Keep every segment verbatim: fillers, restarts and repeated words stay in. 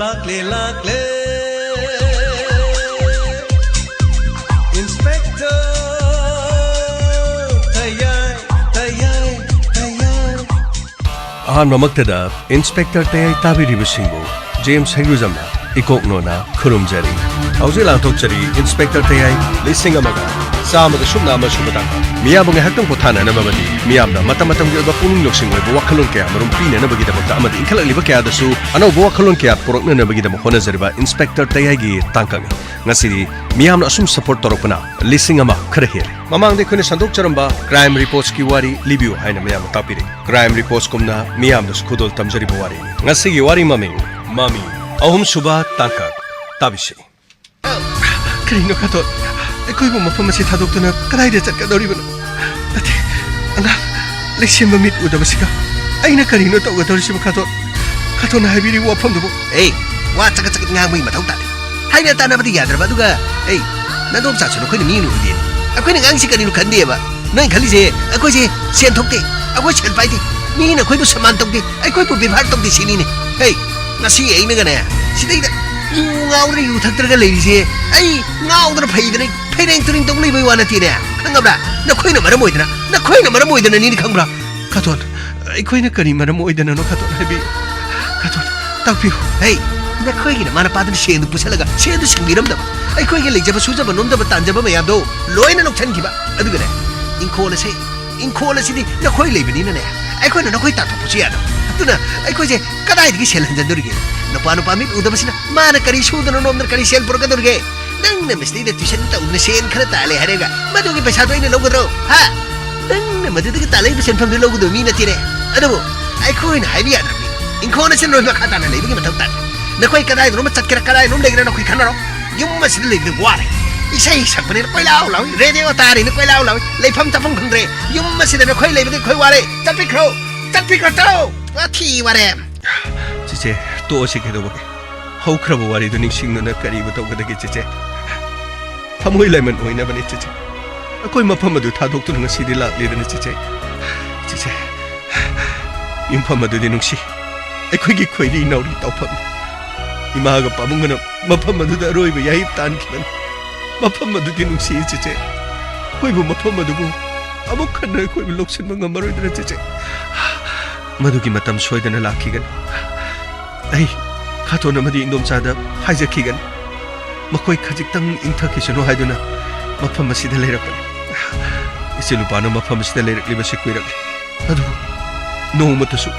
ꯂꯥꯛꯂꯦ, ꯂꯥꯛꯂꯦ, Inspector ꯇꯌꯥꯏ, ꯇꯌꯥꯏ, ꯇꯌꯥꯏ꯫ ꯑꯍꯥꯟꯕꯃꯛꯇꯗ Inspector ꯇꯌꯥꯏ ꯇꯥꯕꯤꯔꯤꯕꯁꯤꯡꯕꯨ ꯖꯦꯝꯁ ꯍꯩꯒ꯭ꯔꯨꯖꯝꯅ ꯏꯀꯣꯛ ꯅꯣꯟꯅ ꯈꯨꯔꯨꯝꯖꯔꯤ꯫ ꯍꯧꯖꯤꯛ ꯂꯥꯟꯊꯣꯛꯆꯔꯤ Inspector ꯇꯌꯥꯏ ꯂꯤꯁꯤꯡ ꯑꯃꯒ ꯆꯥꯝꯃꯒ ꯁꯨꯞꯅ ꯑꯃ ꯁꯨꯕ ꯇꯥꯡꯀꯛ꯫ ꯃꯤꯌꯥꯝꯕꯨ ꯉꯥꯏꯍꯥꯛꯇꯪ ꯄꯣꯊꯥꯅꯅꯕ ꯑꯃꯗꯤ ꯃꯤꯌꯥꯝꯗ ꯃꯇꯝ ꯃꯇꯝꯒꯤ ꯑꯣꯏꯕ ꯄꯨꯛꯅꯤꯡ ꯂꯧꯁꯤꯡ ꯑꯣꯏꯕ ꯋꯥꯈꯜꯂꯣꯟ ꯀꯌꯥ ꯃꯔꯨꯝ ꯄꯤꯅꯅꯕꯒꯤꯗꯃꯛꯇ ꯑꯃꯗꯤ ꯏꯟꯈꯠꯂꯛꯂꯤꯕ ꯀꯌꯥꯗꯁꯨ ꯑꯅꯧꯕ ꯋꯥꯈꯜꯂꯣꯟ ꯀꯌꯥ ꯄꯨꯔꯛꯅꯅꯕꯒꯤꯗꯃꯛ ꯍꯣꯠꯅꯖꯔꯤꯕ Inspector ꯇꯌꯥꯏꯒꯤ ꯇꯥꯡꯀꯛꯅꯤ꯫ ꯉꯁꯤꯗꯤ ꯃꯤꯌꯥꯝꯅ ꯑꯁꯨꯝ support ꯇꯧꯔꯛꯄꯅ ꯂꯤꯁꯤꯡ ꯑꯃ ꯈꯔ ꯍꯦꯜꯂꯦ꯫ ꯃꯃꯥꯡꯗ ꯑꯩꯈꯣꯏꯅ ꯁꯟꯗꯣꯛꯆꯔꯝꯕ Crime Reportsꯀꯤ ꯋꯥꯔꯤ ꯂꯤꯕꯤꯌꯨ ꯍꯥꯏꯅ ꯃꯌꯥꯝꯅ ꯇꯥꯛꯄꯤꯔꯤ꯫ Crime Reportsꯀꯨꯝꯅ ꯃꯤꯌꯥꯝꯗꯁꯨ ꯈꯨꯗꯣꯜ ꯇꯝꯖꯔꯤꯕ ꯋꯥꯔꯤꯅꯤ꯫ ꯉꯁꯤꯒꯤ ꯋꯥꯔꯤ ꯃꯃꯤꯡ ꯃꯃꯤ꯫ ꯑꯍꯨꯝꯁꯨꯕ ꯇꯥꯡꯀꯛ꯫ ꯇꯥꯕꯤꯁꯤ꯫ ꯀꯔꯤꯅꯣ ꯈꯥꯇꯣꯟ? ꯑꯩꯈꯣꯏꯕꯨ ꯃꯐꯝ ꯑꯁꯤ ꯊꯥꯗꯣꯛꯇꯨꯅ ꯀꯗꯥꯏꯗ ꯆꯠꯀꯗꯧꯔꯤꯕꯅꯣ? ꯅꯠꯇꯦ, ꯑꯉꯥꯡ ꯂꯩꯁꯦꯝꯕ ꯃꯤꯠ ꯎꯗꯕꯁꯤꯒ ꯑꯩꯅ ꯀꯔꯤꯅꯣ ꯇꯧꯒꯗꯧꯔꯤꯁꯤꯕꯣ ꯈꯥꯇꯣꯟ? ꯈꯥꯇꯣꯟꯅ ꯍꯥꯏꯕꯤꯔꯤꯕ ꯋꯥꯐꯝꯗꯨꯕꯨ꯫ ꯑꯦ, ꯋꯥ ꯆꯀꯠ ꯆꯀꯠ ꯉꯥꯡꯕꯒꯤ ꯃꯊꯧ ꯇꯥꯗꯦ꯫ ꯍꯥꯏꯅ ꯇꯥꯟꯅꯕꯗꯤ ꯌꯥꯗ꯭ꯔꯕ, ꯑꯗꯨꯒ, ꯑꯦ, ꯅꯗꯣꯝꯆꯥꯁꯨ ꯅꯈꯣꯏꯅ ꯃꯤ ꯑꯣꯏꯅ ꯎꯗꯦꯅꯦ꯫ ꯑꯩꯈꯣꯏꯅ ꯉꯥꯡꯁꯤ ꯀꯔꯤꯅꯣ ꯈꯟꯗꯦꯕ꯫ ꯅꯣꯏ ꯈꯜꯂꯤꯁꯦ ꯑꯩꯈꯣꯏꯁꯦ ꯁꯦꯟ ꯊꯣꯛꯇꯦ, ꯑꯩꯈꯣꯏ ꯁꯦꯜ ꯄꯥꯏꯗꯦ, ꯃꯤꯅ ꯑꯩꯈꯣꯏꯕꯨ ꯁꯃꯥꯟ ꯇꯧꯗꯦ, ꯑꯩꯈꯣꯏꯕꯨ ꯕꯦꯕꯥꯔ ꯇꯧꯗꯦ ꯁꯤꯅꯤꯅꯦ꯫ ꯍꯦ, ꯉꯁꯤ ꯑꯩꯅꯒꯅꯦ, ꯁꯤꯗꯩꯗ ꯌꯨ ꯉꯥꯎꯗꯅ ꯌꯨ ꯊꯛꯇ꯭ꯔꯒ ꯂꯩꯔꯤꯁꯦ, ꯑꯩ ꯉꯥꯎꯗꯅ ꯐꯩꯗꯅ ꯐꯩꯔꯦꯡ ꯇꯨꯔꯦꯡ ꯇꯧ ꯂꯩꯕꯩ ꯋꯥ ꯅꯠꯇꯦꯅꯦ, ꯈꯪꯉꯕ꯭ꯔꯥ? ꯅꯈꯣꯏꯅ ꯃꯔꯝ ꯑꯣꯏꯗꯅ, ꯅꯈꯣꯏꯅ ꯃꯔꯝ ꯑꯣꯏꯗꯅꯅꯤꯅꯦ, ꯈꯪꯕ꯭ꯔꯥ? ꯈꯥꯇꯣꯟ, ꯑꯩꯈꯣꯏꯅ ꯀꯔꯤ ꯃꯔꯝ ꯑꯣꯏꯗꯅꯅꯣ, ꯈꯥꯇꯣꯟ, ꯍꯥꯏꯕꯤꯌꯨ꯫ ꯈꯥꯇꯣꯟ, ꯇꯥꯛꯄꯤꯌꯨ꯫ ꯍꯦ, ꯅꯈꯣꯏꯒꯤ ꯅꯃꯥ ꯅꯄꯥꯗꯨꯅ ꯁꯦꯟꯗꯨ ꯄꯨꯁꯜꯂꯒ ꯁꯦꯟꯗꯨ ꯁꯤꯡꯕꯤꯔꯝꯗꯕ, ꯑꯩꯈꯣꯏꯒꯤ ꯂꯩꯖꯕ ꯁꯨꯖꯕ ꯅꯣꯝꯖꯕ ꯇꯥꯟꯖꯕ ꯃꯌꯥꯝꯗꯣ ꯂꯣꯏꯅ ꯂꯧꯁꯤꯟꯈꯤꯕ꯫ ꯑꯗꯨꯒꯅꯦ, ꯏꯪꯈꯣꯜ ꯑꯁꯦ, ꯏꯪꯈꯣꯜ ꯑꯁꯤꯗꯤ ꯅꯈꯣꯏ ꯂꯩꯕꯅꯤꯅꯅꯦ, ꯑꯩꯈꯣꯏꯅ ꯅꯈꯣꯏ ꯇꯥꯟꯊꯣꯛꯄꯁꯨ ꯌꯥꯗꯕ꯫ ꯑꯗꯨꯅ ꯑꯩꯈꯣꯏꯁꯦ ꯀꯗꯥꯏꯗꯒꯤ ꯁꯦꯜ ꯍꯟꯖꯟꯗꯣꯔꯤꯒꯦ? ꯅꯨꯄꯥ ꯅꯨꯄꯥ ꯃꯤꯠ ꯎꯗꯕꯁꯤꯅ ꯃꯥꯅ ꯀꯔꯤ ꯁꯨꯗꯅ ꯅꯣꯝꯗꯅ ꯀꯔꯤ ꯁꯦꯜ ꯄꯨꯔꯛꯀꯗꯧꯔꯤꯒꯦ? ꯅꯪꯅ ꯃꯁꯤꯗꯩꯗ tuition ꯇꯧꯗꯅ ꯁꯦꯟ ꯈꯔ ꯇꯥꯜꯂꯦ ꯍꯥꯏꯔꯒ ꯃꯗꯨꯒꯤ ꯄꯩꯁꯥꯗꯣ ꯑꯩꯅ ꯂꯧꯒꯗ꯭ꯔꯣ? ꯍꯥ? ꯅꯪꯅ ꯃꯗꯨꯗꯒꯤ ꯇꯥꯜꯂꯛꯏꯕ ꯁꯦꯟꯐꯝꯗꯨ ꯂꯧꯒꯗꯕ ꯃꯤ ꯅꯠꯇꯦꯅꯦ꯫ ꯑꯗꯨꯕꯨ ꯑꯩꯈꯣꯏꯅ ꯍꯥꯏꯕ ꯌꯥꯗ꯭ꯔꯕꯅꯤ꯫ ꯏꯪꯈꯣꯜ ꯑꯁꯤ ꯅꯣꯏ ꯃꯈꯥ ꯇꯥꯅ ꯂꯩꯕꯒꯤ ꯃꯊꯧ ꯇꯥꯗꯦ꯫ ꯅꯈꯣꯏ ꯀꯗꯥꯏꯗꯅꯣꯝ ꯆꯠꯀꯦꯔꯥ, ꯀꯗꯥꯏꯗꯅꯣꯝ ꯂꯩꯒꯦꯔꯥ, ꯅꯈꯣꯏ ꯈꯟꯅꯔꯣ꯫ ꯌꯨꯝ ꯑꯁꯤꯗ ꯂꯩꯕꯗ ꯋꯥꯔꯦ꯫ ꯏꯁꯩ ꯁꯛꯄꯅꯤꯅ ꯀꯣꯏꯂꯥꯎ ꯂꯥꯎꯏ, ꯔꯦꯗꯤꯑꯣ ꯇꯥꯔꯤꯅ ꯀꯣꯏꯂꯥꯎ ꯂꯥꯎꯏ꯫ ꯂꯩꯐꯝ ꯆꯥꯐꯝ ꯈꯪꯗ꯭ꯔꯦ꯫ ꯌꯨꯝ ꯑꯁꯤꯗ ꯅꯈꯣꯏ ꯂꯩꯕꯗ ꯑꯩꯈꯣꯏ ꯋꯥꯔꯦ꯫ ꯆꯠꯄꯤꯈ꯭ꯔꯣ, ꯆꯠꯄꯤꯈ꯭ꯔꯣ, ꯆꯠꯂꯣ꯫ ꯋꯥꯊꯤ ꯋꯥꯔꯦꯝ꯫ ꯆꯤꯆꯦ, ꯇꯣꯛꯑꯁꯤ ꯀꯩꯗꯧꯕꯒꯦ? ꯍꯧꯈ꯭ꯔꯕ ꯋꯥꯔꯤꯗꯨ ꯅꯤꯡꯁꯤꯡꯗꯨꯅ ꯀꯔꯤꯕꯨ ꯇꯧꯒꯗꯒꯦ, ꯆꯤꯆꯦ? ꯊꯃꯣꯏ ꯂꯥꯏꯃꯟ ꯑꯣꯏꯅꯕꯅꯦ, ꯆꯤꯆꯦ꯫ ꯑꯩꯈꯣꯏ ꯃꯐꯝ ꯑꯗꯨ ꯊꯥꯗꯣꯛꯇꯨꯅ ꯉꯁꯤꯗꯤ ꯂꯥꯛꯂꯤꯗꯅ, ꯆꯤꯆꯦ꯫ ꯆꯤꯆꯦ, ꯌꯨꯝꯐꯝ ꯑꯗꯨꯗꯤ ꯅꯨꯡꯁꯤ꯫ ꯑꯩꯈꯣꯏꯒꯤ ꯈꯣꯏꯔꯤ ꯅꯥꯎꯔꯤ ꯇꯧꯐꯝꯅꯤ꯫ ꯏꯃꯥꯒ ꯄꯥꯕꯨꯡꯒꯅ ꯃꯐꯝ ꯑꯗꯨꯗ ꯑꯔꯣꯏꯕ ꯌꯥꯍꯩꯞ ꯇꯥꯟꯈꯤꯕꯅꯤ꯫ ꯃꯐꯝ ꯑꯗꯨꯗꯤ ꯅꯨꯡꯁꯤꯌꯦ ꯆꯦꯆꯦ꯫ ꯑꯩꯈꯣꯏꯕꯨ ꯃꯐꯝ ꯑꯗꯨꯕꯨ ꯑꯃꯨꯛ ꯍꯟꯅ ꯑꯩꯈꯣꯏꯕꯨ ꯂꯧꯁꯤꯟꯕ ꯉꯝꯃꯔꯣꯏꯗ꯭ꯔꯥ ꯆꯦꯆꯦ? ꯃꯗꯨꯒꯤ ꯃꯇꯝ ꯁꯣꯏꯗꯅ ꯂꯥꯛꯈꯤꯒꯅꯤ꯫ ꯑꯩ ꯈꯥꯇꯣꯟ ꯑꯃꯗꯤ ꯏꯟꯗꯣꯝꯆꯥꯗ ꯍꯥꯏꯖꯈꯤꯒꯅꯤ꯫ ꯃꯈꯣꯏ ꯈꯖꯤꯛꯇꯪ ꯏꯪꯊꯈꯤꯁꯅꯨ ꯍꯥꯏꯗꯨꯅ ꯃꯐꯝ ꯑꯁꯤꯗ ꯂꯩꯔꯛꯄꯅꯤ꯫ ꯏꯆꯦ ꯂꯨꯄꯥꯅ ꯃꯐꯝ ꯑꯁꯤꯗ ꯂꯩꯔꯛꯂꯤꯕꯁꯤ ꯀꯨꯏꯔꯛꯂꯤ꯫ ꯑꯗꯨꯕꯨ ꯅꯣꯡꯃꯇꯁꯨ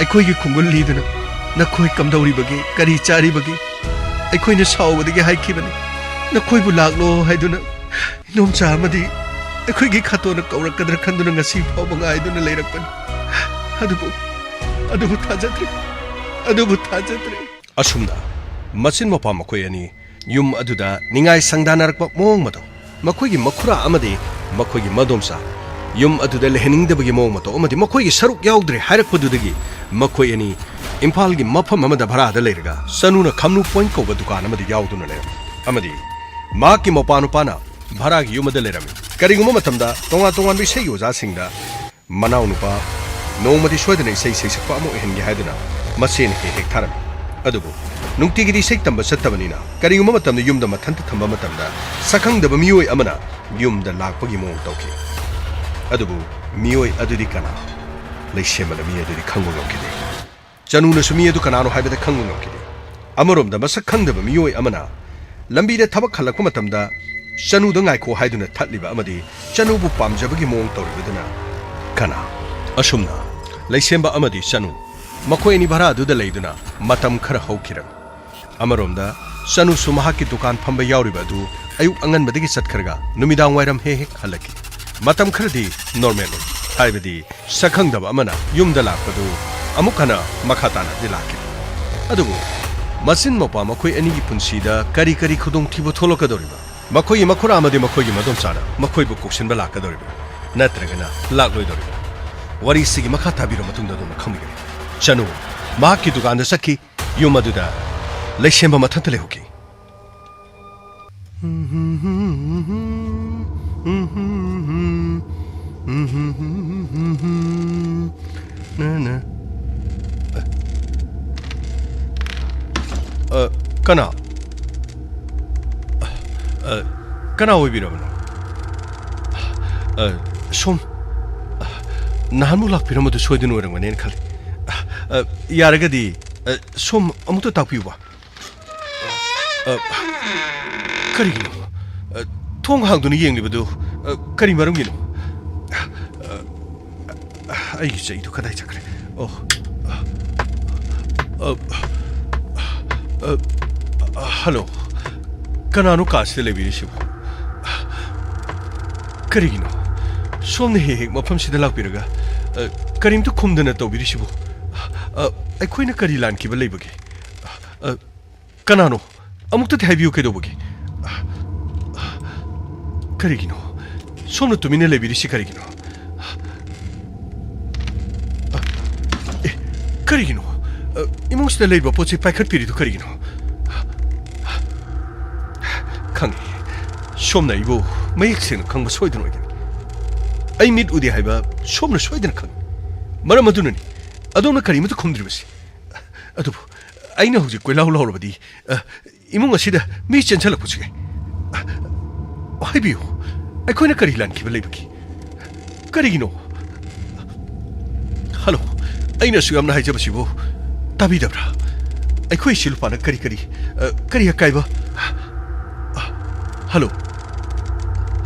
ꯑꯩꯈꯣꯏꯒꯤ ꯈꯣꯡꯒꯨꯜ ꯂꯤꯗꯨꯅ ꯅꯈꯣꯏ ꯀꯝꯗꯧꯔꯤꯕꯒꯦ, ꯀꯔꯤ ꯆꯥꯔꯤꯕꯒꯦ? ꯑꯩꯈꯣꯏꯅ ꯁꯥꯎꯕꯗꯒꯤ ꯍꯥꯏꯈꯤꯕꯅꯤ꯫ ꯅꯈꯣꯏꯕꯨ ꯂꯥꯛꯂꯣ ꯍꯥꯏꯗꯨꯅ ꯏꯟꯗꯣꯝꯆꯥ ꯑꯃꯗꯤ ꯑꯩꯈꯣꯏꯒꯤ ꯈꯥꯇꯣꯟꯅ ꯀꯧꯔꯛꯀꯗ꯭ꯔꯥ ꯈꯟꯗꯨꯅ ꯉꯁꯤ ꯐꯥꯎꯕ ꯉꯥꯏꯗꯨꯅ ꯂꯩꯔꯛꯄꯅꯤ꯫ ꯑꯗꯨꯕꯨ, ꯑꯗꯨꯕꯨ ꯊꯥꯖꯗ꯭ꯔꯦ꯫ ꯑꯗꯨꯕꯨ ꯊꯥꯖꯗ꯭ꯔꯦ꯫ ꯑꯁꯨꯝꯅ ꯃꯆꯤꯟ ꯃꯧꯄ꯭ꯋꯥ ꯃꯈꯣꯏ ꯑꯅꯤ ꯌꯨꯝ ꯑꯗꯨꯗ ꯅꯤꯡꯉꯥꯏ ꯁꯪꯗꯥꯅꯔꯛꯄ ꯃꯑꯣꯡ ꯃꯇꯧ, ꯃꯈꯣꯏꯒꯤ ꯃꯈꯨꯔꯥ ꯑꯃꯗꯤ ꯃꯈꯣꯏꯒꯤ ꯃꯗꯣꯝꯆꯥ ꯌꯨꯝ ꯑꯗꯨꯗ ꯂꯩꯍꯟꯅꯤꯡꯗꯕꯒꯤ ꯃꯑꯣꯡ ꯃꯇꯧ ꯑꯃꯗꯤ ꯃꯈꯣꯏꯒꯤ ꯁꯔꯨꯛ ꯌꯥꯎꯗ꯭ꯔꯦ ꯍꯥꯏꯔꯛꯄꯗꯨꯗꯒꯤ ꯃꯈꯣꯏ ꯑꯅꯤ ꯏꯝꯐꯥꯜꯒꯤ ꯃꯐꯝ ꯑꯃꯗ ꯚꯔꯥꯗ ꯂꯩꯔꯒ ꯆꯅꯨꯅ ꯈꯝꯅꯨ ꯄꯣꯏꯟ ꯀꯧꯕ ꯗꯨꯀꯥꯟ ꯑꯃꯗ ꯌꯥꯎꯗꯨꯅ ꯂꯩꯔꯝꯃꯤ ꯑꯃꯗꯤ ꯃꯍꯥꯛꯀꯤ ꯃꯧꯄ꯭ꯋꯥ ꯅꯨꯄꯥꯅ ꯚꯔꯥꯒꯤ ꯌꯨꯝ ꯑꯃꯗ ꯂꯩꯔꯝꯃꯤ꯫ ꯀꯔꯤꯒꯨꯝꯕ ꯃꯇꯝꯗ ꯇꯣꯉꯥꯟ ꯇꯣꯉꯥꯟꯕ ꯏꯁꯩꯒꯤ ꯑꯣꯖꯥꯁꯤꯡꯗ ꯃꯅꯥꯎꯅꯨꯄꯥ ꯅꯣꯡꯃꯗꯤ ꯁꯣꯏꯗꯅ ꯏꯁꯩ ꯁꯩꯁꯛꯄ ꯑꯃ ꯑꯣꯏꯍꯟꯒꯦ ꯍꯥꯏꯗꯨꯅ ꯃꯆꯦꯅ ꯍꯦꯛ ꯍꯦꯛ ꯊꯥꯔꯝꯃꯤ꯫ ꯑꯗꯨꯕꯨ ꯅꯨꯡꯇꯤꯒꯤꯗꯤ ꯏꯁꯩ ꯇꯝꯕ ꯆꯠꯇꯕꯅꯤꯅ ꯀꯔꯤꯒꯨꯝꯕ ꯃꯇꯝꯗ ꯌꯨꯝꯗ ꯃꯊꯟꯇ ꯊꯝꯕ ꯃꯇꯝꯗ ꯁꯛꯈꯪꯗꯕ ꯃꯤꯑꯣꯏ ꯑꯃꯅ ꯌꯨꯝꯗ ꯂꯥꯛꯄꯒꯤ ꯃꯑꯣꯡ ꯇꯧꯈꯤ꯫ ꯑꯗꯨꯕꯨ ꯃꯤꯑꯣꯏ ꯑꯗꯨꯗꯤ ꯀꯅꯥ? ꯂꯩꯁꯦꯝꯕꯅ ꯃꯤ ꯑꯗꯨꯗꯤ ꯈꯪꯕ ꯉꯝꯈꯤꯗꯦ꯫ ꯆꯅꯨꯅꯁꯨ ꯃꯤ ꯑꯗꯨ ꯀꯅꯥꯅꯣ ꯍꯥꯏꯕꯗ ꯈꯪꯕ ꯉꯝꯈꯤꯗꯦ꯫ ꯑꯃꯔꯣꯝꯗ ꯃꯁꯛ ꯈꯪꯗꯕ ꯃꯤꯑꯣꯏ ꯑꯃꯅ ꯂꯝꯕꯤꯗ ꯊꯕꯛ ꯍꯜꯂꯛꯄ ꯃꯇꯝꯗ ꯆꯅꯨꯗ ꯉꯥꯏꯈꯣ ꯍꯥꯏꯗꯨꯅ ꯊꯠꯂꯤꯕ ꯑꯃꯗꯤ ꯆꯅꯨꯕꯨ ꯄꯥꯝꯖꯕꯒꯤ ꯃꯑꯣꯡ ꯇꯧꯔꯤꯕꯗꯨꯅ ꯀꯅꯥ? ꯑꯁꯨꯝꯅ ꯂꯩꯁꯦꯝꯕ ꯑꯃꯗꯤ ꯆꯅꯨ ꯃꯈꯣꯏ ꯑꯅꯤ ꯚꯔꯥꯗꯨꯗ ꯂꯩꯗꯨꯅ ꯃꯇꯝ ꯈꯔ ꯍꯧꯈꯤꯔꯝꯃꯤ꯫ ꯑꯃꯔꯣꯝꯗ ꯆꯅꯨꯁꯨ ꯃꯍꯥꯛꯀꯤ ꯗꯨꯀꯥꯟ ꯐꯝꯕ ꯌꯥꯎꯔꯤꯕ ꯑꯗꯨ ꯑꯌꯨꯛ ꯑꯉꯟꯕꯗꯒꯤ ꯆꯠꯈ꯭ꯔꯒ ꯅꯨꯃꯤꯗꯥꯡ ꯋꯥꯏꯔꯝ ꯍꯦꯛ ꯍꯦꯛ ꯍꯜꯂꯛꯈꯤ꯫ ꯃꯇꯝ ꯈꯔꯗꯤ ꯅꯣꯔꯃꯦꯜ ꯑꯣꯏ, ꯍꯥꯏꯕꯗꯤ ꯁꯛꯈꯪꯗꯕ ꯑꯃꯅ ꯌꯨꯝꯗ ꯂꯥꯛꯄꯗꯨ ꯑꯃꯨꯛ ꯍꯟꯅ ꯃꯈꯥ ꯇꯥꯅꯗꯤ ꯂꯥꯛꯈꯤꯗꯦ꯫ ꯑꯗꯨꯕꯨ ꯃꯆꯤꯟ ꯃꯧꯄ꯭ꯋꯥ ꯃꯈꯣꯏ ꯑꯅꯤꯒꯤ ꯄꯨꯟꯁꯤꯗ ꯀꯔꯤ ꯀꯔꯤ ꯈꯨꯗꯣꯡꯊꯤꯕ ꯊꯣꯛꯂꯛꯀꯗꯧꯔꯤꯕ? ꯃꯈꯣꯏꯒꯤ ꯃꯈꯨꯔꯥ ꯑꯃꯗꯤ ꯃꯈꯣꯏꯒꯤ ꯃꯗꯣꯝꯆꯥꯅ ꯃꯈꯣꯏꯕꯨ ꯀꯧꯁꯤꯟꯕ ꯂꯥꯛꯀꯗꯧꯔꯤꯕ꯭ꯔꯥ? ꯅꯠꯇ꯭ꯔꯒꯅ ꯂꯥꯛꯂꯣꯏꯗꯧꯔꯤꯕ꯭ꯔꯥ? ꯋꯥꯔꯤꯁꯤꯒꯤ ꯃꯈꯥ ꯇꯥꯕꯤꯔ ꯃꯇꯨꯡꯗ ꯑꯗꯣꯝꯅ ꯈꯪꯕꯤꯒꯅꯤ꯫ ꯆꯅꯨ ꯃꯍꯥꯛꯀꯤ ꯗꯨꯀꯥꯟꯗ ꯆꯠꯈꯤ꯫ ꯌꯨꯝ ꯑꯗꯨꯗ ꯂꯩꯁꯦꯝꯕ ꯃꯊꯟꯇ ꯂꯩꯍꯧꯈꯤ꯫ ꯀꯅꯥ? ꯑ, ꯀꯅꯥ ꯑꯣꯏꯕꯤꯔꯕꯅꯣ? ꯑ, ꯁꯣꯝ, ꯑ, ꯅꯍꯥꯟꯃꯨꯛ ꯂꯥꯛꯄꯤꯔꯝꯕꯗꯨ ꯁꯣꯏꯗꯅ ꯑꯣꯏꯔꯝꯒꯅꯦꯅ ꯈꯜꯂꯤ꯫ ꯑ, ꯑ, ꯌꯥꯔꯒꯗꯤ, ꯑ, ꯁꯣꯝ ꯑꯃꯨꯛꯇ ꯇꯥꯛꯄꯤꯌꯨꯕ꯫ ꯑ, ꯀꯔꯤꯒꯤꯅꯣ? ꯑ, ꯊꯣꯡ ꯍꯥꯡꯗꯨꯅ ꯌꯦꯡꯂꯤꯕꯗꯨ, ꯑ, ꯀꯔꯤ ꯃꯔꯝꯒꯤꯅꯣ? ꯑ, ꯑ, ꯑꯩꯒꯤ ꯆꯩꯗꯨ ꯀꯗꯥꯏ ꯆꯠꯈ꯭ꯔꯦ? ꯑꯣ꯫ ꯑ, ꯑ, ꯑ, ꯑ, ꯍꯜꯂꯣ꯫ ꯀꯅꯥꯅꯣ ꯀꯥꯁꯤꯗ ꯂꯩꯕꯤꯔꯤꯁꯤꯕꯨ? ꯀꯔꯤꯒꯤꯅꯣ? ꯁꯣꯝꯅ ꯍꯦꯛ ꯍꯦꯛ ꯃꯐꯝꯁꯤꯗ ꯂꯥꯛꯄꯤꯔꯒ, ꯑ, ꯀꯔꯤꯝꯇ ꯈꯨꯝꯗꯅ ꯇꯧꯕꯤꯔꯤꯁꯤꯕꯨ? ꯑ, ꯑꯩꯈꯣꯏꯅ ꯀꯔꯤ ꯂꯥꯟꯈꯤꯕ ꯂꯩꯕꯒꯦ? ꯑ, ꯀꯅꯥꯅꯣ? ꯑꯃꯨꯛꯇꯗꯤ ꯍꯥꯏꯕꯤꯌꯨ, ꯀꯩꯗꯧꯕꯒꯦ? ꯀꯔꯤꯒꯤꯅꯣ? ꯁꯣꯝꯅ ꯇꯨꯃꯤꯟꯅ ꯂꯩꯕꯤꯔꯤꯁꯤ ꯀꯔꯤꯒꯤꯅꯣ? ꯑꯦ, ꯀꯔꯤꯒꯤꯅꯣ? ꯏꯃꯨꯡꯁꯤꯗ ꯂꯩꯕ ꯄꯣꯠ ꯆꯩ ꯄꯥꯏꯈꯠꯄꯤꯔꯤꯗꯨ ꯀꯔꯤꯒꯤꯅꯣ? ꯈꯪꯉꯤ꯫ ꯁꯣꯝꯅ ꯑꯩꯕꯨ ꯃꯌꯦꯛ ꯁꯦꯡꯅ ꯈꯪꯕ ꯁꯣꯏꯗꯅ ꯑꯣꯏꯒꯅꯤ꯫ ꯑꯩ ꯃꯤꯠ ꯎꯗꯦ ꯍꯥꯏꯕ ꯁꯣꯝꯅ ꯁꯣꯏꯗꯅ ꯈꯪꯉꯤ꯫ ꯃꯔꯝ ꯑꯗꯨꯅꯅꯤ ꯑꯗꯣꯝꯅ ꯀꯔꯤꯃꯠꯇ ꯈꯨꯝꯗ꯭ꯔꯤꯕꯁꯤ꯫ ꯑꯗꯨꯕꯨ ꯑꯩꯅ ꯍꯧꯖꯤꯛ ꯀꯣꯏꯂꯥꯎ ꯂꯥꯎꯔꯕꯗꯤ, ꯑ, ꯏꯃꯨꯡ ꯑꯁꯤꯗ ꯃꯤ ꯆꯦꯟꯁꯤꯜꯂꯛꯄꯁꯨ ꯌꯥꯏ꯫ ꯑ, ꯍꯥꯏꯕꯤꯌꯨ, ꯑꯩꯈꯣꯏꯅ ꯀꯔꯤ ꯂꯥꯟꯈꯤꯕ ꯂꯩꯕꯒꯦ? ꯀꯔꯤꯒꯤꯅꯣ? ꯍꯜꯂꯣ, ꯑꯩꯅ ꯑꯁꯨꯛ ꯌꯥꯝꯅ ꯍꯥꯏꯖꯕꯁꯤꯕꯨ ꯇꯥꯕꯤꯗꯕ꯭ꯔꯥ? ꯑꯩꯈꯣꯏ ꯏꯁꯨ ꯅꯨꯄꯥꯅ ꯀꯔꯤ ꯀꯔꯤ, ꯑ, ꯀꯔꯤ ꯑꯀꯥꯏꯕ? ꯑ, ꯍꯜꯂꯣ?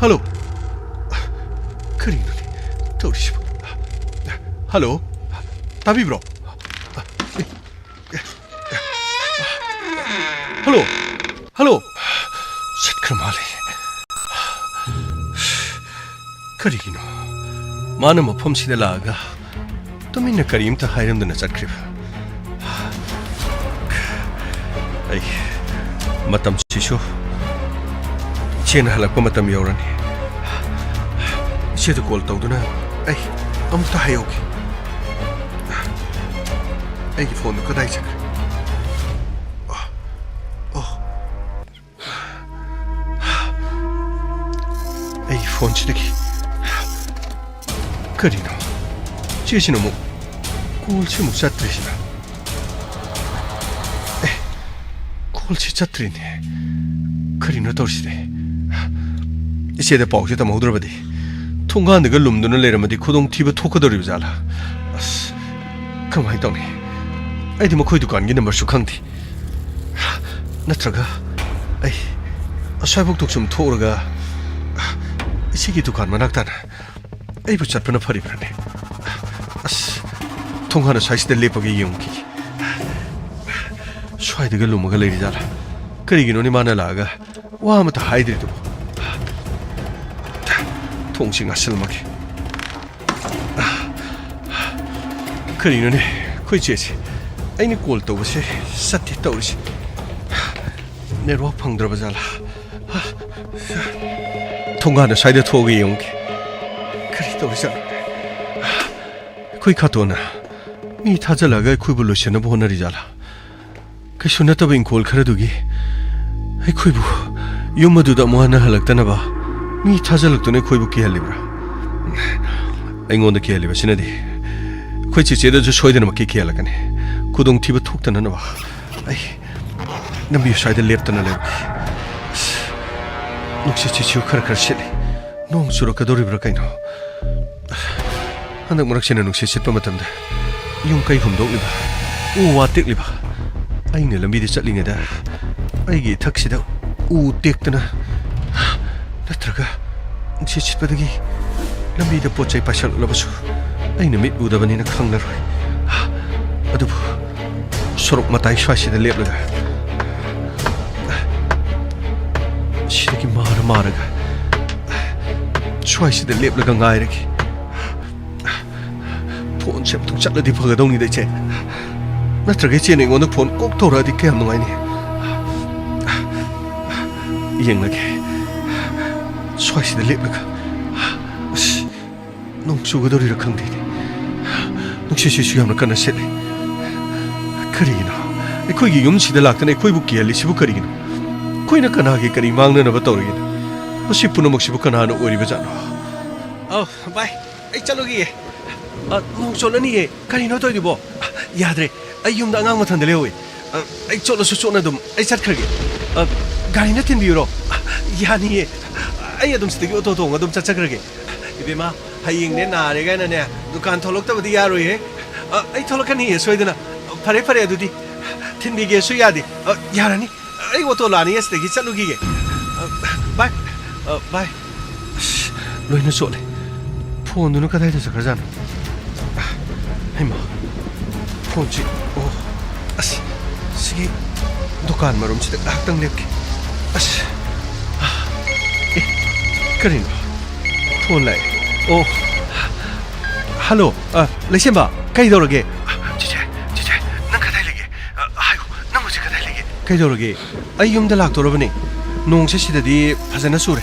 ꯍꯜꯂꯣ? ꯀꯔꯤꯅꯣꯅꯦ ꯇꯧꯔꯤꯁꯤꯕꯨ? ꯍꯜꯂꯣ? ꯇꯥꯕꯤꯕ꯭ꯔꯣ? ꯍꯜꯂꯣ? ꯍꯜꯂꯣ? ꯆꯠꯈ꯭ꯔ ꯃꯥꯜꯂꯦ꯫ ꯀꯔꯤꯒꯤꯅꯣ? ꯃꯥꯅ ꯃꯐꯝꯁꯤꯗ ꯂꯥꯛꯑꯒ ꯇꯨꯃꯤꯟꯅ ꯀꯔꯤꯝꯇ ꯍꯥꯏꯔꯝꯗꯅ ꯆꯠꯈ꯭ꯔꯤꯕ? ꯑꯩ ꯃꯇꯝꯁꯤꯁꯨ ꯏꯆꯦꯅ ꯍꯜꯂꯛꯄ ꯃꯇꯝ ꯌꯧꯔꯅꯤ꯫ ꯏꯆꯦꯗ ꯀꯣꯜ ꯇꯧꯗꯨꯅ ꯑꯩ ꯑꯃꯨꯛꯇ ꯍꯥꯏꯍꯧꯒꯦ꯫ ꯑꯩꯒꯤ ꯐꯣꯟꯗꯨ ꯀꯗꯥꯏ ꯆꯠꯈ꯭ꯔꯦ? ꯑꯣ, ꯑꯣ꯫ ꯑꯩꯒꯤ ꯐꯣꯟꯁꯤꯗꯒꯤ ꯀꯔꯤꯅꯣ? ꯆꯦꯁꯤꯅ ꯑꯃꯨꯛ ꯀꯣꯜꯁꯤ ꯑꯃꯨꯛ ꯆꯠꯇ꯭ꯔꯤꯁꯤꯅ? ꯑꯦ, ꯀꯣꯜ ꯀꯣꯜꯁꯤ ꯆꯠꯇ꯭ꯔꯤꯅꯦ꯫ ꯀꯔꯤꯅꯣ ꯇꯧꯔꯤꯁꯤꯗꯤ? ꯏꯆꯦꯗ ꯄꯥꯎꯁꯦ ꯇꯝꯍꯧꯗ꯭ꯔꯕꯗꯤ, ꯊꯣꯡꯒꯥꯟꯗꯒ ꯂꯨꯝꯗꯨꯅ ꯂꯩꯔꯝꯃꯗꯤ ꯈꯨꯗꯣꯡꯊꯤꯕ ꯊꯣꯛꯀꯗꯧꯔꯤꯕ ꯖꯥꯠꯂꯥ? ꯑꯁ, ꯀꯃꯥꯏꯅ ꯇꯧꯅꯤ? ꯑꯩꯗꯤ ꯃꯈꯣꯏ ꯗꯨꯀꯥꯟꯒꯤ ꯅꯝꯕꯔꯁꯨ ꯈꯪꯗꯦ꯫ ꯅꯠꯇ꯭ꯔꯒ ꯑꯩ ꯑꯁ꯭ꯋꯥꯏꯐꯥꯎ ꯁꯨꯝ ꯊꯣꯛꯎꯔꯒ ꯏꯆꯦꯒꯤ ꯗꯨꯀꯥꯟ ꯃꯅꯥꯛ ꯇꯥꯅ ꯑꯩꯕꯨ ꯆꯠꯄꯅ ꯐꯔꯤꯕ꯭ꯔꯥꯅꯦ? ꯑꯁ, ꯊꯣꯡꯒꯥꯟ ꯑꯁ꯭ꯋꯥꯏꯁꯤꯗ ꯂꯦꯞꯄꯒ ꯌꯦꯡꯉꯨꯈꯤꯒꯦ꯫ ꯁ꯭ꯋꯥꯏꯗꯒ ꯂꯨꯝꯃꯒ ꯂꯩꯔꯤ ꯖꯥꯠꯂꯥ? ꯀꯔꯤꯒꯤꯅꯣꯅꯦ ꯃꯥꯅ ꯂꯥꯛꯑꯒ ꯋꯥ ꯑꯃꯇ ꯍꯥꯏꯗ꯭ꯔꯤꯗꯨꯕꯨ? ꯊꯣꯡꯁꯤ ꯉꯥꯁꯤꯜꯂꯝꯃꯒꯦ꯫ ꯀꯔꯤꯅꯣꯅꯦ, ꯑꯩꯈꯣꯏ ꯆꯦꯁꯦ ꯑꯩꯅ ꯀꯣꯜ ꯇꯧꯕꯁꯦ ꯆꯠꯇꯦ ꯇꯧꯔꯤꯁꯦ꯫ ꯅꯦꯠꯋꯥꯛ ꯐꯪꯗ꯭ꯔꯕ ꯖꯥꯠꯂꯥ? ꯊꯣꯡꯒꯥꯟ ꯑꯁ꯭ꯋꯥꯏꯗ ꯊꯣꯛꯑꯒ ꯌꯦꯡꯉꯨꯒꯦ꯫ ꯀꯔꯤ ꯇꯧꯔꯤꯖꯥꯠꯅꯣ? ꯑꯩꯈꯣꯏ ꯈꯥꯇꯣꯟꯅ ꯃꯤ ꯊꯥꯖꯤꯜꯂꯒ ꯑꯩꯈꯣꯏꯕꯨ ꯂꯣꯏꯁꯤꯟꯅꯕ ꯍꯣꯠꯅꯔꯤ ꯖꯥꯠꯂꯥ? ꯀꯩꯁꯨ ꯅꯠꯇꯕ ꯏꯪꯈꯣꯜ ꯈꯔꯗꯨꯒꯤ ꯑꯩꯈꯣꯏꯕꯨ ꯌꯨꯝ ꯑꯗꯨꯗ ꯑꯃꯨꯛ ꯍꯟꯅ ꯍꯜꯂꯛꯇꯅꯕ ꯃꯤ ꯊꯥꯖꯤꯜꯂꯛꯇꯨꯅ ꯑꯩꯈꯣꯏꯕꯨ ꯀꯤꯍꯜꯂꯤꯕ꯭ꯔꯥ? ꯑꯩꯉꯣꯟꯗ ꯀꯤꯍꯜꯂꯤꯕꯁꯤꯅꯗꯤ ꯑꯩꯈꯣꯏ ꯆꯦꯆꯦꯗꯁꯨ ꯁꯣꯏꯗꯅꯃꯛꯀꯤ ꯀꯤꯍꯜꯂꯛꯀꯅꯤ꯫ ꯈꯨꯗꯣꯡꯊꯤꯕ ꯊꯣꯛꯇꯅꯅꯕ ꯑꯩ ꯂꯝꯕꯤ ꯁ꯭ꯋꯥꯏꯗ ꯂꯦꯞꯇꯅ ꯂꯩꯔꯒꯦ꯫ ꯑꯁ, ꯅꯨꯡꯁꯤꯠꯁꯤꯁꯨ ꯈꯔ ꯈꯔ ꯁꯤꯠꯂꯤ꯫ ꯅꯣꯡ ꯆꯨꯔꯛꯀꯗꯧꯔꯤꯕ꯭ꯔꯥ ꯀꯩꯅꯣ? ꯍꯟꯗꯛ ꯃꯔꯛꯁꯤꯅ ꯅꯨꯡꯁꯤꯠ ꯁꯤꯠꯄ ꯃꯇꯝꯗ ꯌꯨꯝ ꯀꯩ ꯍꯨꯝꯗꯣꯛꯂꯤꯕ, ꯎ ꯋꯥ ꯇꯦꯛꯂꯤꯕ, ꯑꯩꯅ ꯂꯝꯕꯤꯗ ꯆꯠꯂꯤꯉꯩꯗ ꯑꯩꯒꯤ ꯏꯊꯛꯁꯤꯗ ꯎ ꯇꯦꯛꯇꯅ ꯅꯠꯇ꯭ꯔꯒ ꯅꯨꯡꯁꯤꯠ ꯁꯤꯠꯄꯗꯒꯤ ꯂꯝꯕꯤꯗ ꯄꯣꯠ ꯆꯩ ꯄꯥꯏꯁꯜꯂꯛꯂꯕꯁꯨ ꯑꯩꯅ ꯃꯤꯠ ꯎꯗꯕꯅꯤꯅ ꯈꯪꯂꯔꯣꯏ꯫ ꯑꯗꯨꯕꯨ ꯁꯣꯔꯣꯛ ꯃꯇꯥꯏ ꯁ꯭ꯋꯥꯏꯁꯤꯗ ꯂꯦꯞꯂꯒ ꯁꯤꯗꯒꯤ ꯃꯥꯔ ꯃꯥꯔꯒ ꯁ꯭ꯋꯥꯏꯁꯤꯗ ꯂꯦꯞꯂꯒ ꯉꯥꯏꯔꯒꯦ꯫ ꯐꯣꯟꯁꯦ ꯑꯝꯇꯪ ꯆꯠꯂꯗꯤ ꯐꯒꯗꯧꯅꯤꯗ, ꯏꯆꯦ꯫ ꯅꯠꯇ꯭ꯔꯒ ꯏꯆꯦꯅ ꯑꯩꯉꯣꯟꯗ ꯐꯣꯟ ꯀꯣꯛ ꯇꯧꯔꯛꯑꯗꯤ ꯀꯌꯥꯝ ꯅꯨꯡꯉꯥꯏꯅꯤ꯫ ꯌꯦꯡꯂꯒꯦ꯫ ꯁ꯭ꯋꯥꯏꯁꯤꯗ ꯂꯦꯞꯂꯒ꯫ ꯑꯁ, ꯅꯣꯡ ꯆꯨꯒꯗꯧꯔꯤꯔꯥ ꯈꯪꯗꯦꯅꯦ꯫ ꯅꯨꯡꯁꯤꯠꯁꯤꯁꯨ ꯌꯥꯝꯅ ꯀꯟꯅ ꯁꯤꯠꯂꯤ꯫ ꯀꯔꯤꯒꯤꯅꯣ? ꯑꯩꯈꯣꯏꯒꯤ ꯌꯨꯝꯁꯤꯗ ꯂꯥꯛꯇꯅ ꯑꯩꯈꯣꯏꯕꯨ ꯀꯤꯍꯜꯂꯤꯁꯤꯕꯨ ꯀꯔꯤꯒꯤꯅꯣ? ꯑꯩꯈꯣꯏꯅ ꯀꯅꯥꯒꯤ ꯀꯔꯤ ꯃꯥꯡꯅꯅꯕ ꯇꯧꯔꯤꯒꯤꯅꯣ? ꯃꯁꯤ ꯄꯨꯝꯅꯃꯛꯁꯤꯕꯨ ꯀꯅꯥꯅ ꯑꯣꯏꯔꯤꯕꯖꯥꯠꯅꯣ? ꯑꯧ, ꯚꯥꯏ, ꯑꯩ ꯆꯠꯂꯨꯈꯤꯒꯦ꯫ ꯑ, ꯅꯣꯡ ꯆꯣꯠꯂꯅꯤꯌꯦ꯫ ꯀꯔꯤꯅꯣ ꯇꯧꯔꯤꯗꯨꯕꯣ? ꯑ, ꯌꯥꯗ꯭ꯔꯦ꯫ ꯑꯩ ꯌꯨꯝꯗ ꯑꯉꯥꯡ ꯃꯊꯟꯗ ꯂꯩꯍꯧꯋꯦ꯫ ꯑ, ꯑꯩ ꯆꯣꯠꯂꯁꯨ ꯆꯣꯠꯅ ꯑꯗꯨꯝ ꯑꯩ ꯆꯠꯈ꯭ꯔꯒꯦ꯫ ꯑ, ꯒꯥꯔꯤꯅ ꯊꯤꯟꯕꯤꯌꯨꯔꯣ? ꯑ, ꯌꯥꯅꯤꯌꯦ꯫ ꯑꯩ ꯑꯗꯨꯝ ꯁꯤꯗꯒꯤ ꯑꯣꯇꯣ ꯇꯣꯡꯉ ꯑꯗꯨꯝ ꯆꯠꯆꯈ꯭ꯔꯒꯦ꯫ ꯏꯕꯦꯝꯃ, ꯍꯌꯦꯡꯅꯦ ꯅꯥꯔꯦ ꯀꯥꯏꯅꯅꯦ ꯗꯨꯀꯥꯟ ꯊꯣꯛꯂꯛꯇꯕꯗꯤ ꯌꯥꯔꯣꯏꯍꯦ꯫ ꯑ, ꯑꯩ ꯊꯣꯛꯂꯛꯀꯅꯤꯌꯦ ꯁꯣꯏꯗꯅ꯫ ꯑ, ꯐꯔꯦ, ꯐꯔꯦ, ꯑꯗꯨꯗꯤ ꯊꯤꯟꯕꯤꯒꯦꯁꯨ ꯌꯥꯗꯦ꯫ ꯑ, ꯌꯥꯔꯅꯤ꯫ ꯑꯩ ꯑꯣꯇꯣ ꯂꯥꯛꯑꯅꯤ, ꯑꯁꯤꯗꯒꯤ ꯆꯠꯂꯨꯈꯤꯒꯦ꯫ ꯑ, ꯕꯥꯏ꯫ ꯑ, ꯕꯥꯏ꯫ ꯑꯁ, ꯂꯣꯏꯅ ꯆꯣꯠꯂꯦ꯫ ꯐꯣꯟꯗꯨꯅ ꯀꯗꯥꯏꯗ ꯆꯠꯈ꯭ꯔꯖꯥꯠꯅꯣ? ꯑ, ꯍꯩꯃꯥ꯫ ꯐꯣꯟꯁꯤ, ꯑꯣ, ꯑꯁ, ꯁꯤꯒꯤ ꯗꯨꯀꯥꯟ ꯃꯔꯨꯝꯁꯤꯗ ꯉꯥꯏꯍꯥꯛꯇꯪ ꯂꯦꯞꯀꯦ꯫ ꯑꯁ, ꯑ, ꯑꯦ, ꯀꯔꯤꯅꯣ? ꯐꯣꯟ ꯂꯥꯛꯑꯦ꯫ ꯑꯣ, ꯍꯜꯂꯣ, ꯑ, ꯂꯩꯁꯦꯝꯕ, ꯀꯩꯗꯧꯔꯒꯦ? ꯆꯤꯆꯦ, ꯆꯤꯆꯦ, ꯅꯪ ꯀꯗꯥꯏ ꯂꯩꯒꯦ? ꯑ, ꯍꯥꯏꯌꯨ, ꯅꯪ ꯍꯧꯖꯤꯛ ꯀꯗꯥꯏ ꯂꯩꯒꯦ? ꯀꯩꯗꯧꯔꯒꯦ? ꯑꯩ ꯌꯨꯝꯗ ꯂꯥꯛꯇꯣꯔꯕꯅꯦ꯫ ꯅꯣꯡꯁꯦ ꯁꯤꯗꯗꯤ ꯐꯖꯅ ꯆꯨꯔꯦ꯫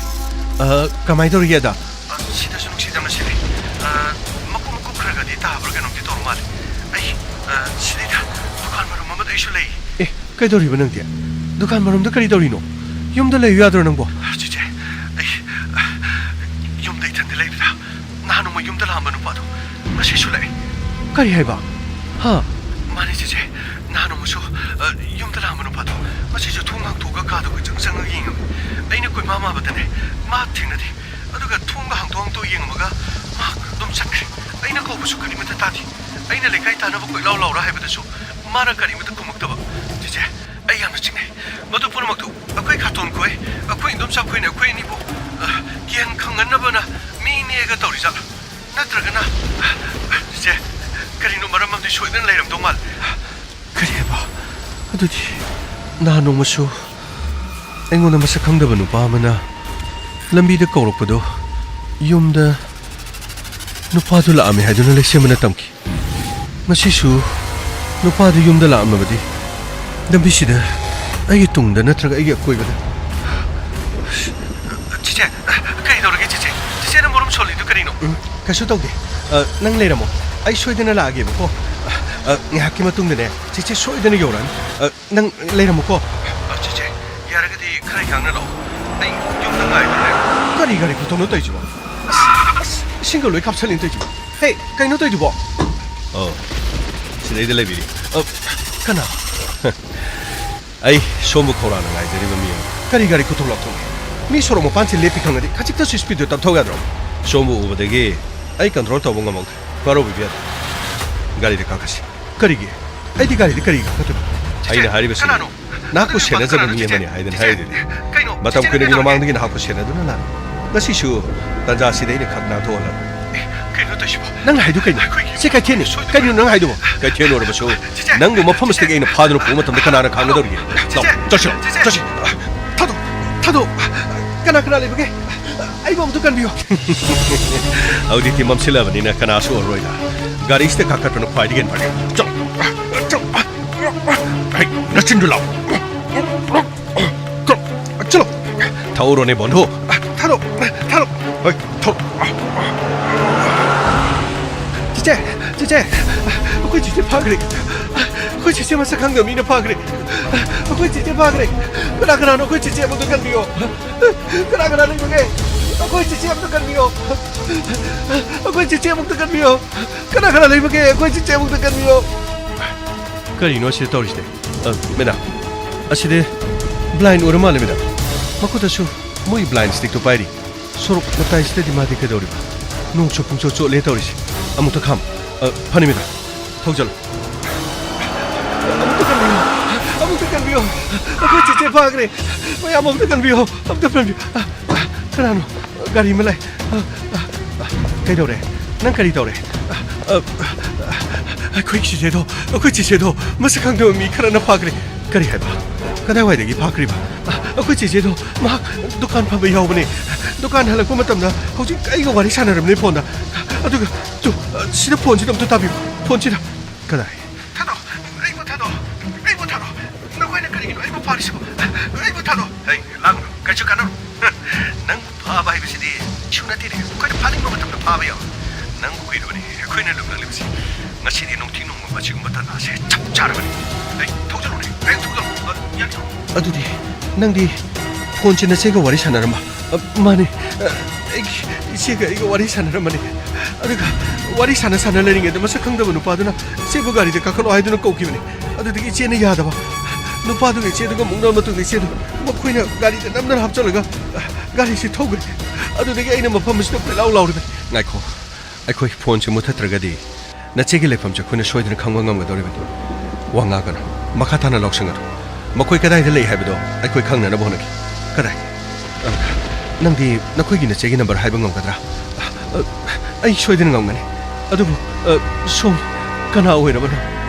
ꯑ, ꯀꯃꯥꯏ ꯇꯧꯔꯤꯒꯦ ꯑꯗ? ꯑ, ꯁꯤꯗꯁꯨ ꯅꯨꯡꯁꯤꯠ ꯌꯥꯝꯅ ꯁꯤꯠꯂꯤ꯫ ꯑ, ꯃꯀꯨꯞ ꯃꯀꯨꯞ ꯈꯔ ꯈꯔꯗꯤ ꯇꯥꯕ꯭ꯔꯥ ꯀꯩꯅꯣꯝꯗꯤ ꯇꯧꯔ ꯃꯥꯜꯂꯦ꯫ ꯑꯩ, ꯑ, ꯁꯤꯗꯩꯗ ꯗꯨꯀꯥꯟ ꯃꯔꯨꯝ ꯑꯃꯗ ꯑꯩꯁꯨ ꯂꯩ꯫ ꯑꯦ, ꯀꯩꯗꯧꯔꯤꯕ ꯅꯪꯗꯤ? ꯗꯨꯀꯥꯟ ꯃꯔꯨꯝꯗ ꯀꯔꯤ ꯇꯧꯔꯤꯅꯣ? ꯌꯨꯝꯗ ꯂꯩꯌꯨ ꯌꯥꯗ꯭ꯔꯣ ꯅꯪꯕꯣ? ꯆꯤꯆꯦ, ꯑꯩ, ꯑ, ꯌꯨꯝꯗ ꯏꯊꯟꯗ ꯂꯩꯕꯗ ꯅꯍꯥꯟ ꯅꯣꯡꯃ ꯌꯨꯝꯗ ꯂꯥꯛꯑꯝꯕ ꯅꯨꯄꯥꯗꯣ ꯉꯁꯤꯁꯨ ꯂꯥꯛꯑꯦ꯫ ꯀꯔꯤ ꯍꯥꯏꯕ? ꯍꯥ? ꯃꯥꯅꯦ ꯆꯤꯆꯦ, ꯅꯍꯥꯟ ꯅꯣꯡꯃꯁꯨ, ꯑ, ꯌꯨꯝꯗ ꯂꯥꯛꯑꯝꯕ ꯅꯨꯄꯥꯗꯣ ꯉꯁꯤꯁꯨ ꯊꯣꯡ ꯍꯥꯡꯇꯣꯛꯑꯒ ꯀꯥꯗ ꯀꯣꯏꯆꯪ ꯆꯪꯉꯒ ꯌꯦꯡꯉꯝꯃꯤ꯫ ꯑꯩꯅ ꯀꯣꯏꯃꯥ ꯃꯥꯕꯗꯅꯦ ꯃꯥ ꯊꯦꯡꯅꯗꯦ꯫ ꯑꯗꯨꯒ ꯊꯣꯡꯒ ꯍꯥꯡꯇꯣꯛ ꯍꯥꯡꯇꯣꯛ ꯌꯦꯡꯉꯝꯃꯒ ꯃꯥ ꯑꯗꯨꯝ ꯆꯠꯈ꯭ꯔꯦ꯫ ꯑꯩꯅ ꯀꯧꯕꯁꯨ ꯀꯔꯤꯃꯠꯇ ꯇꯥꯗꯦ꯫ ꯑꯩꯅ ꯂꯩꯀꯥꯏ ꯇꯥꯟꯅꯕ ꯀꯣꯏꯂꯥꯎ ꯂꯥꯎꯔ ꯍꯥꯏꯕꯗꯁꯨ ꯃꯥꯅ ꯀꯔꯤꯃꯠꯇ ꯈꯨꯝꯃꯛꯇꯕ꯫ ꯆꯤꯆꯦ, ꯑꯩ ꯌꯥꯝꯅ ꯆꯤꯡꯅꯩ꯫ ꯃꯗꯨ ꯄꯨꯝꯅꯃꯛꯇꯨ ꯑꯩꯈꯣꯏ ꯈꯥꯇꯣꯟ ꯈꯣꯏ, ꯑꯩꯈꯣꯏ ꯏꯟꯗꯣꯝꯆꯥ ꯈꯣꯏꯅ ꯑꯩꯈꯣꯏ ꯑꯅꯤꯕꯨ, ꯑ, ꯀꯤꯍꯟ ꯈꯪꯍꯟꯅꯕꯅ ꯃꯤ ꯅꯦꯛꯑꯒ ꯇꯧꯔꯤꯖꯥꯠꯂꯥ? ꯅꯠꯇ꯭ꯔꯒꯅ, ꯑ, ꯆꯤꯆꯦ, ꯀꯔꯤꯅꯣ ꯃꯔꯝ ꯑꯃꯗꯤ ꯁꯣꯏꯗꯅ ꯂꯩꯔꯝꯗꯧ ꯃꯥꯜꯂꯦ꯫ ꯀꯔꯤ ꯍꯥꯏꯕ? ꯑꯗꯨꯗꯤ ꯅꯍꯥꯟ ꯅꯣꯡꯃꯁꯨ ꯑꯩꯉꯣꯟꯗ ꯃꯁꯛ ꯈꯪꯗꯕ ꯅꯨꯄꯥ ꯑꯃꯅ ꯂꯝꯕꯤꯗ ꯀꯧꯔꯛꯄꯗꯣ ꯌꯨꯝꯗ ꯅꯨꯄꯥꯗꯨ ꯂꯥꯛꯑꯝꯃꯦ ꯍꯥꯏꯗꯨꯅ ꯂꯩꯁꯦꯝꯕꯅ ꯇꯝꯈꯤ꯫ ꯉꯁꯤꯁꯨ ꯅꯨꯄꯥꯗꯨ ꯌꯨꯝꯗ ꯂꯥꯛꯑꯝꯃꯕꯗꯤ ꯂꯝꯕꯤꯁꯤꯗ ꯑꯩꯒꯤ ꯇꯨꯡꯗ ꯅꯠꯇ꯭ꯔꯒ ꯑꯩꯒꯤ ꯑꯀꯣꯏꯕꯗ꯫ ꯆꯤꯆꯦ, ꯀꯩꯗꯧꯔꯒꯦ ꯆꯤꯆꯦ? ꯆꯤꯆꯦꯅ ꯃꯔꯨꯝ ꯁꯣꯜꯂꯤꯗꯨ ꯀꯔꯤꯅꯣ? ꯎꯝ, ꯀꯩꯁꯨ ꯇꯧꯗꯦ꯫ ꯑ, ꯅꯪ ꯂꯩꯔꯝꯃꯣ꯫ ꯑꯩ ꯁꯣꯏꯗꯅ ꯂꯥꯛꯑꯒꯦꯕꯀꯣ꯫ ꯑ, ꯑ, ꯉꯥꯏꯍꯥꯛꯀꯤ ꯃꯇꯨꯡꯗꯅꯦ ꯆꯤꯆꯦ ꯁꯣꯏꯗꯅ ꯌꯧꯔꯛꯑꯅꯤ꯫ ꯑ, ꯅꯪ ꯂꯩꯔꯝꯃꯨꯀꯣ꯫ ꯑ, ꯆꯤꯆꯦ, ꯌꯥꯔꯒꯗꯤ ꯈꯔ ꯌꯥꯡꯅ ꯂꯥꯛꯑꯣ꯫ ꯑꯩ ꯌꯨꯝꯗ ꯉꯥꯏꯕ ꯉꯥꯏꯕ꯫ ꯀꯔꯤ ꯒꯥꯔꯤ ꯈꯨꯊꯧꯅꯣ ꯇꯧꯔꯤꯁꯤꯕꯣ? ꯑꯁ, ꯑꯁ, ꯏꯁꯤꯡꯒ ꯂꯣꯏ ꯀꯥꯞꯁꯜꯂꯤꯅ ꯇꯧꯔꯤꯁꯤꯕꯣ꯫ ꯍꯦ, ꯀꯩꯅꯣ ꯇꯧꯔꯤꯗꯨꯕꯣ? ꯑꯣ, ꯁꯤꯗꯩꯗ ꯂꯩꯕꯤꯔꯤ꯫ ꯑ, ꯀꯅꯥ? ꯑꯩ ꯁꯣꯝꯕꯨ ꯈꯧꯔꯥꯡꯅ ꯉꯥꯏꯖꯔꯤꯕ ꯃꯤ ꯑꯃꯅꯤ꯫ ꯀꯔꯤ ꯒꯥꯔꯤ ꯈꯨꯊꯧ ꯂꯥꯛꯊꯧꯅꯣ? ꯃꯤ ꯁꯣꯔꯣꯛ ꯃꯄꯥꯟꯁꯤ ꯂꯦꯞꯄꯤ ꯈꯪꯉꯗꯤ ꯈꯖꯤꯛꯇꯁꯨ ꯁ꯭ꯄꯤꯗꯇꯨ ꯇꯞꯊꯧ ꯌꯥꯗ꯭ꯔꯣ? ꯁꯣꯝꯕꯨ ꯎꯕꯗꯒꯤ ꯑꯩ ꯀꯟꯇ꯭ꯔꯣꯜ ꯇꯧꯕ ꯉꯝꯍꯧꯗ꯭ꯔꯦ꯫ ꯋꯥꯔꯧꯕꯤꯕ ꯌꯥꯗꯦ꯫ ꯒꯥꯔꯤꯗ ꯀꯥꯈꯠꯁꯤ꯫ ꯀꯔꯤꯒꯤ? ꯑꯩꯗꯤ ꯒꯥꯔꯤꯗ ꯀꯔꯤꯒꯤ ꯀꯥꯈꯠꯇꯣꯏꯅꯣ? ꯆꯤꯆꯦ, ꯑꯩꯅ ꯍꯥꯏꯔꯤꯕꯁꯤꯗꯤ ꯀꯅꯥꯅꯣ? ꯅꯍꯥꯛꯄꯨ ꯑꯗꯨꯒꯤ ꯁꯦꯟꯅꯖꯕ ꯅꯨꯄꯥꯗꯨꯅ ꯃꯤ ꯆꯤꯆꯦ, ꯑꯃꯅꯤ ꯍꯥꯏꯗꯅ ꯆꯤꯆꯦ, ꯍꯥꯏꯔꯤꯗꯨꯗꯤ꯫ ꯀꯩꯅꯣ? ꯃꯇꯝ ꯆꯤꯆꯦꯅ ꯀꯨꯏꯅꯒꯤ ꯀꯩꯗꯧꯔꯒꯦ? ꯃꯃꯥꯡꯗꯒꯤ ꯅꯍꯥꯛꯄꯨ ꯁꯦꯟꯅꯗꯨꯅ ꯂꯥꯛꯂꯤ꯫ ꯉꯁꯤꯁꯨ ꯇꯥꯟꯖꯥꯁꯤꯗ ꯑꯩꯅ ꯈꯛ ꯅꯥꯟꯊꯣꯛꯍꯜꯂꯔꯣꯏ꯫ ꯑꯦ, ꯀꯩꯅꯣ ꯇꯧꯏꯁꯤꯕꯣ? ꯅꯪꯅ ꯍꯥꯏꯗꯨ ꯀꯩꯅꯣ? ꯑꯩꯈꯣꯏꯒꯤ ꯁꯤ ꯀꯩꯊꯦꯜꯅꯤ꯫ ꯁꯣꯏꯗꯅ ꯀꯩꯅꯣ ꯅꯪ ꯍꯥꯏꯗꯨꯕꯣ? ꯀꯩꯊꯦꯜ ꯑꯣꯏꯔꯕꯁꯨ ꯆꯤꯆꯦ, ꯅꯪꯕꯨ ꯃꯐꯝ ꯑꯁꯤꯗꯒꯤ ꯑꯩꯅ ꯐꯥꯗꯨꯅ ꯄꯨꯕ ꯃꯇꯝꯗ ꯀꯅꯥꯅ ꯈꯥꯡꯒꯗꯧꯔꯤꯒꯦ? ꯂꯥꯎ, ꯆꯤꯆꯦ, ꯆꯠꯁꯤꯔꯣ? ꯆꯤꯆꯦ꯫ ꯆꯠꯁꯤ꯫ ꯊꯥꯗꯣꯛ, ꯊꯥꯗꯣꯛ꯫ ꯀꯅꯥ ꯀꯅꯥ ꯂꯩꯕꯒꯦ? ꯑꯩꯕꯨ ꯑꯃꯨꯛꯇ ꯀꯟꯕꯤꯌꯨ꯫ ꯍꯧꯖꯤꯛꯇꯤ ꯃꯝꯁꯤꯜꯂꯕꯅꯤꯅ ꯀꯅꯥꯁꯨ ꯎꯔꯔꯣꯏꯗ꯫ ꯒꯥꯔꯤꯁꯤꯗ ꯀꯥꯈꯠꯄꯅ ꯈ꯭ꯋꯥꯏꯗꯒꯤ ꯍꯦꯟꯅ ꯐꯔꯦ꯫ ꯆꯠꯂꯣ꯫ ꯆꯠꯂꯣ꯫ ꯍꯩ, ꯅꯆꯤꯟꯗꯨ ꯂꯥꯎ꯫ ꯆꯠꯂꯣ꯫ ꯊꯧꯔꯣꯅꯦ ꯕꯣꯟꯙꯨ꯫ ꯊꯥꯗꯣꯛ꯫ ꯊꯥꯗꯣꯛ꯫ ꯍꯣꯏ, ꯊꯧ꯫ ꯆꯤꯆꯦ, ꯆꯤꯆꯦ, ꯑꯩꯈꯣꯏ ꯆꯤꯆꯦ ꯐꯥꯈ꯭ꯔꯦ꯫ ꯑꯩꯈꯣꯏ ꯆꯤꯆꯦ ꯃꯁꯛ ꯈꯪꯗꯕ ꯃꯤꯅ ꯐꯥꯈ꯭ꯔꯦ꯫ ꯑꯩꯈꯣꯏ ꯆꯤꯆꯦ ꯐꯥꯈ꯭ꯔꯦ꯫ ꯀꯅꯥ ꯀꯅꯥꯅꯣ ꯑꯩꯈꯣꯏ ꯆꯤꯆꯦ ꯑꯃꯨꯛꯇ ꯀꯟꯕꯤꯌꯣ꯫ ꯀꯅꯥ ꯀꯅꯥ ꯂꯩꯕꯒꯦ? ꯑꯩꯈꯣꯏ ꯆꯤꯆꯦ ꯑꯃꯨꯛꯇ ꯀꯟꯕꯤꯌꯣ꯫ ꯑꯩꯈꯣꯏ ꯆꯤꯆꯦ ꯑꯃꯨꯛꯇ ꯀꯟꯕꯤꯌꯣ꯫ ꯀꯅꯥ ꯀꯅꯥ ꯂꯩꯕꯒꯦ? ꯑꯩꯈꯣꯏ ꯆꯤꯆꯦ ꯑꯃꯨꯛꯇ ꯀꯟꯕꯤꯌꯣ꯫ ꯀꯔꯤꯅꯣ ꯑꯁꯤꯗ ꯇꯧꯔꯤꯁꯤꯗꯤ? ꯑ, ꯃꯦꯗꯥꯝ, ꯑꯁꯤꯗꯤ ꯕ꯭ꯂꯥꯏꯟ ꯑꯣꯏꯔ ꯃꯥꯜꯂꯦ, ꯃꯦꯗꯥꯝ꯫ ꯃꯈꯨꯠꯇꯁꯨ ꯃꯣꯏ ꯕ꯭ꯂꯥꯏꯟ ꯁ꯭ꯇꯤꯛꯇꯣ ꯄꯥꯏꯔꯤ꯫ ꯁꯣꯔꯣꯛ ꯃꯇꯥꯏꯁꯤꯗꯗꯤ ꯃꯥꯗꯤ ꯀꯩꯗꯧꯔꯤꯕ? ꯅꯣꯡꯁꯨ ꯄꯨꯡꯆꯣꯠ ꯆꯣꯠꯂꯦ ꯇꯧꯔꯤꯁꯦ꯫ ꯑꯃꯨꯛꯇ ꯈꯥꯝ-, ꯑ, ꯐꯅꯤ, ꯃꯦꯗꯥꯝ꯫ ꯊꯧꯖꯜꯂꯨ꯫ ꯑꯃꯨꯛꯇ ꯀꯟꯕꯤꯌꯨ꯫ ꯑꯃꯨꯛꯇ ꯀꯟꯕꯤꯌꯨ꯫ ꯑꯩꯈꯣꯏ ꯆꯤꯆꯦ ꯐꯥꯈ꯭ꯔꯦ꯫ ꯃꯌꯥꯝ ꯑꯃꯨꯛꯇ ꯀꯟꯕꯤꯌꯨ꯫ ꯑꯃꯨꯛꯇ ꯀꯟꯕꯤꯌꯨ꯫ ꯑ, ꯑ, ꯀꯅꯥꯅꯣ? ꯒꯥꯔꯤ ꯑꯃ ꯂꯥꯛꯑꯦ꯫ ꯑ, ꯑ, ꯑ, ꯀꯩꯗꯧꯔꯦ? ꯅꯪ ꯀꯔꯤ ꯇꯧꯔꯦ? ꯑ, ꯑ, ꯑ, ꯑꯩꯈꯣꯏ ꯆꯤꯆꯦꯗꯣ, ꯑꯩꯈꯣꯏ ꯆꯤꯆꯦꯗꯣ ꯃꯁꯛ ꯈꯪꯗꯕ ꯃꯤ ꯈꯔꯅ ꯐꯥꯈ꯭ꯔꯦ꯫ ꯀꯔꯤ ꯍꯥꯏꯕ? ꯀꯗꯥꯏꯋꯥꯏꯗꯒꯤ ꯐꯥꯈ꯭ꯔꯤꯕ? ꯑ, ꯑꯩꯈꯣꯏ ꯆꯤꯆꯦꯗꯣ ꯃꯍꯥꯛ ꯗꯨꯀꯥꯟ ꯐꯝꯕ ꯌꯥꯎꯕꯅꯦ꯫ ꯗꯨꯀꯥꯟ ꯍꯜꯂꯛꯄ ꯃꯇꯝꯗ ꯍꯧꯖꯤꯛ ꯑꯩꯒ ꯋꯥꯔꯤ ꯁꯥꯟꯅꯔꯝꯅꯦ ꯐꯣꯟꯗ꯫ ꯑꯗꯨꯒ ꯇꯨ, ꯁꯤꯗ ꯐꯣꯟꯁꯤꯗ ꯑꯝꯇ ꯇꯥꯕꯤꯌꯨ꯫ ꯐꯣꯟꯁꯤꯗ꯫ ꯀꯗꯥꯏ? ꯊꯥꯗꯣꯛ! ꯑꯩꯕꯨ ꯊꯥꯗꯣꯛ! ꯑꯩꯕꯨ ꯊꯥꯗꯣꯛ! ꯅꯈꯣꯏꯅ ꯀꯔꯤꯒꯤꯅꯣ ꯑꯩꯕꯨ ꯐꯥꯔꯤꯁꯤꯕꯣ? ꯑꯩꯕꯨ ꯊꯥꯗꯣꯛ! ꯍꯩ, ꯂꯥꯡꯒꯅꯨ꯫ ꯀꯩꯁꯨ ꯀꯥꯟꯅꯔꯣꯏ꯫ ꯅꯪꯕꯨ ꯐꯥꯕ ꯍꯥꯏꯕꯁꯤꯗꯤ ꯏꯁꯨ ꯅꯠꯇꯦꯅꯦ꯫ ꯑꯩꯈꯣꯏꯅ ꯐꯥꯅꯤꯡꯕ ꯃꯇꯝꯗ ꯐꯥꯕ ꯌꯥꯕ꯫ ꯅꯪꯕꯨ ꯀꯨꯏꯔꯕꯅꯤ ꯑꯩꯈꯣꯏꯅ ꯂꯨꯞꯅꯔꯤꯕꯁꯤ꯫ ꯉꯁꯤꯗꯤ ꯅꯨꯡꯊꯤꯜ ꯅꯣꯡꯃ ꯑꯁꯤꯒꯨꯝꯕ ꯇꯥꯟꯖꯥꯁꯦ ꯆꯞ ꯆꯥꯔꯕꯅꯤ꯫ ꯍꯩ, ꯊꯧꯖꯤꯜꯂꯨꯅꯦ꯫ ꯍꯩ, ꯊꯧꯖꯤꯜꯂꯨ꯫ ꯑ, ꯌꯥꯅꯤ꯫ ꯑꯗꯨꯗꯤ ꯅꯪꯗꯤ ꯐꯣꯟꯁꯤ ꯅꯆꯦꯒ ꯋꯥꯔꯤ ꯁꯥꯟꯅꯔꯝꯕ? ꯑ, ꯃꯥꯅꯤ꯫ ꯑ, ꯑꯩꯒꯤ ꯏꯆꯦꯒ ꯑꯩꯒ ꯋꯥꯔꯤ ꯁꯥꯟꯅꯔꯝꯕꯅꯤ꯫ ꯑꯗꯨꯒ ꯋꯥꯔꯤ ꯁꯥꯟꯅ ꯁꯥꯟꯅ ꯂꯩꯔꯤꯉꯩꯗ ꯃꯁꯛ ꯈꯪꯗꯕ ꯅꯨꯄꯥꯗꯨꯅ ꯏꯆꯦꯕꯨ ꯒꯥꯔꯤꯗ ꯀꯥꯈꯠꯂꯣ ꯍꯥꯏꯗꯨꯅ ꯀꯧꯈꯤꯕꯅꯤ꯫ ꯑꯗꯨꯗꯒꯤ ꯏꯆꯦꯅ ꯌꯥꯗꯕ꯫ ꯅꯨꯄꯥꯗꯨꯒ ꯏꯆꯦꯗꯨꯒ ꯃꯨꯛꯅꯕ ꯃꯇꯨꯡꯗ ꯏꯆꯦꯗꯨ ꯃꯈꯣꯏꯅ ꯒꯥꯔꯤꯗ ꯅꯝꯗꯅ ꯍꯥꯞꯆꯤꯜꯂꯒ, ꯑ, ꯒꯥꯔꯤꯁꯤ ꯊꯧꯈ꯭ꯔꯦ꯫ ꯑꯗꯨꯗꯒꯤ ꯑꯩꯅ ꯃꯐꯝ ꯑꯁꯤꯗ ꯀꯣꯏꯂꯥꯎ ꯂꯥꯎꯔꯤꯕꯅꯤ꯫ ꯉꯥꯏꯈꯣ, ꯑꯩꯈꯣꯏ ꯐꯣꯟꯁꯦ ꯃꯨꯠꯊꯠꯇ꯭ꯔꯒꯗꯤ ꯅꯆꯦꯒꯤ ꯂꯩꯐꯝꯁꯦ ꯑꯩꯈꯣꯏꯅ ꯁꯣꯏꯗꯅ ꯈꯪꯕ ꯉꯝꯒꯗꯧꯔꯤꯕꯅꯤ꯫ ꯋꯥ ꯉꯥꯡꯒꯅꯨ꯫ ꯃꯈꯥ ꯇꯥꯅ ꯂꯥꯎꯁꯪꯒꯅꯨ꯫ ꯃꯈꯣꯏ ꯀꯗꯥꯏꯗ ꯂꯩ ꯍꯥꯏꯕꯗꯣ ꯑꯩꯈꯣꯏ ꯈꯪꯅꯅꯕ ꯍꯣꯠꯅꯒꯦ꯫ ꯀꯗꯥꯏ? ꯑ, ꯅꯪꯗꯤ ꯅꯈꯣꯏꯒꯤ ꯅꯆꯦꯒꯤ ꯅꯝꯕꯔ ꯍꯥꯏꯕ ꯉꯝꯒꯗ꯭ꯔꯥ? ꯑ, ꯑ, ꯑꯩ ꯁꯣꯏꯗꯅ ꯉꯝꯒꯅꯤ꯫ ꯑꯗꯨꯕꯨ, ꯑ, ꯁꯣꯝ ꯀꯅꯥ ꯑꯣꯏꯔꯕꯅꯣ?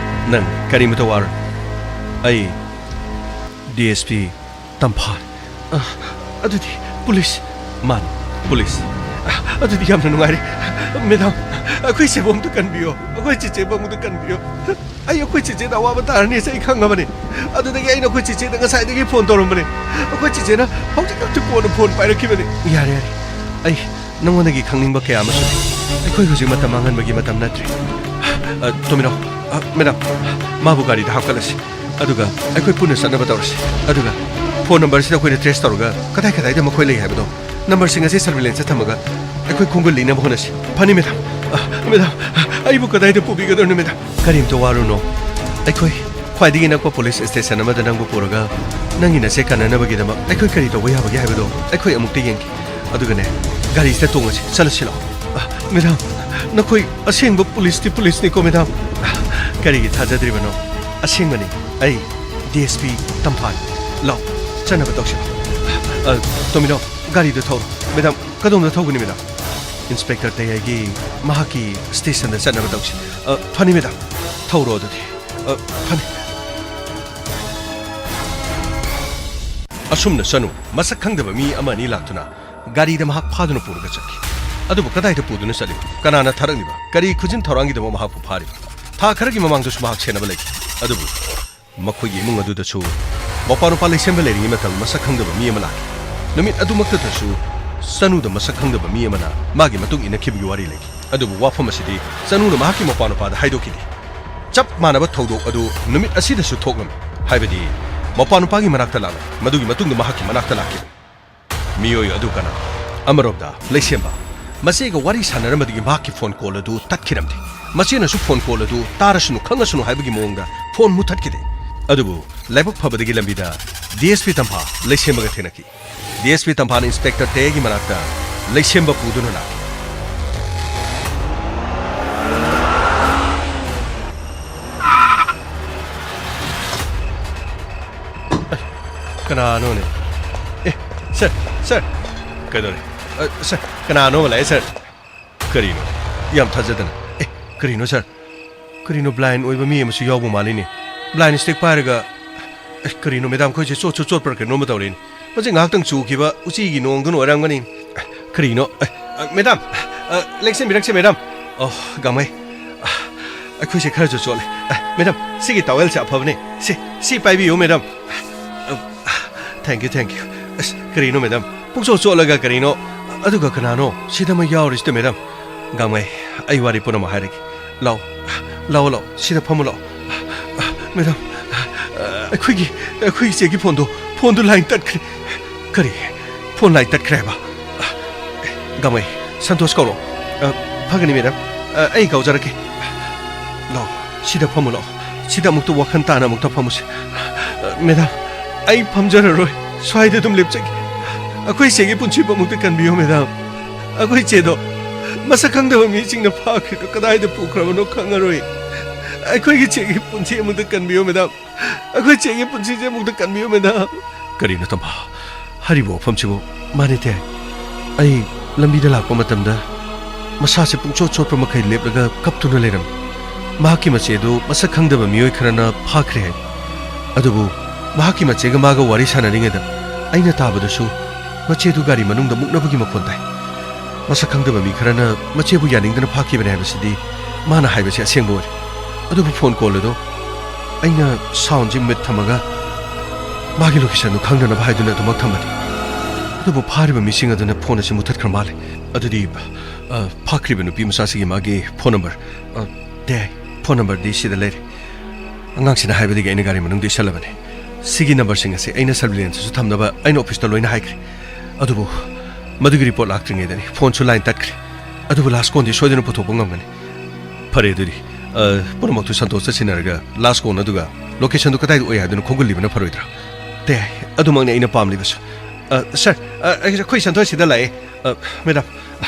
ꯅꯪ ꯀꯔꯤꯃꯇ ꯋꯥꯔꯨꯅꯨ꯫ ꯑꯩ ꯗꯤ ꯑꯦꯁ ꯄꯤ ꯇꯝꯐꯥ꯫ ꯑ, ꯑꯗꯨꯗꯤ ꯄꯨꯂꯤꯁ? ꯃꯥꯅꯤ, ꯄꯨꯂꯤꯁ꯫ ꯑ, ꯑꯗꯨꯗꯤ ꯌꯥꯝꯅ ꯅꯨꯡꯉꯥꯏꯔꯦ꯫ ꯃꯦꯗꯥꯝ, ꯑꯩꯈꯣꯏ ꯁꯤꯕꯨ ꯑꯝꯇ ꯀꯟꯕꯤꯌꯣ꯫ ꯑꯩꯈꯣꯏ ꯆꯤꯆꯦꯕꯨ ꯑꯃꯨꯛꯇ ꯀꯟꯕꯤꯌꯣ꯫ ꯑꯩ ꯑꯩꯈꯣꯏ ꯆꯤꯆꯦꯗ ꯑꯋꯥꯕ ꯇꯥꯔꯅꯤ ꯍꯥꯏꯁꯦ ꯑꯩ ꯈꯪꯉꯕꯅꯤ꯫ ꯑꯗꯨꯗꯒꯤ ꯑꯩꯅ ꯑꯩꯈꯣꯏ ꯆꯤꯆꯦꯗ ꯉꯁꯥꯏꯗꯒꯤ ꯐꯣꯟ ꯇꯧꯔꯝꯕꯅꯤ꯫ ꯑꯩꯈꯣꯏ ꯆꯤꯆꯦꯅ ꯍꯧꯖꯤꯛ ꯈꯛꯇ ꯀꯣꯟꯅ ꯐꯣꯟ ꯄꯥꯏꯔꯛꯈꯤꯕꯅꯤ꯫ ꯌꯥꯔꯦ, ꯌꯥꯔꯦ꯫ ꯑꯩ ꯅꯉꯣꯟꯗꯒꯤ ꯈꯪꯅꯤꯡꯕ ꯀꯌꯥ ꯑꯃꯁꯨ ꯂꯩ꯫ ꯑꯩꯈꯣꯏ ꯍꯧꯖꯤꯛ ꯃꯇꯝ ꯃꯥꯡꯍꯟꯕꯒꯤ ꯃꯇꯝ ꯅꯠꯇ꯭ꯔꯦ꯫ ꯑ, ꯇꯣꯃꯤꯅꯣ, ꯑ, ꯃꯦꯗꯥꯝ, ꯃꯥꯕꯨ ꯒꯥꯔꯤꯗ ꯍꯥꯞꯀꯠꯂꯁꯤ꯫ ꯑꯗꯨꯒ ꯑꯩꯈꯣꯏ ꯄꯨꯟꯅ ꯆꯠꯅꯕ ꯇꯧꯔꯁꯤ꯫ ꯑꯗꯨꯒ ꯐꯣꯟ ꯅꯝꯕꯔꯁꯤꯗ ꯑꯩꯈꯣꯏꯅ ꯇ꯭ꯔꯦꯁ ꯇꯧꯔꯒ ꯀꯗꯥꯏ ꯀꯗꯥꯏꯗ ꯃꯈꯣꯏ ꯂꯩ ꯍꯥꯏꯕꯗꯣ ꯅꯝꯕꯔꯁꯤꯡ ꯑꯁꯤ ꯁꯔꯚꯤꯂꯦꯟꯁꯇ ꯊꯝꯃꯒ ꯑꯩꯈꯣꯏ ꯈꯣꯡꯒꯨꯜ ꯂꯤꯅꯕ ꯍꯣꯠꯅꯁꯤ꯫ ꯐꯅꯤ, ꯃꯦꯗꯥꯝ꯫ ꯑ, ꯃꯦꯗꯥꯝ, ꯑꯩꯕꯨ ꯀꯗꯥꯏꯗ ꯄꯨꯕꯤꯒꯗꯧꯔꯤꯅꯣ, ꯃꯦꯗꯥꯝ? ꯀꯔꯤꯝꯇ ꯋꯥꯔꯨꯅꯣ꯫ ꯑꯩꯈꯣꯏ ꯈ꯭ꯋꯥꯏꯗꯒꯤ ꯅꯛꯄ ꯄꯨꯂꯤꯁ ꯁ꯭ꯇꯦꯁꯟ ꯑꯃꯗ ꯅꯪꯕꯨ ꯄꯨꯔꯒ ꯅꯪꯒꯤ ꯅꯆꯦ ꯀꯟꯅꯅꯕꯒꯤꯗꯃꯛ ꯑꯩꯈꯣꯏ ꯀꯔꯤ ꯇꯧꯕ ꯌꯥꯕꯒꯦ ꯍꯥꯏꯕꯗꯣ ꯑꯩꯈꯣꯏ ꯑꯃꯨꯛꯇ ꯌꯦꯡꯒꯦ꯫ ꯑꯗꯨꯒꯅꯦ, ꯒꯥꯔꯤꯁꯤꯗ ꯇꯣꯡꯉꯁꯤ, ꯆꯠꯂꯁꯤ ꯂꯥꯛꯑꯣ꯫ ꯑ, ꯃꯦꯗꯥꯝ, ꯅꯈꯣꯏ ꯑꯁꯦꯡꯕ ꯄꯨꯂꯤꯁꯇꯤ ꯄꯨꯂꯤꯁꯅꯤꯀꯣ, ꯃꯦꯗꯥꯝ꯫ ꯀꯔꯤꯒꯤ ꯊꯥꯖꯗ꯭ꯔꯤꯕꯅꯣ? ꯑꯁꯦꯡꯕꯅꯤ, ꯑꯩ ꯗꯤ ꯑꯦꯁ ꯄꯤ ꯇꯝꯐꯥꯅꯤ꯫ ꯂꯥꯛꯑꯣ, ꯆꯠꯅꯕ ꯇꯧꯁꯤ꯫ ꯑ, ꯇꯣꯃꯤꯅꯣ, ꯒꯥꯔꯤꯗꯨ ꯊꯧꯔꯣ꯫ ꯃꯦꯗꯥꯝ, ꯀꯗꯣꯝꯗ ꯊꯧꯒꯅꯤ, ꯃꯦꯗꯥꯝ? ꯏꯟꯁꯄꯦꯛꯇꯔ ꯇꯌꯥꯏꯒꯤ ꯃꯍꯥꯛꯀꯤ ꯁ꯭ꯇꯦꯁꯟꯗ ꯆꯠꯅꯕ ꯇꯧꯁꯤ꯫ ꯑ, ꯐꯅꯤ, ꯃꯦꯗꯥꯝ꯫ ꯊꯧꯔꯣ ꯑꯗꯨꯗꯤ꯫ ꯑ, ꯐꯅꯤ꯫ ꯑꯁꯨꯝꯅ ꯆꯅꯨ ꯃꯁꯛ ꯈꯪꯗꯕ ꯃꯤ ꯑꯃ ꯑꯅꯤ ꯂꯥꯛꯇꯨꯅ ꯒꯥꯔꯤꯗ ꯃꯍꯥꯛ ꯐꯥꯗꯨꯅ ꯄꯨꯔꯒ ꯆꯠꯈꯤ꯫ ꯑꯗꯨꯕꯨ ꯀꯗꯥꯏꯗ ꯄꯨꯗꯨꯅ ꯆꯠꯂꯤꯕ? ꯀꯅꯥꯅ ꯊꯥꯔꯛꯂꯤꯕ? ꯀꯔꯤ ꯈꯨꯖꯤꯟ ꯊꯧꯔꯥꯡꯒꯤꯗꯃꯛ ꯃꯍꯥꯛꯄꯨ ꯐꯥꯔꯤꯕ? ꯊꯥ ꯈꯔꯒꯤ ꯃꯃꯥꯡꯗꯁꯨ ꯃꯍꯥꯛ ꯁꯦꯟꯅꯕ ꯂꯩꯈꯤ꯫ ꯑꯗꯨꯕꯨ ꯃꯈꯣꯏꯒꯤ ꯏꯃꯨꯡ ꯑꯗꯨꯗꯁꯨ ꯃꯄꯥ ꯅꯨꯄꯥ ꯂꯩꯁꯦꯝꯕ ꯂꯩꯔꯤꯉꯩ ꯃꯇꯝ ꯃꯁꯛ ꯈꯪꯗꯕ ꯃꯤ ꯑꯃ ꯂꯥꯛꯈꯤ꯫ ꯅꯨꯃꯤꯠ ꯑꯗꯨꯃꯛꯇꯗꯁꯨ ꯆꯅꯨꯗ ꯃꯁꯛ ꯈꯪꯗꯕ ꯃꯤ ꯑꯃꯅ ꯃꯥꯒꯤ ꯃꯇꯨꯡ ꯏꯟꯅꯈꯤꯕꯒꯤ ꯋꯥꯔꯤ ꯂꯩꯈꯤ꯫ ꯑꯗꯨꯕꯨ ꯋꯥꯐꯝ ꯑꯁꯤꯗꯤ ꯆꯅꯨꯅ ꯃꯍꯥꯛꯀꯤ ꯃꯄꯥ ꯅꯨꯄꯥꯗ ꯍꯥꯏꯗꯣꯛꯈꯤꯗꯦ꯫ ꯆꯞ ꯃꯥꯟꯅꯕ ꯊꯧꯗꯣꯛ ꯑꯗꯨ ꯅꯨꯃꯤꯠ ꯑꯁꯤꯗꯁꯨ ꯊꯣꯛꯂꯝꯃꯤ꯫ ꯍꯥꯏꯕꯗꯤ ꯃꯄꯥ ꯅꯨꯄꯥꯒꯤ ꯃꯅꯥꯛꯇ ꯂꯥꯛꯂꯝꯃꯤ꯫ ꯃꯗꯨꯒꯤ ꯃꯇꯨꯡꯗ ꯃꯍꯥꯛꯀꯤ ꯃꯅꯥꯛꯇ ꯂꯥꯛꯈꯤꯕꯅꯤ꯫ ꯃꯤꯑꯣꯏ ꯑꯗꯨ ꯀꯅꯥ? ꯑꯃꯔꯣꯝꯗ ꯂꯩꯁꯦꯝꯕ ꯃꯆꯦꯒ ꯋꯥꯔꯤ ꯁꯥꯟꯅꯔꯝꯕꯗꯒꯤ ꯃꯍꯥꯛꯀꯤ ꯐꯣꯟ ꯀꯣꯜ ꯑꯗꯨ ꯇꯠꯈꯤꯔꯝꯗꯦ꯫ ꯃꯆꯦꯅꯁꯨ ꯐꯣꯟ ꯀꯣꯜ ꯑꯗꯨ ꯇꯥꯔꯁꯅꯨ ꯈꯪꯉꯁꯅꯨ ꯍꯥꯏꯕꯒꯤ ꯃꯑꯣꯡꯗ ꯐꯣꯟ ꯃꯨꯊꯠꯈꯤꯗꯦ꯫ ꯑꯗꯨꯕꯨ ꯂꯥꯏꯕꯛ ꯐꯕꯗꯒꯤ ꯂꯝꯕꯤꯗ ꯗꯤ ꯑꯦꯁ ꯄꯤ ꯇꯝꯐꯥ ꯂꯩꯁꯦꯝꯕꯒ ꯊꯦꯡꯅꯈꯤ꯫ ꯗꯤ ꯑꯦꯁ ꯄꯤ ꯇꯝꯐꯥꯅ ꯏꯟꯁꯄꯦꯛꯇꯔ ꯇꯦꯒꯤ ꯃꯅꯥꯛꯇ ꯂꯩꯁꯦꯝꯕ ꯄꯨꯗꯨꯅ ꯂꯥꯛꯏ꯫ ꯀꯅꯥꯅꯣꯅꯦ? ꯑꯦ, ꯁꯔ, ꯁꯔ꯫ ꯀꯩꯗꯧꯔꯦ? ꯑ, ꯁꯔ, ꯀꯅꯥꯅꯣ ꯑꯃ ꯂꯥꯛꯑꯦ, ꯁꯔ꯫ ꯀꯔꯤꯅꯣ? ꯌꯥꯝ ꯊꯥꯖꯗꯅ꯫ ꯑꯦ, ꯀꯔꯤꯅꯣ, ꯁꯔ? ꯀꯔꯤꯅꯣ, ꯕ꯭ꯂꯥꯏꯟ ꯑꯣꯏꯕ ꯃꯤ ꯑꯃꯁꯨ ꯌꯥꯎꯕ ꯃꯥꯜꯂꯤꯅꯦ꯫ ꯕ꯭ꯂꯥꯏꯟ ꯁ꯭ꯇꯤꯛ ꯄꯥꯏꯔꯒ, ꯑꯦ, ꯀꯔꯤꯅꯣ, ꯃꯦꯗꯥꯝ, ꯑꯩꯈꯣꯏꯁꯦ ꯆꯣꯠꯁꯨ ꯆꯣꯠꯄ꯭ꯔꯥ ꯀꯩꯅꯣꯝꯃ ꯇꯧꯔꯦꯅꯦ꯫ ꯍꯧꯖꯤꯛ ꯉꯥꯏꯍꯥꯛꯇꯪ ꯆꯨꯈꯤꯕ ꯎꯆꯤꯒꯤ ꯅꯣꯡꯗꯨꯅ ꯑꯣꯏꯔꯝꯒꯅꯤ꯫ ꯑꯦ, ꯀꯔꯤꯅꯣ? ꯑꯦ, ꯑ, ꯃꯦꯗꯥꯝ, ꯑ, ꯂꯦꯡꯁꯤꯟꯕꯤꯔꯛꯁꯦ, ꯃꯦꯗꯥꯝ꯫ ꯑꯣ, ꯒꯥꯡꯃꯩ꯫ ꯑ, ꯑꯩꯈꯣꯏꯁꯦ ꯈꯔꯁꯨ ꯆꯣꯠꯂꯦ꯫ ꯑ, ꯃꯦꯗꯥꯝ, ꯁꯤꯒꯤ ꯇꯥꯋꯦꯜꯁꯦ ꯑꯐꯕꯅꯦ꯫ ꯁꯤ, ꯁꯤ ꯄꯥꯏꯕꯤꯌꯨ, ꯃꯦꯗꯥꯝ꯫ ꯑ, thank you, thank you꯫ ꯑꯁ, ꯀꯔꯤꯅꯣ, ꯃꯦꯗꯥꯝ? ꯄꯨꯡꯆꯣꯠ ꯆꯣꯠꯂꯒ ꯀꯔꯤꯅꯣ? ꯑꯗꯨꯒ ꯀꯅꯥꯅꯣ ꯁꯤꯗ ꯑꯃ ꯌꯥꯎꯔꯤꯁꯤꯗ, ꯃꯦꯗꯥꯝ? ꯒꯥꯡꯃꯩ, ꯑꯩ ꯋꯥꯔꯤ ꯄꯨꯝꯅꯃꯛ ꯍꯥꯏꯔꯒꯦ꯫ ꯂꯥꯛꯑꯣ, ꯂꯥꯛꯑꯣ, ꯂꯥꯛꯑꯣ, ꯁꯤꯗ ꯐꯝꯃꯨ ꯂꯥꯛꯑꯣ꯫ ꯃꯦꯗꯥꯝ, ꯑꯩꯈꯣꯏꯒꯤ, ꯑꯩꯈꯣꯏ ꯏꯆꯦꯒꯤ ꯐꯣꯟꯗꯣ, ꯐꯣꯟꯗꯣ ꯂꯥꯏꯟ ꯇꯠꯈ꯭ꯔꯦ꯫ ꯀꯔꯤ? ꯐꯣꯟ ꯂꯥꯏꯟ ꯇꯠꯈ꯭ꯔꯦ ꯍꯥꯏꯕ? ꯒꯥꯡꯃꯩ, ꯁꯟꯇꯣꯁ ꯀꯧꯔꯣ꯫ ꯑ, ꯐꯒꯅꯤ, ꯃꯦꯗꯥꯝ꯫ ꯑ, ꯑꯩ ꯀꯧꯖꯔꯛꯀꯦ꯫ ꯂꯥꯛꯑꯣ, ꯁꯤꯗ ꯐꯝꯃꯨ ꯂꯥꯛꯑꯣ꯫ ꯁꯤꯗ ꯑꯃꯨꯛꯇ ꯋꯥꯈꯜ ꯇꯥꯅ ꯑꯃꯨꯛꯇ ꯐꯝꯃꯨꯁꯦ꯫ ꯑ, ꯃꯦꯗꯥꯝ, ꯑꯩ ꯐꯝꯖꯔꯔꯣꯏ꯫ ꯁ꯭ꯋꯥꯏꯗ ꯑꯗꯨꯝ ꯂꯦꯞꯆꯒꯦ꯫ ꯑꯩꯈꯣꯏ ꯏꯆꯦꯒꯤ ꯄꯨꯟꯁꯤꯕꯨ ꯑꯃꯨꯛꯇ ꯀꯟꯕꯤꯌꯨ, ꯃꯦꯗꯥꯝ꯫ ꯑꯩꯈꯣꯏ ꯏꯆꯦꯗꯣ ꯃꯁꯛ ꯈꯪꯗꯕ ꯃꯤꯁꯤꯡꯅ ꯐꯥꯈ꯭ꯔꯤꯗꯣ ꯀꯗꯥꯏꯗ ꯄꯨꯈ꯭ꯔꯕꯅꯣ ꯈꯪꯉꯔꯣꯏ꯫ ꯑꯩꯈꯣꯏꯒꯤ ꯏꯆꯦꯒꯤ ꯄꯨꯟꯁꯤ ꯑꯃꯨꯛꯇ ꯀꯟꯕꯤꯌꯨ, ꯃꯦꯗꯥꯝ꯫ ꯑꯩꯈꯣꯏ ꯆꯦꯒꯤ ꯄꯨꯟꯁꯤꯁꯦ ꯑꯃꯨꯛꯇ ꯀꯟꯕꯤꯌꯨ, ꯃꯦꯗꯥꯝ꯫ ꯀꯔꯤꯅꯣ, ꯇꯝꯐꯥ? ꯍꯥꯏꯔꯤꯕ ꯋꯥꯐꯝꯁꯤꯕꯨ? ꯃꯥꯅꯦ, ꯇꯦ꯫ ꯑꯩ ꯂꯝꯕꯤꯗ ꯂꯥꯛꯄ ꯃꯇꯝꯗ ꯃꯁꯥꯁꯦ ꯄꯨꯡꯆꯣꯠ ꯆꯣꯠꯄ ꯃꯈꯩ ꯂꯦꯞꯂꯒ ꯀꯞꯇꯨꯅ ꯂꯩꯔꯝꯃꯤ꯫ ꯃꯍꯥꯛꯀꯤ ꯃꯆꯦꯗꯨ ꯃꯁꯛ ꯈꯪꯗꯕ ꯃꯤꯑꯣꯏ ꯈꯔꯅ ꯐꯥꯈ꯭ꯔꯦ ꯍꯥꯏ꯫ ꯑꯗꯨꯕꯨ ꯃꯍꯥꯛꯀꯤ ꯃꯆꯦꯒ ꯃꯥꯒ ꯋꯥꯔꯤ ꯁꯥꯟꯅꯔꯤꯉꯩꯗ ꯑꯩꯅ ꯇꯥꯕꯗꯁꯨ ꯃꯆꯦꯗꯨ ꯒꯥꯔꯤ ꯃꯅꯨꯡꯗ ꯃꯨꯛꯅꯕꯒꯤ ꯃꯈꯣꯟ ꯇꯥꯏ꯫ ꯃꯁꯛ ꯈꯪꯗꯕ ꯃꯤ ꯈꯔꯅ ꯃꯆꯦꯕꯨ ꯌꯥꯅꯤꯡꯗꯅ ꯐꯥꯈꯤꯕꯅꯤ ꯍꯥꯏꯕꯁꯤꯗꯤ ꯃꯥꯅ ꯍꯥꯏꯕꯁꯤ ꯑꯁꯦꯡꯕ ꯑꯣꯏꯔꯦ꯫ ꯑꯗꯨꯕꯨ ꯐꯣꯟ ꯀꯣꯜ ꯑꯗꯨ ꯑꯩꯅ ꯁꯥꯎꯟꯁꯤ ꯃ꯭ꯌꯨꯠ ꯊꯝꯃꯒ ꯃꯥꯒꯤ ꯂꯣꯀꯦꯁꯟꯗꯨ ꯈꯪꯅꯅꯕ ꯍꯥꯏꯗꯨꯅ ꯑꯗꯨꯃꯛ ꯊꯝꯕꯅꯤ꯫ ꯑꯗꯨꯕꯨ ꯐꯥꯔꯤꯕ ꯃꯤꯁꯤꯡ ꯑꯗꯨꯅ ꯐꯣꯟ ꯑꯁꯤ ꯃꯨꯊꯠꯈ꯭ꯔ ꯃꯥꯜꯂꯦ꯫ ꯑꯗꯨꯗꯤ, ꯑ, ꯐꯥꯈ꯭ꯔꯤꯕ ꯅꯨꯄꯤ ꯃꯆꯥꯁꯤꯒꯤ ꯃꯥꯒꯤ ꯐꯣꯟ ꯅꯝꯕꯔ, ꯑ, ꯗꯦ, ꯐꯣꯟ ꯅꯝꯕꯔꯗꯤ ꯁꯤꯗ ꯂꯩꯔꯦ꯫ ꯑꯉꯥꯡꯁꯤꯅ ꯍꯥꯏꯕꯗꯒꯤ ꯑꯩꯅ ꯒꯥꯔꯤ ꯃꯅꯨꯡꯗ ꯏꯁꯜꯂꯕꯅꯦ꯫ ꯁꯤꯒꯤ ꯅꯝꯕꯔꯁꯤꯡ ꯑꯁꯤ ꯑꯩꯅ ꯁꯔꯚꯤꯂꯦꯟꯁꯇꯁꯨ ꯊꯝꯅꯕ ꯑꯩꯅ ꯑꯣꯐꯤꯁꯇ ꯂꯣꯏꯅ ꯍꯥꯏꯈ꯭ꯔꯦ꯫ ꯑꯗꯨꯕꯨ ꯃꯗꯨꯒꯤ ꯔꯤꯄꯣꯔꯠ ꯂꯥꯛꯇ꯭ꯔꯤꯉꯩꯗꯅꯤ ꯐꯣꯟꯁꯨ ꯂꯥꯏꯟ ꯇꯠꯈ꯭ꯔꯦ꯫ ꯑꯗꯨꯕꯨ ꯂꯥꯁ ꯀꯣꯟꯗꯤ ꯁꯣꯏꯗꯅ ꯄꯨꯊꯣꯛꯄ ꯉꯝꯒꯅꯤ꯫ ꯐꯔꯦ, ꯑꯗꯨꯗꯤ, ꯑ, ꯄꯨꯝꯅꯃꯛꯇꯨ ꯁꯟꯇꯣꯁꯇ ꯁꯤꯟꯅꯔꯒ ꯂꯥꯁ ꯀꯣꯟ ꯑꯗꯨꯒ ꯂꯣꯀꯦꯁꯟꯗꯨ ꯀꯗꯥꯏꯗ ꯑꯣꯏ ꯍꯥꯏꯗꯨꯅ ꯈꯣꯡꯒꯨꯜ ꯂꯤꯕꯅ ꯐꯔꯣꯏꯗ꯭ꯔꯥ? ꯇꯦ, ꯑꯗꯨꯃꯛꯅꯤ ꯑꯩꯅ ꯄꯥꯝꯂꯤꯕꯁꯨ꯫ ꯑ, ꯁꯥꯔ, ꯑ, ꯑꯩꯈꯣꯏ ꯁꯟꯇꯣꯁ ꯁꯤꯗ ꯂꯥꯛꯑꯦ꯫ ꯑ, ꯃꯦꯗꯥꯝ, ꯑ,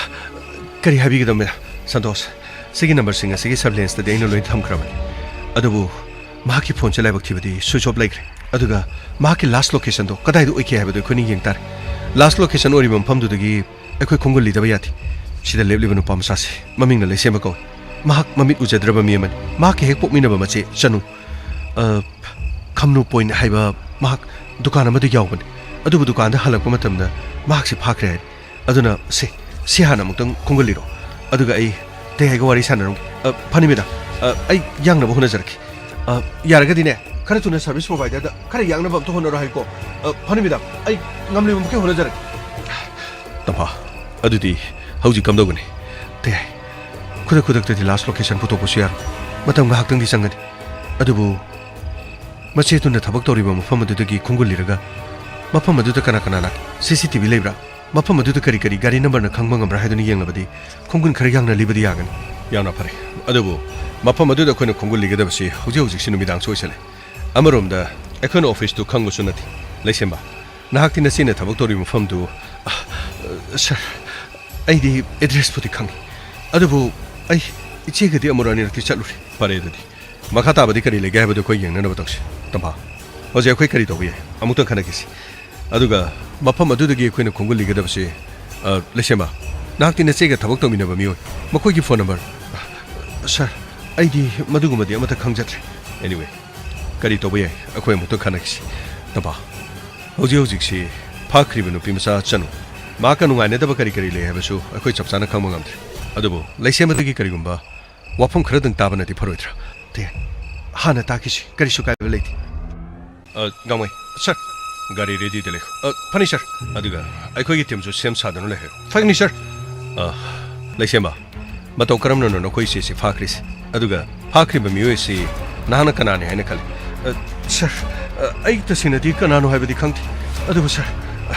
ꯀꯔꯤ ꯍꯥꯏꯕꯤꯒꯗꯕ, ꯃꯦꯗꯥꯝ? ꯁꯟꯇꯣꯁ, ꯁꯤꯒꯤ ꯅꯝꯕꯔꯁꯤꯡ ꯑꯁꯤꯒꯤ ꯁꯔꯚꯤꯂꯦꯟꯁꯇꯗꯤ ꯑꯩꯅ ꯂꯣꯏꯅ ꯊꯝꯈ꯭ꯔꯕꯅꯤ꯫ ꯑꯗꯨꯕꯨ ꯃꯍꯥꯛꯀꯤ ꯐꯣꯟꯁꯦ ꯂꯥꯏꯕꯛ ꯊꯤꯕꯗꯤ ꯁ꯭ꯋꯤꯆ ꯑꯣꯐ ꯂꯩꯈ꯭ꯔꯦ꯫ ꯑꯗꯨꯒ ꯃꯍꯥꯛꯀꯤ ꯂꯥꯁ ꯂꯣꯀꯦꯁꯟꯗꯣ ꯀꯗꯥꯏꯗ ꯑꯣꯏꯈꯤ ꯍꯥꯏꯕꯗꯨ ꯑꯩꯈꯣꯏꯅ ꯌꯦꯡ ꯇꯥꯔꯦ꯫ ꯂꯥꯁ ꯂꯣꯀꯦꯁꯟ ꯑꯣꯏꯔꯤꯕ ꯃꯐꯝꯗꯨꯗꯒꯤ ꯑꯩꯈꯣꯏ ꯈꯣꯡꯒꯨꯜ ꯂꯤꯗꯕ ꯌꯥꯗꯦ꯫ ꯁꯤꯗ ꯂꯦꯞꯂꯤꯕ ꯅꯨꯄꯥ ꯃꯆꯥꯁꯤ ꯃꯃꯤꯡꯅ ꯂꯩꯁꯦꯝꯕ ꯀꯧꯏ꯫ ꯃꯍꯥꯛ ꯃꯃꯤꯠ ꯎꯖꯗ꯭ꯔꯕ ꯃꯤ ꯑꯃꯅꯤ꯫ ꯃꯍꯥꯛꯀꯤ ꯍꯦꯛ ꯄꯣꯛꯃꯤꯟꯅꯕ ꯃꯆꯦ ꯆꯅꯨ, ꯑ, ꯈꯝꯅꯨ ꯄꯣꯏꯟ ꯍꯥꯏꯕ ꯃꯍꯥꯛ ꯗꯨꯀꯥꯟ ꯑꯃꯗ ꯌꯥꯎꯕꯅꯤ꯫ ꯑꯗꯨꯕꯨ ꯗꯨꯀꯥꯟꯗ ꯍꯜꯂꯛꯄ ꯃꯇꯝꯗ ꯃꯍꯥꯛꯁꯤ ꯐꯥꯈ꯭ꯔꯦ ꯍꯥꯏꯔꯤ꯫ ꯑꯗꯨꯅ ꯁꯤ, ꯁꯤ ꯍꯥꯟꯅ ꯑꯃꯨꯛꯇꯪ ꯈꯣꯡꯒꯨꯜ ꯂꯤꯔꯣ꯫ ꯑꯗꯨꯒ ꯑꯩ ꯇꯦꯍꯥꯏꯒ ꯋꯥꯔꯤ ꯁꯥꯟꯅꯔꯝꯒꯦ꯫ ꯑ, ꯐꯅꯤ ꯃꯦꯗꯥꯝ꯫ ꯑ, ꯑꯩ ꯌꯥꯡꯅꯕ ꯍꯣꯠꯅꯖꯔꯛꯀꯦ꯫ ꯑ, ꯌꯥꯔꯒꯗꯤꯅꯦ, ꯈꯔ ꯊꯨꯅ ꯁꯔꯚꯤꯁ ꯄ꯭ꯔꯣꯚꯥꯏꯗꯔꯗ ꯈꯔ ꯌꯥꯡꯅꯕ ꯑꯝꯇ ꯍꯣꯠꯅꯔꯣ ꯍꯥꯏꯀꯣ꯫ ꯑ, ꯐꯅꯤ ꯃꯦꯗꯥꯝ, ꯑꯩ ꯉꯝꯂꯤꯕ ꯃꯈꯩ ꯍꯣꯠꯅꯖꯔꯛꯀꯦ꯫ ꯇꯝꯐꯥ, ꯑꯗꯨꯗꯤ ꯍꯧꯖꯤꯛ ꯀꯝꯗꯧꯒꯅꯤ? ꯇꯦꯍꯥꯏ, ꯈꯨꯗꯛ ꯈꯨꯗꯛꯇꯗꯤ ꯂꯥꯁ ꯂꯣꯀꯦꯁꯟ ꯄꯨꯊꯣꯛꯄꯁꯨ ꯌꯥꯔꯣꯏ꯫ ꯃꯇꯝ ꯉꯥꯏꯍꯥꯛꯇꯪꯗꯤ ꯆꯪꯒꯅꯤ꯫ ꯑꯗꯨꯕꯨ ꯃꯆꯦꯗꯨꯅ ꯊꯕꯛ ꯇꯧꯔꯤꯕ ꯃꯐꯝ ꯑꯗꯨꯗꯒꯤ ꯈꯣꯡꯒꯨꯜ ꯂꯤꯔꯒ ꯃꯐꯝ ꯑꯗꯨꯗ ꯀꯅꯥ ꯀꯅꯥ ꯂꯥꯛꯏ, ꯁꯤ ꯁꯤ ꯇꯤ ꯚꯤ ꯂꯩꯕ꯭ꯔꯥ, ꯃꯐꯝ ꯑꯗꯨꯗ ꯀꯔꯤ ꯀꯔꯤ ꯒꯥꯔꯤ ꯅꯝꯕꯔꯅ ꯈꯪꯕ ꯉꯝꯕ꯭ꯔꯥ ꯍꯥꯏꯗꯨꯅ ꯌꯦꯡꯂꯕꯗꯤ ꯈꯣꯡꯒꯨꯜ ꯈꯔ ꯌꯥꯡꯅ ꯂꯤꯕꯗꯤ ꯌꯥꯒꯅꯤ꯫ ꯌꯥꯝꯅ ꯐꯔꯦ꯫ ꯑꯗꯨꯕꯨ ꯃꯐꯝ ꯑꯗꯨꯗ ꯑꯩꯈꯣꯏꯅ ꯈꯣꯡꯒꯨꯜ ꯂꯤꯒꯗꯕꯁꯤ ꯍꯧꯖꯤꯛ ꯍꯧꯖꯤꯛꯁꯤ ꯅꯨꯃꯤꯗꯥꯡꯁꯨ ꯑꯣꯏꯁꯜꯂꯦ꯫ ꯑꯃꯔꯣꯝꯗ ꯑꯩꯈꯣꯏꯅ ꯑꯣꯐꯤꯁꯇꯨ ꯈꯪꯕꯁꯨ ꯅꯠꯇꯦ꯫ ꯂꯩꯁꯦꯝꯕ, ꯅꯍꯥꯛꯇꯤ ꯅꯆꯦꯅ ꯊꯕꯛ ꯇꯧꯔꯤꯕ ꯃꯐꯝꯗꯨ, ꯑ, ꯁꯥꯔ, ꯑꯩꯗꯤ ꯑꯦꯗ꯭ꯔꯦꯁꯄꯨꯗꯤ ꯈꯪꯉꯤ, ꯑꯗꯨꯕꯨ ꯑꯩ ꯏꯆꯦꯒꯗꯤ ꯑꯃꯨꯔꯛ ꯑꯅꯤꯔꯛꯇꯤ ꯆꯠꯂꯨꯔꯦ꯫ ꯐꯔꯦ ꯑꯗꯨꯗꯤ꯫ ꯃꯈꯥ ꯇꯥꯕꯗꯤ ꯀꯔꯤ ꯂꯩꯒꯦ ꯍꯥꯏꯕꯗꯨ ꯑꯩꯈꯣꯏ ꯌꯦꯡꯅꯅꯕ ꯇꯧꯁꯤ꯫ ꯇꯝꯐꯥ, ꯍꯧꯖꯤꯛ ꯑꯩꯈꯣꯏ ꯀꯔꯤ ꯇꯧꯕ ꯌꯥꯏ? ꯑꯃꯨꯛꯇꯪ ꯈꯟꯅꯈꯤꯁꯤ꯫ ꯑꯗꯨꯒ ꯃꯐꯝ ꯑꯗꯨꯗꯒꯤ ꯑꯩꯈꯣꯏꯅ ꯈꯣꯡꯒꯨꯜ ꯂꯤꯒꯗꯕꯁꯤ, ꯑ, ꯂꯩꯁꯦꯝꯕ, ꯅꯍꯥꯛꯇꯤ ꯅꯆꯦꯒ ꯊꯕꯛ ꯇꯧꯃꯤꯟꯅꯕ ꯃꯤꯑꯣꯏ, ꯃꯈꯣꯏꯒꯤ ꯐꯣꯟ ꯅꯝꯕꯔ? ꯁꯥꯔ, ꯑꯩꯗꯤ ꯃꯗꯨꯒꯨꯝꯕꯗꯤ ꯑꯃꯠꯇ ꯈꯪꯖꯗ꯭ꯔꯦ꯫ Anyway, ꯀꯔꯤ ꯇꯧꯕ ꯌꯥꯏ? ꯑꯩꯈꯣꯏ ꯑꯃꯨꯛꯇꯪ ꯈꯟꯅꯈꯤꯁꯤ꯫ ꯇꯝꯐꯥ, ꯍꯧꯖꯤꯛ ꯍꯧꯖꯤꯛꯁꯤ ꯐꯥꯈ꯭ꯔꯤꯕ ꯅꯨꯄꯤ ꯃꯆꯥ ꯆꯅꯨ, ꯃꯍꯥꯛꯀ ꯅꯨꯡꯉꯥꯏꯅꯗꯕ ꯀꯔꯤ ꯀꯔꯤ ꯂꯩ ꯍꯥꯏꯕꯁꯨ ꯑꯩꯈꯣꯏ ꯆꯞ ꯆꯥꯅ ꯈꯪꯕ ꯉꯝꯗ꯭ꯔꯦ꯫ ꯑꯗꯨꯕꯨ ꯂꯩꯁꯦꯝꯕꯗꯒꯤ ꯀꯔꯤꯒꯨꯝꯕ ꯋꯥꯐꯝ ꯈꯔꯗꯪ ꯇꯥꯕꯅꯗꯤ ꯐꯔꯣꯏꯗ꯭ꯔꯥ? ꯇꯦ, ꯍꯥꯟꯅ ꯇꯥꯈꯤꯁꯤ, ꯀꯔꯤꯁꯨ ꯀꯥꯏꯕ ꯂꯩꯇꯦ꯫ ꯑ, ꯒꯥꯡꯃꯩ, ꯁꯥꯔ, ꯒꯥꯔꯤ ꯔꯦꯗꯤꯗ ꯂꯩꯌꯨ꯫ ꯑ, ꯐꯅꯤ, ꯁꯥꯔ꯫ ꯑꯗꯨꯒ ꯑꯩꯈꯣꯏꯒꯤ ꯇꯤꯝꯁꯨ ꯁꯦꯝ ꯁꯥꯗꯨꯅ ꯂꯩꯍꯜꯂꯨ꯫ ꯐꯒꯅꯤ, ꯁꯥꯔ꯫ ꯑ, ꯂꯩꯁꯦꯝꯕ, ꯃꯇꯧ ꯀꯔꯝꯅꯅꯣ ꯅꯈꯣꯏ ꯏꯆꯦꯁꯤ ꯐꯥꯈ꯭ꯔꯤꯁꯤ? ꯑꯗꯨꯒ ꯐꯥꯈ꯭ꯔꯤꯕ ꯃꯤꯑꯣꯏ ꯑꯁꯤ ꯅꯍꯥꯛꯅ ꯀꯅꯥꯅꯤ ꯍꯥꯏꯅ ꯈꯜꯂꯤ? ꯑ, ꯁꯥꯔ, ꯑ, ꯑꯩ ꯇꯁꯦꯡꯅꯗꯤ ꯀꯅꯥꯅꯣ ꯍꯥꯏꯕꯗꯤ ꯈꯪꯗꯦ꯫ ꯑꯗꯨꯕꯨ, ꯁꯥꯔ, ꯑ,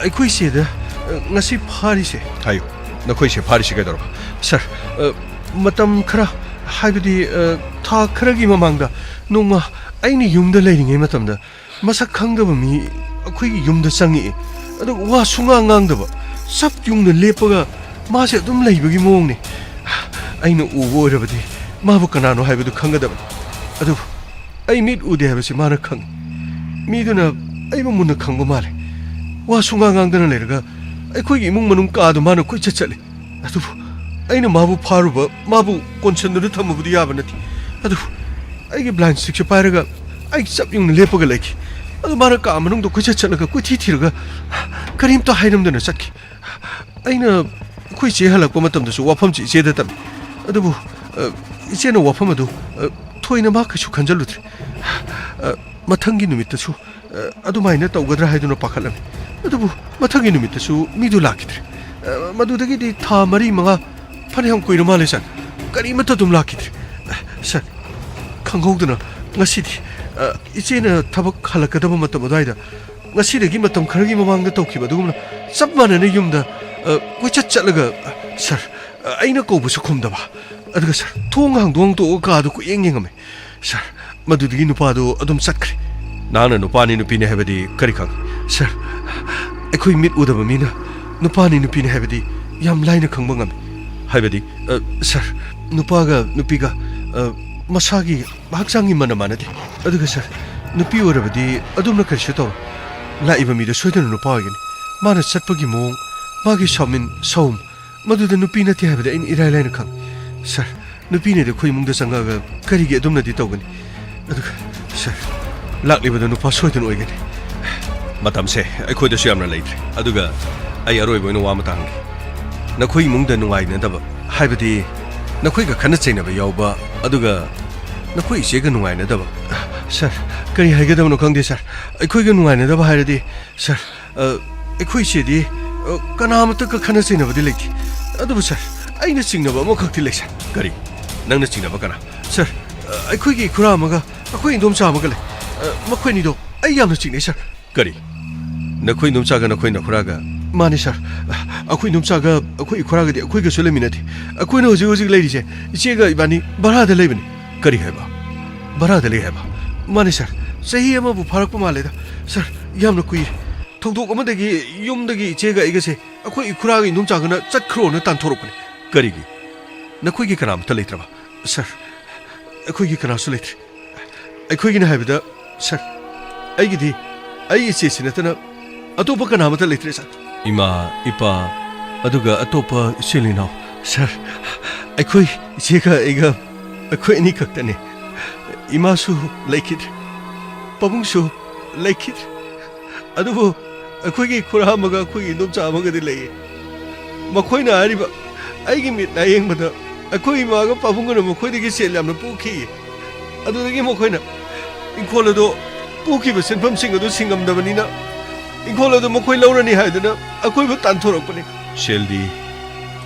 ꯑꯩꯈꯣꯏ ꯏꯆꯦꯗ, ꯑ, ꯉꯁꯤ ꯐꯥꯔꯤꯁꯦ꯫ ꯍꯥꯏꯌꯨ, ꯅꯈꯣꯏ ꯏꯆꯦ ꯐꯥꯔꯤꯁꯤ ꯀꯩꯗꯧꯔꯕ? ꯁꯥꯔ, ꯑ, ꯃꯇꯝ ꯈꯔ, ꯍꯥꯏꯕꯗꯤ, ꯑ, ꯊꯥ ꯈꯔꯒꯤ ꯃꯃꯥꯡꯗ ꯅꯣꯡꯃ ꯑꯩꯅ ꯌꯨꯝꯗ ꯂꯩꯔꯤꯉꯩ ꯃꯇꯝꯗ ꯃꯁꯛ ꯈꯪꯗꯕ ꯃꯤ ꯑꯩꯈꯣꯏꯒꯤ ꯌꯨꯝꯗ ꯆꯪꯉꯛꯑꯦ꯫ ꯑꯗꯨꯒ ꯋꯥ ꯁꯨꯡꯉꯥꯡ ꯉꯥꯡꯗꯕ, ꯆꯞ ꯌꯨꯡꯅ ꯂꯦꯞꯄꯒ ꯃꯥꯁꯦ ꯑꯗꯨꯝ ꯂꯩꯕꯒꯤ ꯃꯑꯣꯡꯅꯤ꯫ ꯑꯩꯅ ꯎꯕ ꯑꯣꯏꯔꯕꯗꯤ ꯃꯥꯕꯨ ꯀꯅꯥꯅꯣ ꯍꯥꯏꯕꯗꯨ ꯈꯪꯒꯗꯕꯅꯤ꯫ ꯑꯗꯨꯕꯨ ꯑꯩ ꯃꯤꯠ ꯎꯗꯦ ꯍꯥꯏꯕꯁꯤ ꯃꯥꯅ ꯈꯪꯉꯤ꯫ ꯃꯤꯗꯨꯅ ꯑꯩꯕꯨ ꯃꯨꯟꯅ ꯈꯪꯕ ꯃꯥꯜꯂꯦ꯫ ꯋꯥ ꯁꯨꯡꯉꯥꯡ ꯉꯥꯡꯗꯅ ꯂꯩꯔꯒ ꯑꯩꯈꯣꯏꯒꯤ ꯏꯃꯨꯡ ꯃꯅꯨꯡ ꯀꯥꯗꯨ ꯃꯥꯅ ꯀꯣꯏꯆꯠ ꯆꯠꯂꯤ꯫ ꯑꯗꯨꯕꯨ ꯑꯩꯅ ꯃꯥꯕꯨ ꯐꯥꯔꯨꯕ, ꯃꯥꯕꯨ ꯀꯣꯟꯁꯤꯟꯗꯨꯅ ꯊꯝꯃꯨꯕꯗꯤ ꯌꯥꯕ ꯅꯠꯇꯦ꯫ ꯑꯗꯨꯕꯨ ꯑꯩꯒꯤ ꯕ꯭ꯂꯥꯏꯟ ꯁ꯭ꯇꯤꯛꯁꯦ ꯄꯥꯏꯔꯒ ꯑꯩ ꯆꯞ ꯌꯨꯡꯅ ꯂꯦꯞꯄꯒ ꯂꯩꯈꯤ꯫ ꯑꯗꯨ ꯃꯥꯅ ꯀꯥ ꯃꯅꯨꯡꯗ ꯀꯣꯏꯆꯠ ꯆꯠꯂꯒ ꯀꯣꯏꯊꯤ ꯊꯤꯔꯒ ꯀꯔꯤꯝꯇ ꯍꯥꯏꯔꯝꯗꯅ ꯆꯠꯈꯤ꯫ ꯑꯩꯅ ꯑꯩꯈꯣꯏ ꯏꯆꯦ ꯍꯜꯂꯛꯄ ꯃꯇꯝꯗꯁꯨ ꯋꯥꯐꯝꯁꯤ ꯏꯆꯦꯗ ꯇꯝꯃꯤ꯫ ꯑꯗꯨꯕꯨ, ꯑ, ꯏꯆꯦꯅ ꯋꯥꯐꯝ ꯑꯗꯨ, ꯑ, ꯊꯣꯏꯅ ꯃꯥ ꯀꯩꯁꯨ ꯈꯟꯖꯜꯂꯨꯗ꯭ꯔꯦ꯫ ꯑ, ꯃꯊꯪꯒꯤ ꯅꯨꯃꯤꯠꯇꯁꯨ, ꯑ, ꯑꯗꯨꯃꯥꯏꯅ ꯇꯧꯒꯗ꯭ꯔꯥ ꯍꯥꯏꯗꯨꯅ ꯄꯥꯈꯠꯂꯝꯃꯤ꯫ ꯑꯗꯨꯕꯨ ꯃꯊꯪꯒꯤ ꯅꯨꯃꯤꯠꯇꯁꯨ ꯃꯤꯗꯨ ꯂꯥꯛꯈꯤꯗ꯭ꯔꯦ꯫ ꯑ, ꯃꯗꯨꯗꯒꯤꯗꯤ ꯊꯥ ꯃꯔꯤ ꯃꯉꯥ ꯐꯅꯌꯥꯝ ꯀꯨꯏꯔ ꯃꯥꯜꯂꯦ, ꯁꯥꯔ꯫ ꯀꯔꯤꯃꯠꯇ ꯑꯗꯨꯝ ꯂꯥꯛꯈꯤꯗ꯭ꯔꯦ꯫ ꯑ, ꯁꯥꯔ, ꯈꯪꯍꯧꯗꯅ ꯉꯁꯤꯗꯤ, ꯑ, ꯏꯆꯦꯅ ꯊꯕꯛ ꯍꯜꯂꯛꯀꯗꯕ ꯃꯇꯝ ꯑꯗꯨꯋꯥꯏꯗ, ꯉꯁꯤꯗꯒꯤ ꯃꯇꯝ ꯈꯔꯒꯤ ꯃꯃꯥꯡꯗ ꯇꯧꯈꯤꯕ ꯑꯗꯨꯒꯨꯝꯅ ꯆꯞ ꯃꯥꯟꯅꯅ ꯌꯨꯝꯗ, ꯑ, ꯀꯣꯏꯆꯠ ꯆꯠꯂꯒ, ꯑ, ꯁꯥꯔ, ꯑ, ꯑꯩꯅ ꯀꯧꯕꯁꯨ ꯈꯨꯝꯗꯕ꯫ ꯑꯗꯨꯒ, ꯁꯥꯔ, ꯊꯣꯡ ꯍꯥꯡꯗꯣꯛ ꯍꯥꯡꯗꯣꯛꯑꯒ ꯀꯥꯗꯨ ꯀꯣꯏꯌꯦꯡ ꯌꯦꯡꯉꯝꯃꯦ꯫ ꯁꯥꯔ, ꯃꯗꯨꯗꯒꯤ ꯅꯨꯄꯥꯗꯨ ꯑꯗꯨꯝ ꯆꯠꯈ꯭ꯔꯦ꯫ ꯅꯍꯥꯛꯅ ꯅꯨꯄꯥꯅꯤ ꯅꯨꯄꯤꯅꯤ ꯍꯥꯏꯕꯗꯤ ꯀꯔꯤ ꯈꯪꯏ? ꯁꯥꯔ, ꯑꯩꯈꯣꯏ ꯃꯤꯠ ꯎꯗꯕ ꯃꯤꯅ ꯅꯨꯄꯥꯅꯤ ꯅꯨꯄꯤꯅꯤ ꯍꯥꯏꯕꯗꯤ ꯌꯥꯝ ꯂꯥꯏꯅ ꯈꯪꯕ ꯉꯝꯃꯤ꯫ ꯍꯥꯏꯕꯗꯤ, ꯑ, ꯁꯥꯔ, ꯅꯨꯄꯥꯒ ꯅꯨꯄꯤꯒ, ꯑ, ꯃꯁꯥꯒꯤ ꯍꯛꯆꯥꯡꯒꯤ ꯃꯅꯝ ꯃꯥꯟꯅꯗꯦ꯫ ꯑꯗꯨꯒ, ꯁꯥꯔ, ꯅꯨꯄꯤ ꯑꯣꯏꯔꯕꯗꯤ ꯑꯗꯨꯝꯅ ꯀꯔꯤꯁꯨ ꯇꯧꯔꯣꯏ꯫ ꯂꯥꯛꯏꯕ ꯃꯤꯗꯣ ꯁꯣꯏꯗꯅ ꯅꯨꯄꯥ ꯑꯣꯏꯒꯅꯤ꯫ ꯃꯥꯅ ꯆꯠꯄꯒꯤ ꯃꯑꯣꯡ, ꯃꯥꯒꯤ ꯁꯥꯎꯃꯤꯟ ꯁꯥꯎꯝ, ꯃꯗꯨꯗ ꯅꯨꯄꯤ ꯅꯠꯇꯦ ꯍꯥꯏꯕꯗꯤ ꯑꯩꯅ ꯏꯔꯥꯏ ꯂꯥꯏꯅ ꯈꯪꯏ꯫ ꯁꯥꯔ, ꯅꯨꯄꯤꯅꯗꯤ ꯑꯩꯈꯣꯏ ꯏꯃꯨꯡꯗ ꯆꯪꯉꯛꯑꯒ ꯀꯔꯤꯒꯤ ꯑꯗꯨꯝꯅꯗꯤ ꯇꯧꯒꯅꯤ? ꯑꯗꯨꯒ, ꯁꯥꯔ, ꯂꯥꯛꯂꯤꯕꯗꯨ ꯅꯨꯄꯥ ꯁꯣꯏꯗꯅ ꯑꯣꯏꯒꯅꯤ꯫ ꯃꯇꯝꯁꯦ ꯑꯩꯈꯣꯏꯗꯁꯨ ꯌꯥꯝꯅ ꯂꯩꯇ꯭ꯔꯦ꯫ ꯑꯗꯨꯒ ꯑꯩ ꯑꯔꯣꯏꯕ ꯑꯣꯏꯅ ꯋꯥ ꯑꯃꯇ ꯍꯪꯒꯦ꯫ ꯅꯈꯣꯏ ꯏꯃꯨꯡꯗ ꯅꯨꯡꯉꯥꯏꯅꯗꯕ, ꯍꯥꯏꯕꯗꯤ ꯅꯈꯣꯏꯒ ꯈꯠꯅ ꯆꯩꯅꯕ ꯌꯥꯎꯕ, ꯑꯗꯨꯒ ꯅꯈꯣꯏ ꯏꯆꯦꯒ ꯅꯨꯡꯉꯥꯏꯅꯗꯕ? ꯁꯥꯔ, ꯀꯔꯤ ꯍꯥꯏꯒꯗꯕꯅꯣ ꯈꯪꯗꯦ, ꯁꯥꯔ꯫ ꯑꯩꯈꯣꯏꯒ ꯅꯨꯡꯉꯥꯏꯅꯗꯕ ꯍꯥꯏꯔꯗꯤ, ꯁꯥꯔ, ꯑ, ꯑꯩꯈꯣꯏ ꯏꯆꯦꯗꯤ, ꯑ, ꯀꯅꯥꯃꯠꯇꯒ ꯈꯠꯅ ꯆꯩꯅꯕꯗꯤ ꯂꯩꯇꯦ꯫ ꯑꯗꯨꯕꯨ, ꯁꯥꯔ, ꯑꯩꯅ ꯆꯤꯡꯅꯕ ꯑꯃꯈꯛꯇꯤ ꯂꯩ, ꯁꯥꯔ꯫ ꯀꯔꯤ? ꯅꯪꯅ ꯆꯤꯡꯅꯕ ꯀꯅꯥ? ꯁꯥꯔ, ꯑ, ꯑꯩꯈꯣꯏꯒꯤ ꯏꯈꯨꯔꯥ ꯑꯃꯒ ꯑꯩꯈꯣꯏ ꯏꯟꯗꯣꯝꯆꯥ ꯑꯃꯒ ꯂꯩ꯫ ꯑ, ꯃꯈꯣꯏ ꯑꯅꯤꯗꯣ ꯑꯩ ꯌꯥꯝꯅ ꯆꯤꯡꯅꯩ, ꯁꯥꯔ꯫ ꯀꯔꯤ? ꯅꯈꯣꯏ ꯏꯟꯗꯣꯝꯆꯥꯒ ꯅꯈꯣꯏ ꯅꯈꯨꯔꯥꯒ? ꯃꯥꯅꯤ, ꯁꯥꯔ꯫ ꯑ, ꯑꯩꯈꯣꯏ ꯏꯟꯗꯣꯝꯆꯥꯒ ꯑꯩꯈꯣꯏ ꯏꯈꯨꯔꯥꯒꯗꯤ ꯑꯩꯈꯣꯏꯒꯁꯨ ꯂꯩꯃꯤꯟꯅꯗꯦ꯫ ꯑꯩꯈꯣꯏꯅ ꯍꯧꯖꯤꯛ ꯍꯧꯖꯤꯛ ꯂꯩꯔꯤꯁꯦ ꯏꯆꯦꯒ ꯏꯕꯥꯅꯤ ꯚꯔꯥꯗ ꯂꯩꯕꯅꯤ꯫ ꯀꯔꯤ ꯍꯥꯏꯕ? ꯚꯔꯥꯗ ꯂꯩ ꯍꯥꯏꯕ? ꯃꯥꯅꯦ ꯁꯥꯔ, ꯆꯍꯤ ꯑꯃꯕꯨ ꯐꯥꯔꯛꯄ ꯃꯥꯜꯂꯦꯗ꯫ ꯁꯥꯔ, ꯌꯥꯝꯅ ꯀꯨꯏꯔꯦ꯫ ꯊꯧꯗꯣꯛ ꯑꯃꯗꯒꯤ ꯌꯨꯝꯗꯒꯤ ꯏꯆꯦꯒ ꯑꯩꯒꯁꯦ ꯑꯩꯈꯣꯏ ꯏꯈꯨꯔꯥꯒꯤ ꯏꯗꯣꯝꯆꯥꯒꯅ ꯆꯠꯈ꯭ꯔꯣꯅ ꯇꯥꯟꯊꯣꯔꯛꯄꯅꯦ꯫ ꯀꯔꯤꯒꯤ? ꯅꯈꯣꯏꯒꯤ ꯀꯅꯥꯃꯠꯇ ꯂꯩꯇ꯭ꯔꯕ? ꯁꯥꯔ, ꯑꯩꯈꯣꯏꯒꯤ ꯀꯅꯥꯁꯨ ꯂꯩꯇ꯭ꯔꯦ꯫ ꯑꯩꯈꯣꯏꯒꯤꯅ ꯍꯥꯏꯕꯗ, ꯁꯥꯔ, ꯑꯩꯒꯤꯗꯤ ꯑꯩ ꯏꯆꯦꯁꯤ ꯅꯠꯇꯅ ꯑꯇꯣꯞꯄ ꯀꯅꯥꯃꯠꯇ ꯂꯩꯇ꯭ꯔꯦ, ꯁꯥꯔ꯫ ꯏꯃꯥ, ꯏꯄꯥ, ꯑꯗꯨꯒ ꯑꯇꯣꯞꯄ ꯏꯆꯤꯜ ꯏꯅꯥꯎ? ꯁꯥꯔ, ꯑꯩꯈꯣꯏ ꯏꯆꯦꯒ ꯑꯩꯒ, ꯑꯩꯈꯣꯏ ꯑꯅꯤ ꯈꯛꯇꯅꯦ꯫ ꯏꯃꯥꯁꯨ ꯂꯩꯈꯤꯗ꯭ꯔꯦ, ꯄꯥꯕꯨꯡꯁꯨ ꯂꯩꯈꯤꯗ꯭ꯔꯦ꯫ ꯑꯗꯨꯕꯨ ꯑꯩꯈꯣꯏꯒꯤ ꯈꯨꯔꯥ ꯑꯃꯒ ꯑꯩꯈꯣꯏꯒꯤ ꯏꯗꯣꯝꯆꯥ ꯑꯃꯒꯗꯤ ꯂꯩꯌꯦ꯫ ꯃꯈꯣꯏꯅ ꯍꯥꯏꯔꯤꯕ, ꯑꯩꯒꯤ ꯃꯤꯠꯅ ꯌꯦꯡꯕꯗ ꯑꯩꯈꯣꯏ ꯏꯃꯥꯒ ꯄꯥꯕꯨꯡꯒꯅ ꯃꯈꯣꯏꯗꯒꯤ ꯁꯦꯜ ꯌꯥꯝꯅ ꯄꯨꯈꯤ꯫ ꯑꯗꯨꯗꯒꯤ ꯃꯈꯣꯏꯅ ꯏꯪꯈꯣꯜ ꯑꯗꯨ ꯄꯨꯈꯤꯕ ꯁꯦꯟꯐꯝꯁꯤꯡ ꯑꯗꯨ ꯁꯤꯡꯉꯝꯗꯕꯅꯤꯅ, ꯏꯪꯈꯣꯜ ꯑꯗꯨ ꯃꯈꯣꯏ ꯂꯧꯔꯅꯤ ꯍꯥꯏꯗꯨꯅ ꯑꯩꯈꯣꯏꯕꯨ ꯇꯥꯟꯊꯣꯔꯛꯄꯅꯤ꯫ ꯁꯦꯜꯗꯤ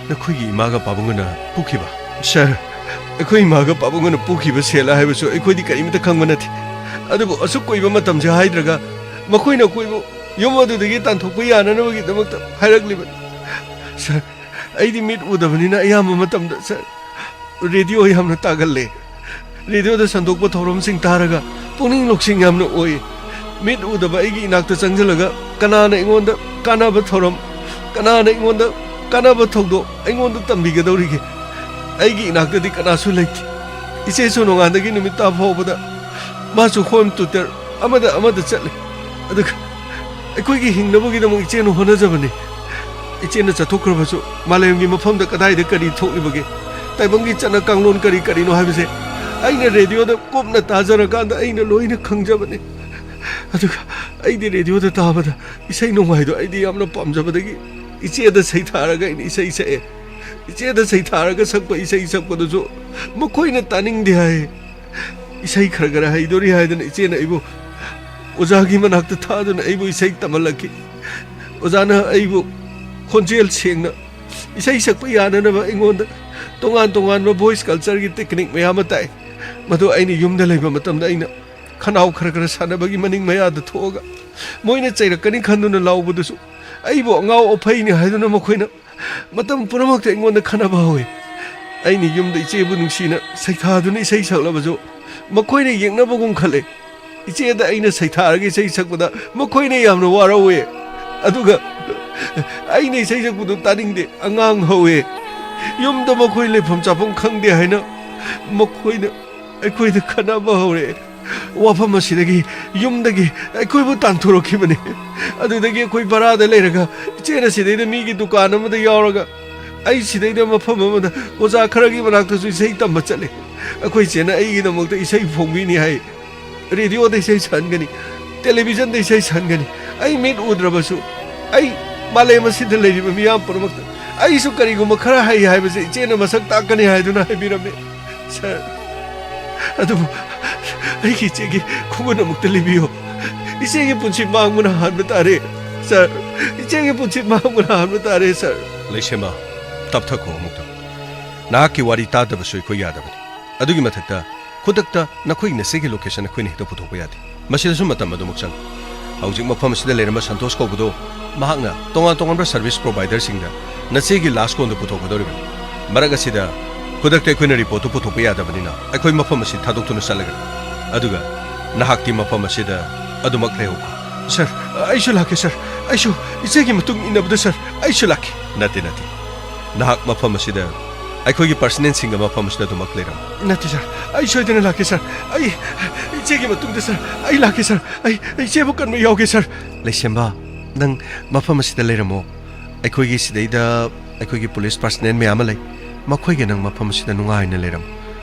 ꯅꯈꯣꯏꯒꯤ ꯏꯃꯥꯒ ꯄꯥꯕꯨꯡꯒꯅ ꯄꯨꯈꯤꯕ? ꯁꯥꯔ, ꯑꯩꯈꯣꯏ ꯏꯃꯥꯒ ꯄꯥꯕꯨꯡꯒꯅ ꯄꯨꯈꯤꯕ ꯁꯦꯜ ꯍꯥꯏꯕꯁꯨ ꯑꯩꯈꯣꯏꯗꯤ ꯀꯔꯤꯃꯇ ꯈꯪꯕ ꯅꯠꯇꯦ꯫ ꯑꯗꯨꯕꯨ ꯑꯁꯨꯛ ꯀꯨꯏꯕ ꯃꯇꯝꯁꯦ ꯍꯥꯏꯗ꯭ꯔꯒ ꯃꯈꯣꯏꯅ ꯑꯩꯈꯣꯏꯕꯨ ꯌꯨꯝ ꯑꯗꯨꯗꯒꯤ ꯇꯥꯟꯊꯣꯛꯄ ꯌꯥꯅꯅꯕꯒꯤꯗꯃꯛꯇ ꯍꯥꯏꯔꯛꯂꯤꯕꯅꯤ꯫ ꯁꯥꯔ, ꯑꯩꯗꯤ ꯃꯤꯠ ꯎꯗꯕꯅꯤꯅ ꯑꯌꯥꯝꯕ ꯃꯇꯝꯗ, ꯁꯥꯔ, ꯔꯦꯗꯤꯑꯣ ꯌꯥꯝꯅ ꯇꯥꯒꯜꯂꯦ꯫ ꯔꯦꯗꯤꯑꯣꯗ ꯁꯟꯗꯣꯛꯄ ꯊꯧꯔꯝꯁꯤꯡ ꯇꯥꯔꯒ ꯄꯨꯛꯅꯤꯡ ꯂꯧꯁꯤꯡ ꯌꯥꯝꯅ ꯑꯣꯏ꯫ ꯃꯤꯠ ꯎꯗꯕ ꯑꯩꯒꯤ ꯏꯅꯥꯛꯇ ꯆꯪꯁꯤꯜꯂꯒ ꯀꯅꯥꯅ ꯑꯩꯉꯣꯟꯗ ꯀꯥꯟꯅꯕ ꯊꯧꯔꯝ, ꯀꯅꯥꯅ ꯑꯩꯉꯣꯟꯗ ꯀꯥꯟꯅꯕ ꯊꯧꯗꯣꯛ ꯑꯩꯉꯣꯟꯗ ꯇꯝꯕꯤꯒꯗꯧꯔꯤꯒꯦ? ꯑꯩꯒꯤ ꯏꯅꯥꯛꯇꯗꯤ ꯀꯅꯥꯁꯨ ꯂꯩꯇꯦ꯫ ꯏꯆꯦꯁꯨ ꯅꯣꯡꯉꯥꯟꯗꯒꯤ ꯅꯨꯃꯤꯠ ꯇꯥ ꯐꯥꯎꯕꯗ ꯃꯥꯁꯨ ꯍꯣꯝ ꯇ꯭ꯌꯨꯇꯔ ꯑꯃꯗ ꯑꯃꯗ ꯆꯠꯂꯤ꯫ ꯑꯗꯨꯒ ꯑꯩꯈꯣꯏꯒꯤ ꯍꯤꯡꯅꯕꯒꯤꯗꯃꯛ ꯏꯆꯦꯅ ꯍꯣꯠꯅꯖꯕꯅꯤ꯫ ꯏꯆꯦꯅ ꯆꯠꯊꯣꯛꯈ꯭ꯔꯕꯁꯨ ꯃꯥꯂꯦꯝꯒꯤ ꯃꯐꯝꯗ ꯀꯗꯥꯏꯗ ꯀꯔꯤ ꯊꯣꯛꯂꯤꯕꯒꯦ, ꯇꯥꯏꯕꯪꯒꯤ ꯆꯠꯅ ꯀꯥꯡꯂꯣꯟ ꯀꯔꯤ ꯀꯔꯤꯅꯣ ꯍꯥꯏꯕꯁꯦ ꯑꯩꯅ ꯔꯦꯗꯤꯑꯣꯗ ꯀꯨꯞꯅ ꯇꯥꯖꯔꯀꯥꯟꯗ ꯑꯩꯅ ꯂꯣꯏꯅ ꯈꯪꯖꯕꯅꯤ꯫ ꯑꯗꯨꯒ ꯑꯩꯗꯤ ꯔꯦꯗꯤꯑꯣꯗ ꯇꯥꯕꯗ ꯏꯁꯩ ꯅꯣꯡꯃꯥꯏꯗꯣ ꯑꯩꯗꯤ ꯌꯥꯝꯅ ꯄꯥꯝꯖꯕꯗꯒꯤ ꯏꯆꯦꯗ ꯁꯩꯊꯥꯔꯒ ꯑꯩꯅ ꯏꯁꯩ ꯁꯛꯑꯦ꯫ ꯏꯆꯦꯗ ꯁꯩꯊꯥꯔꯒ ꯁꯛꯄ ꯏꯁꯩ ꯁꯛꯄꯗꯨꯁꯨ ꯃꯈꯣꯏꯅ ꯇꯥꯅꯤꯡꯗꯦ ꯍꯥꯏ꯫ ꯏꯁꯩ ꯈꯔ ꯈꯔ ꯍꯩꯗꯣꯔꯤ ꯍꯥꯏꯗꯅ ꯏꯆꯦꯅ ꯑꯩꯕꯨ ꯑꯣꯖꯥꯒꯤ ꯃꯅꯥꯛꯇ ꯊꯥꯗꯨꯅ ꯑꯩꯕꯨ ꯏꯁꯩ ꯇꯝꯍꯜꯂꯛꯈꯤ꯫ ꯑꯣꯖꯥꯅ ꯑꯩꯕꯨ ꯈꯣꯟꯖꯦꯜ ꯁꯦꯡꯅ ꯏꯁꯩ ꯁꯛꯄ ꯌꯥꯅꯅꯕ ꯑꯩꯉꯣꯟꯗ ꯇꯣꯉꯥꯟ ꯇꯣꯉꯥꯟꯕ ꯚꯣꯏꯁ ꯀꯜꯆꯔꯒꯤ ꯇꯦꯛꯅꯤꯛ ꯃꯌꯥꯝ ꯑꯃ ꯇꯥꯛꯑꯦ꯫ ꯃꯗꯨ ꯑꯩꯅ ꯌꯨꯝꯗ ꯂꯩꯕ ꯃꯇꯝꯗ ꯑꯩꯅ ꯈꯅꯥꯎ ꯈꯔ ꯈꯔ ꯁꯥꯟꯅꯕꯒꯤ ꯃꯅꯤꯡ ꯃꯌꯥꯗ ꯊꯣꯛꯑꯒ ꯃꯣꯏꯅ ꯆꯩꯔꯛꯀꯅꯤ ꯈꯟꯗꯨꯅ ꯂꯥꯎꯕꯗꯨꯁꯨ ꯑꯩꯕꯨ ꯑꯉꯥꯎ ꯑꯐꯩꯅꯤ ꯍꯥꯏꯗꯨꯅ ꯃꯈꯣꯏꯅ ꯃꯇꯝ ꯄꯨꯝꯅꯃꯛꯇ ꯑꯩꯉꯣꯟꯗ ꯈꯟꯅꯕ ꯍꯧꯏ꯫ ꯑꯩꯅ ꯌꯨꯝꯗ ꯏꯆꯦꯕꯨ ꯅꯨꯡꯁꯤꯅ ꯁꯩꯊꯥꯗꯨꯅ ꯏꯁꯩ ꯁꯛꯂꯕꯁꯨ ꯃꯈꯣꯏꯅ ꯌꯦꯡꯅꯕꯒꯨꯝ ꯈꯜꯂꯦ꯫ ꯏꯆꯦꯗ ꯑꯩꯅ ꯁꯩꯊꯥꯔꯒ ꯏꯁꯩ ꯁꯛꯄꯗ ꯃꯈꯣꯏꯅ ꯌꯥꯝꯅ ꯋꯥꯔꯧꯋꯦ꯫ ꯑꯗꯨꯒ ꯑꯩꯅ ꯏꯁꯩ ꯁꯛꯄꯗꯨ ꯇꯥꯅꯤꯡꯗꯦ, ꯑꯉꯥꯡ ꯍꯧꯋꯦ꯫ ꯌꯨꯝꯗ ꯃꯈꯣꯏ ꯂꯩꯐꯝ ꯆꯥꯐꯝ ꯈꯪꯗꯦ ꯍꯥꯏꯅ ꯃꯈꯣꯏꯅ ꯑꯩꯈꯣꯏꯗ ꯈꯠꯅꯕ ꯍꯧꯔꯛꯑꯦ꯫ ꯋꯥꯐꯝ ꯑꯁꯤꯗꯒꯤ ꯌꯨꯝꯗꯒꯤ ꯑꯩꯈꯣꯏꯕꯨ ꯇꯥꯟꯊꯣꯔꯛꯈꯤꯕꯅꯤ꯫ ꯑꯗꯨꯗꯒꯤ ꯑꯩꯈꯣꯏ ꯚꯔꯥꯗ ꯂꯩꯔꯒ ꯏꯆꯦꯅ ꯁꯤꯗꯩꯗ ꯃꯤꯒꯤ ꯗꯨꯀꯥꯟ ꯑꯃꯗ ꯌꯥꯎꯔꯒ ꯑꯩ ꯁꯤꯗꯩꯗ ꯃꯐꯝ ꯑꯃꯗ ꯑꯣꯖꯥ ꯈꯔꯒꯤ ꯃꯅꯥꯛꯇꯁꯨ ꯏꯁꯩ ꯇꯝꯕ ꯆꯠꯂꯤ꯫ ꯑꯩꯈꯣꯏ ꯏꯆꯦꯅ ꯑꯩꯒꯤꯗꯃꯛꯇ ꯏꯁꯩ ꯐꯣꯡꯕꯤꯅꯤ ꯍꯥꯏ꯫ ꯔꯦꯗꯤꯑꯣꯗ ꯏꯁꯩ ꯁꯛꯍꯟꯒꯅꯤ, ꯇꯦꯂꯤꯚꯤꯖꯟꯗ ꯏꯁꯩ ꯁꯛꯍꯟꯒꯅꯤ꯫ ꯑꯩ ꯃꯤꯠ ꯎꯗ꯭ꯔꯕꯁꯨ ꯑꯩ ꯃꯥꯂꯦꯝ ꯑꯁꯤꯗ ꯂꯩꯔꯤꯕ ꯃꯤꯌꯥꯝ ꯄꯨꯝꯅꯃꯛꯇ ꯑꯩꯁꯨ ꯀꯔꯤꯒꯨꯝꯕ ꯈꯔ ꯍꯩ ꯍꯥꯏꯕꯁꯦ ꯏꯆꯦꯅ ꯃꯁꯛ ꯇꯥꯛꯀꯅꯤ ꯍꯥꯏꯗꯨꯅ ꯍꯥꯏꯕꯤꯔꯝꯃꯤ꯫ ꯁꯥꯔ, ꯑꯗꯨꯕꯨ ꯑꯩꯒꯤ ꯏꯆꯦꯒꯤ ꯈꯣꯡꯒꯨꯟ ꯑꯃꯨꯛꯇ ꯂꯩꯕꯤꯌꯨ꯫ ꯏꯆꯦꯒꯤ ꯄꯨꯟꯁꯤ ꯃꯥꯡꯕꯅ ꯍꯥꯟꯕ ꯇꯥꯔꯦ꯫ ꯁꯥꯔ, ꯏꯆꯦꯒꯤ ꯄꯨꯟꯁꯤ ꯃꯥꯡꯕꯅ ꯍꯥꯟꯕ ꯇꯥꯔꯦ, ꯁꯥꯔ꯫ ꯂꯩꯁꯦꯝꯕ, ꯇꯞꯊꯈꯣ ꯑꯃꯨꯛꯇ꯫ ꯅꯍꯥꯛꯀꯤ ꯋꯥꯔꯤ ꯇꯥꯗꯕꯁꯨ ꯑꯩꯈꯣꯏ ꯌꯥꯗꯕꯅꯤ꯫ ꯑꯗꯨꯒꯤ ꯃꯊꯛꯇ ꯈꯨꯗꯛꯇ ꯅꯈꯣꯏꯒꯤ ꯅꯆꯦꯒꯤ ꯂꯣꯀꯦꯁꯟ ꯑꯩꯈꯣꯏꯅ ꯍꯦꯛꯇ ꯄꯨꯊꯣꯛꯄ ꯌꯥꯗꯦ꯫ ꯃꯁꯤꯗꯁꯨ ꯃꯇꯝ ꯑꯗꯨꯃꯛ ꯆꯪꯏ꯫ ꯍꯧꯖꯤꯛ ꯃꯐꯝ ꯑꯁꯤꯗ ꯂꯩꯔꯝꯕ ꯁꯟꯇꯣꯁ ꯀꯧꯕꯗꯣ ꯃꯍꯥꯛꯅ ꯇꯣꯉꯥꯟ ꯇꯣꯉꯥꯟꯕ ꯁꯔꯚꯤꯁ ꯄ꯭ꯔꯣꯚꯥꯏꯗꯔꯁꯤꯡꯗ ꯅꯆꯦꯒꯤ ꯂꯥꯁ ꯀꯣꯟꯗꯨ ꯄꯨꯊꯣꯛꯀꯗꯧꯔꯤꯕꯅꯤ꯫ ꯃꯔꯛ ꯑꯁꯤꯗ ꯈꯨꯗꯛꯇ ꯑꯩꯈꯣꯏꯅ ꯔꯤꯄꯣꯔꯠꯇꯨ ꯄꯨꯊꯣꯛꯄ ꯌꯥꯗꯕꯅꯤꯅ ꯑꯩꯈꯣꯏ ꯃꯐꯝ ꯑꯁꯤ ꯊꯥꯗꯣꯛꯇꯨꯅ ꯆꯠꯂꯒꯅꯤ꯫ ꯑꯗꯨꯒ ꯅꯍꯥꯛꯇꯤ ꯃꯐꯝ ꯑꯁꯤꯗ ꯑꯗꯨꯃꯛ ꯂꯩꯍꯧꯈꯣ꯫ ꯁꯥꯔ, ꯑꯩꯁꯨ ꯂꯥꯛꯀꯦ, ꯁꯥꯔ꯫ ꯑꯩꯁꯨ ꯏꯆꯦꯒꯤ ꯃꯇꯨꯡ ꯏꯟꯅꯕꯗ, ꯁꯥꯔ, ꯑꯩꯁꯨ ꯂꯥꯛꯀꯦ꯫ ꯅꯠꯇꯦ, ꯅꯠꯇꯦ꯫ ꯅꯍꯥꯛ ꯃꯐꯝ ꯑꯁꯤꯗ ꯑꯩꯈꯣꯏꯒꯤ ꯄꯔꯁꯅꯦꯜꯁꯤꯡꯒ ꯃꯐꯝ ꯑꯁꯤꯗ ꯑꯗꯨꯃꯛ ꯂꯩꯔꯝꯃꯨ꯫ ꯅꯠꯇꯦ, ꯁꯥꯔ꯫ ꯑꯩ ꯁꯣꯏꯗꯅ ꯂꯥꯛꯀꯦ, ꯁꯥꯔ꯫ ꯑꯩ ꯏꯆꯦꯒꯤ ꯃꯇꯨꯡꯗ, ꯁꯥꯔ꯫ ꯑꯩ ꯂꯥꯛꯀꯦ, ꯁꯥꯔ꯫ ꯑꯩ, ꯑꯩ ꯏꯆꯦꯕꯨ ꯀꯟꯕ ꯌꯥꯎꯒꯦ, ꯁꯥꯔ꯫ ꯂꯩꯁꯦꯝꯕ, ꯅꯪ ꯃꯐꯝ ꯑꯁꯤꯗ ꯂꯩꯔꯝꯃꯣ꯫ ꯑꯩꯈꯣꯏꯒꯤ ꯁꯤꯗꯩꯗ ꯑꯩꯈꯣꯏꯒꯤ ꯄꯨꯂꯤꯁ ꯄꯔꯁꯅꯦꯜ ꯃꯌꯥꯝ ꯑꯃ ꯂꯩ꯫ ꯃꯈꯣꯏꯒ ꯅꯪ ꯃꯐꯝ ꯑꯁꯤꯗ ꯅꯨꯡꯉꯥꯏꯅ ꯂꯩꯔꯝꯃꯨ꯫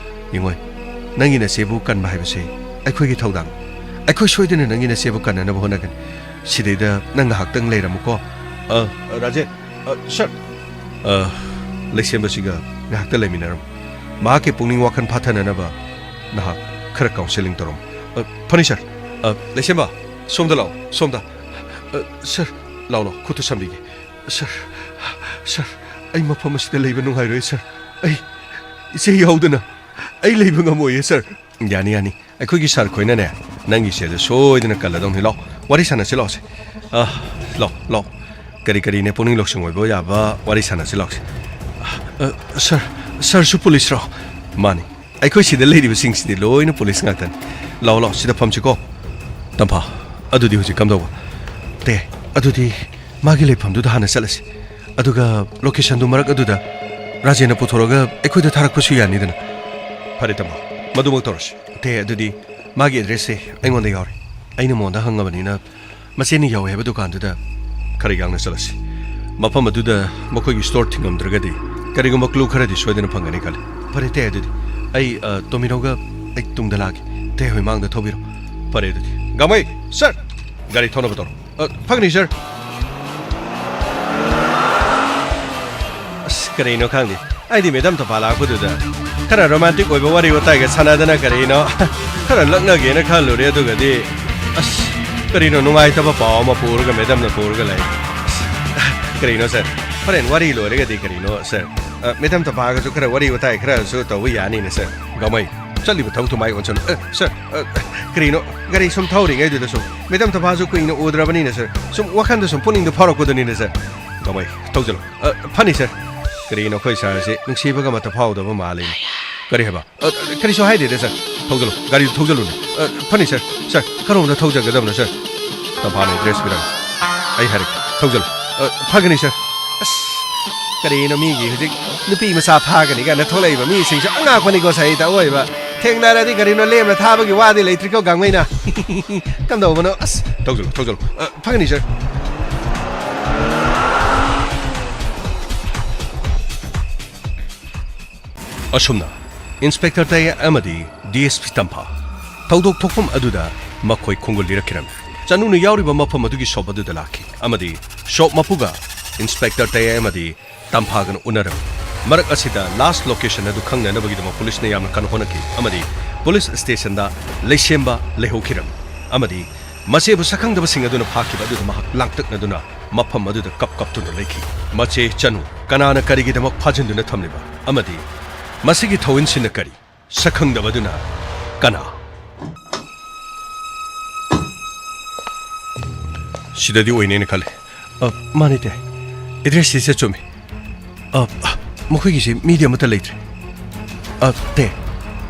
ꯌꯦꯡꯉꯣꯏ, ꯅꯪꯒꯤ ꯅꯆꯦꯕꯨ ꯀꯟꯕ ꯍꯥꯏꯕꯁꯤ ꯑꯩꯈꯣꯏꯒꯤ ꯊꯧꯗꯥꯡ꯫ ꯑꯩꯈꯣꯏ ꯁꯣꯏꯗꯅ ꯅꯪꯒꯤ ꯅꯆꯦꯕꯨ ꯀꯟꯅꯅꯕ ꯍꯣꯠꯅꯒꯅꯤ꯫ ꯁꯤꯗꯩꯗ ꯅꯪ ꯉꯥꯏꯍꯥꯛꯇꯪ ꯂꯩꯔꯝꯃꯨꯀꯣ꯫ ꯑ, ꯔꯥꯖꯦꯟ, ꯑ, ꯁꯥꯔ꯫ ꯑ, ꯂꯩꯁꯦꯝꯕꯁꯤꯒ ꯉꯥꯏꯍꯥꯛꯇ ꯂꯩꯃꯤꯟꯅꯔꯝꯃꯨ꯫ ꯃꯍꯥꯛꯀꯤ ꯄꯨꯛꯅꯤꯡ ꯋꯥꯈꯜ ꯐꯥꯊꯅꯅꯕ ꯅꯍꯥꯛ ꯈꯔ ꯀꯥꯎꯟꯁꯦꯂꯤꯡ ꯇꯧꯔꯝꯃꯨ꯫ ꯑ, ꯐꯅꯤ, ꯁꯥꯔ꯫ ꯑ, ꯂꯩꯁꯦꯝꯕ, ꯁꯣꯝꯗ ꯂꯥꯛꯑꯣ, ꯁꯣꯝꯗ꯫ ꯑ, ꯁꯥꯔ, ꯂꯥꯛꯑꯣ, ꯂꯥꯛꯑꯣ, ꯈꯨꯠꯇꯨ ꯁꯝꯕꯤꯒꯦ꯫ ꯁꯥꯔ, ꯁꯥꯔ, ꯑꯩ ꯃꯐꯝ ꯑꯁꯤꯗ ꯂꯩꯕ ꯅꯨꯡꯉꯥꯏꯔꯣꯏ, ꯁꯥꯔ꯫ ꯑꯩ ꯏꯆꯦ ꯌꯥꯎꯗꯅ ꯑꯩ ꯂꯩꯕ ꯉꯝꯃꯣꯏꯌꯦ, ꯁꯥꯔ꯫ ꯌꯥꯅꯤ, ꯌꯥꯅꯤ꯫ ꯑꯩꯈꯣꯏꯒꯤ ꯁꯥꯔ ꯈꯣꯏꯅꯅꯦ, ꯅꯪꯒꯤ ꯏꯆꯦꯗ ꯁꯣꯏꯗꯅ ꯀꯜꯂꯗꯧꯅꯤ꯫ ꯂꯥꯛꯑꯣ, ꯋꯥꯔꯤ ꯁꯥꯟꯅꯁꯤ ꯂꯥꯛꯑꯣꯁꯦ꯫ ꯑ, ꯂꯥꯛꯑꯣ, ꯂꯥꯛꯑꯣ꯫ ꯀꯔꯤ ꯀꯔꯤꯅꯦ ꯄꯨꯛꯅꯤꯡ ꯂꯧꯁꯤꯡ ꯑꯣꯏꯕ ꯌꯥꯕ ꯋꯥꯔꯤ ꯁꯥꯟꯅꯁꯤ ꯂꯥꯛꯑꯣꯁꯦ꯫ ꯑ, ꯁꯥꯔ, ꯁꯥꯔꯁꯨ ꯄꯨꯂꯤꯁꯔꯣ? ꯃꯥꯅꯤ꯫ ꯑꯩꯈꯣꯏ ꯁꯤꯗ ꯂꯩꯔꯤꯕꯁꯤꯡꯁꯤꯗꯤ ꯂꯣꯏꯅ ꯄꯨꯂꯤꯁ ꯉꯥꯛꯇꯅꯤ꯫ ꯂꯥꯛꯑꯣ, ꯂꯥꯛꯑꯣ, ꯁꯤꯗ ꯐꯝꯁꯤꯀꯣ꯫ ꯇꯝꯐꯥ, ꯑꯗꯨꯗꯤ ꯍꯧꯖꯤꯛ ꯀꯝꯗꯧꯕ? ꯇꯦ, ꯑꯗꯨꯗꯤ ꯃꯥꯒꯤ ꯂꯩꯐꯝꯗꯨꯗ ꯍꯥꯟꯅ ꯆꯠꯂꯁꯤ꯫ ꯑꯗꯨꯒ ꯂꯣꯀꯦꯁꯟꯗꯨ ꯃꯔꯛ ꯑꯗꯨꯗ ꯔꯥꯖꯦꯟꯅ ꯄꯨꯊꯣꯔꯒ ꯑꯩꯈꯣꯏꯗ ꯊꯥꯔꯛꯄꯁꯨ ꯌꯥꯅꯤꯗꯅ꯫ ꯐꯔꯦ ꯇꯝꯐꯥ, ꯃꯗꯨꯃꯛ ꯇꯧꯔꯁꯤ꯫ ꯇꯦ, ꯑꯗꯨꯗꯤ ꯃꯥꯒꯤ ꯑꯦꯗ꯭ꯔꯦꯁꯁꯦ ꯑꯩꯉꯣꯟꯗ ꯌꯥꯎꯔꯦ꯫ ꯑꯩꯅ ꯃꯉꯣꯟꯗ ꯍꯪꯉꯕꯅꯤꯅ ꯃꯆꯦꯅ ꯌꯥꯎꯋꯦ ꯍꯥꯏꯕ ꯗꯨꯀꯥꯟꯗꯨꯗ ꯈꯔ ꯌꯥꯡꯅ ꯆꯠꯂꯁꯤ꯫ ꯃꯐꯝ ꯑꯗꯨꯗ ꯃꯈꯣꯏꯒꯤ ꯁ꯭ꯇꯣꯔ ꯊꯤꯡꯉꯝꯗ꯭ꯔꯒꯗꯤ ꯀꯔꯤꯒꯨꯝꯕ ꯀ꯭ꯂꯨ ꯈꯔꯗꯤ ꯁꯣꯏꯗꯅ ꯐꯪꯒꯅꯤ ꯈꯜꯂꯤ꯫ ꯐꯔꯦ ꯇꯦ, ꯑꯗꯨꯗꯤ ꯑꯩ, ꯑ, ꯇꯣꯃꯤꯅꯣꯒ ꯑꯩ ꯇꯨꯡꯗ ꯂꯥꯛꯑꯒꯦ꯫ ꯇꯦ ꯍꯣꯏ ꯃꯥꯡꯗ ꯊꯧꯕꯤꯔꯣ꯫ ꯐꯔꯦ ꯑꯗꯨꯗꯤ꯫ ꯒꯥꯡꯃꯩ, ꯁꯔ! ꯒꯥꯔꯤ ꯊꯧꯅꯕ ꯇꯧꯔꯣ꯫ ꯑ, ꯐꯒꯅꯤ, ꯁꯔ꯫ ꯑꯁ, ꯀꯔꯤꯅꯣ ꯈꯪꯗꯦ꯫ ꯑꯩꯗꯤ ꯃꯦꯗꯥꯝ ꯇꯝꯐꯥ ꯂꯥꯛꯄꯗꯨꯗ ꯈꯔ ꯔꯣꯃꯥꯟꯇꯤꯛ ꯑꯣꯏꯕ ꯋꯥꯔꯤ ꯋꯥꯇꯥꯏꯒ ꯁꯥꯟꯅꯗꯅ ꯀꯔꯤꯅꯣ ꯈꯔ ꯂꯛꯅꯒꯦꯅ ꯈꯜꯂꯨꯔꯦ, ꯑꯗꯨꯒꯗꯤ ꯑꯁ, ꯀꯔꯤꯅꯣ ꯅꯨꯡꯉꯥꯏꯇꯕ ꯄꯥꯎ ꯑꯃ ꯄꯨꯔꯒ ꯃꯦꯗꯥꯝꯅ ꯄꯨꯔꯒ ꯂꯩ꯫ ꯑꯁ, ꯀꯔꯤꯅꯣ ꯁꯔ? ꯍꯣꯔꯦꯟ ꯋꯥꯔꯤ ꯂꯣꯏꯔꯒꯗꯤ ꯀꯔꯤꯅꯣ ꯁꯔ? ꯑ, ꯃꯦꯗꯥꯝ ꯇꯝꯐꯥꯒꯁꯨ ꯈꯔ ꯋꯥꯔꯤ ꯋꯥꯇꯥꯏ ꯈꯔꯁꯨ ꯇꯧꯕ ꯌꯥꯅꯤꯅꯦ ꯁꯔ꯫ ꯒꯥꯡꯃꯩ, ꯆꯠꯂꯤꯕ ꯊꯕꯛꯇꯨ ꯃꯥꯏ ꯑꯣꯟꯁꯜꯂꯨ꯫ ꯑ, ꯁꯔ, ꯑ, ꯀꯔꯤꯅꯣ ꯒꯥꯔꯤ ꯁꯨꯝ ꯊꯧꯔꯤꯉꯩꯗꯨꯗ ꯁꯨꯝ ꯃꯦꯗꯥꯝ ꯇꯝꯐꯥꯁꯨ ꯀꯨꯏꯅ ꯎꯗ꯭ꯔꯕꯅꯤꯅ ꯁꯔ, ꯁꯨꯝ ꯋꯥꯈꯟꯗ ꯁꯨꯝ ꯄꯨꯛꯅꯤꯡꯗ ꯐꯥꯎꯔꯛꯄꯗꯨꯅꯤꯅꯦ ꯁꯔ꯫ ꯒꯥꯡꯃꯩ, ꯊꯧꯖꯤꯜꯂꯨ꯫ ꯑ, ꯐꯅꯤ ꯁꯔ꯫ ꯀꯔꯤꯅꯣ ꯑꯩꯈꯣꯏ ꯁꯥꯔꯁꯤ ꯅꯨꯡꯁꯤꯕꯒ ꯑꯃꯠꯇ ꯐꯥꯎꯗꯕ ꯃꯥꯜꯂꯤ꯫ ꯀꯔꯤ ꯍꯥꯏꯕ? ꯑ, ꯀꯔꯤꯁꯨ ꯍꯥꯏꯗꯦꯗ ꯁꯔ꯫ ꯊꯧꯖꯤꯜꯂꯨ, ꯒꯥꯔꯤꯗꯨ ꯊꯧꯖꯤꯜꯂꯨꯅꯦ꯫ ꯑ, ꯐꯅꯤ ꯁꯔ꯫ ꯁꯔ, ꯀꯔꯣꯝꯗ ꯊꯧꯖꯒꯗꯕꯅꯣ ꯁꯔ? ꯇꯝꯐꯥꯅ ꯑꯦꯗ꯭ꯔꯦꯁ ꯄꯤꯔꯝꯃꯤ꯫ ꯑꯩ ꯍꯥꯏꯔꯛꯀꯦ꯫ ꯊꯧꯖꯤꯜꯂꯨ꯫ ꯑ, ꯐꯒꯅꯤ ꯁꯔ꯫ ꯑꯁ, ꯀꯔꯤꯅꯣ ꯃꯤꯒꯤ ꯍꯧꯖꯤꯛ ꯅꯨꯄꯤ ꯃꯆꯥ ꯐꯥꯒꯅꯤ ꯀꯥꯏꯅ ꯊꯣꯛꯂꯛꯏꯕ ꯃꯤꯁꯤꯡꯁꯨ ꯑꯉꯥꯛꯄꯅꯤꯀꯣ ꯁꯍꯤꯇ ꯑꯣꯏꯕ꯫ ꯊꯦꯡꯅꯔꯗꯤ ꯀꯔꯤꯅꯣ ꯂꯦꯝꯅ ꯊꯥꯕꯒꯤ ꯋꯥꯗꯤ ꯂꯩꯇ꯭ꯔꯤꯀꯣ ꯒꯥꯡꯃꯩꯅ꯫ ꯀꯝꯗꯧꯕꯅꯣ? ꯑꯁ, ꯊꯧꯖꯤꯜꯂꯨ, ꯊꯧꯖꯤꯜꯂꯨ꯫ ꯑ, ꯐꯒꯅꯤ ꯁꯔ꯫ ꯑꯁꯨꯝꯅ ꯏꯟꯁꯄꯦꯛꯇꯔ ꯇꯌꯦ ꯑꯃꯗꯤ ꯗꯤ ꯑꯦꯁ ꯄꯤ ꯇꯝꯐꯥ ꯊꯧꯗꯣꯛ ꯊꯣꯛꯐꯝ ꯑꯗꯨꯗ ꯃꯈꯣꯏ ꯈꯣꯡꯒꯨꯜ ꯂꯤꯔꯛꯈꯤꯔꯝꯃꯤ꯫ ꯆꯅꯨꯅ ꯌꯥꯎꯔꯤꯕ ꯃꯐꯝ ꯑꯗꯨꯒꯤ ꯁꯣꯞ ꯑꯗꯨꯗ ꯂꯥꯛꯈꯤ ꯑꯃꯗꯤ ꯁꯣꯞ ꯃꯄꯨꯒ ꯏꯟꯁꯄꯦꯛꯇꯔ ꯇꯌꯦ ꯑꯃꯗꯤ ꯇꯝꯐꯥꯒꯅ ꯎꯅꯔꯝꯃꯤ꯫ ꯃꯔꯛ ꯑꯁꯤꯗ ꯂꯥꯁ ꯂꯣꯀꯦꯁꯟ ꯑꯗꯨ ꯈꯪꯅꯅꯕꯒꯤꯗꯃꯛ ꯄꯨꯂꯤꯁꯅ ꯌꯥꯝꯅ ꯀꯟꯅ ꯍꯣꯠꯅꯈꯤ ꯑꯃꯗꯤ ꯄꯨꯂꯤꯁ ꯁ꯭ꯇꯦꯁꯟꯗ ꯂꯩꯁꯦꯝꯕ ꯂꯩꯍꯧꯈꯤꯔꯝꯃꯤ ꯑꯃꯗꯤ ꯃꯆꯦꯕꯨ ꯁꯛꯈꯪꯗꯕꯁꯤꯡ ꯑꯗꯨꯅ ꯐꯥꯈꯤꯕ ꯑꯗꯨꯗ ꯃꯍꯥꯛ ꯂꯥꯡꯇꯛꯅꯗꯨꯅ ꯃꯐꯝ ꯑꯗꯨꯗ ꯀꯞ ꯀꯞꯇꯨꯅ ꯂꯩꯈꯤ꯫ ꯃꯆꯦ ꯆꯅꯨ ꯀꯅꯥꯅ ꯀꯔꯤꯒꯤꯗꯃꯛ ꯐꯥꯖꯤꯟꯗꯨꯅ ꯊꯝꯂꯤꯕ ꯑꯃꯗꯤ ꯃꯁꯤꯒꯤ ꯊꯧꯑꯣꯏꯟꯁꯤꯅ ꯀꯔꯤ? ꯁꯛꯈꯪꯗꯕꯗꯨꯅ ꯀꯅꯥ? ꯁꯤꯗꯗꯤ ꯑꯣꯏꯅꯦꯅ ꯈꯜꯂꯤ꯫ ꯑ, ꯃꯥꯅꯦ ꯇꯦ꯫ ꯑꯦꯗ꯭ꯔꯦꯁꯁꯤ ꯆꯨꯝꯃꯤ꯫ ꯑ, ꯑ, ꯃꯈꯣꯏꯒꯤꯁꯤ ꯃꯤꯗꯤ ꯑꯃꯠꯇ ꯂꯩꯇ꯭ꯔꯦ꯫ ꯑ, ꯇꯦ,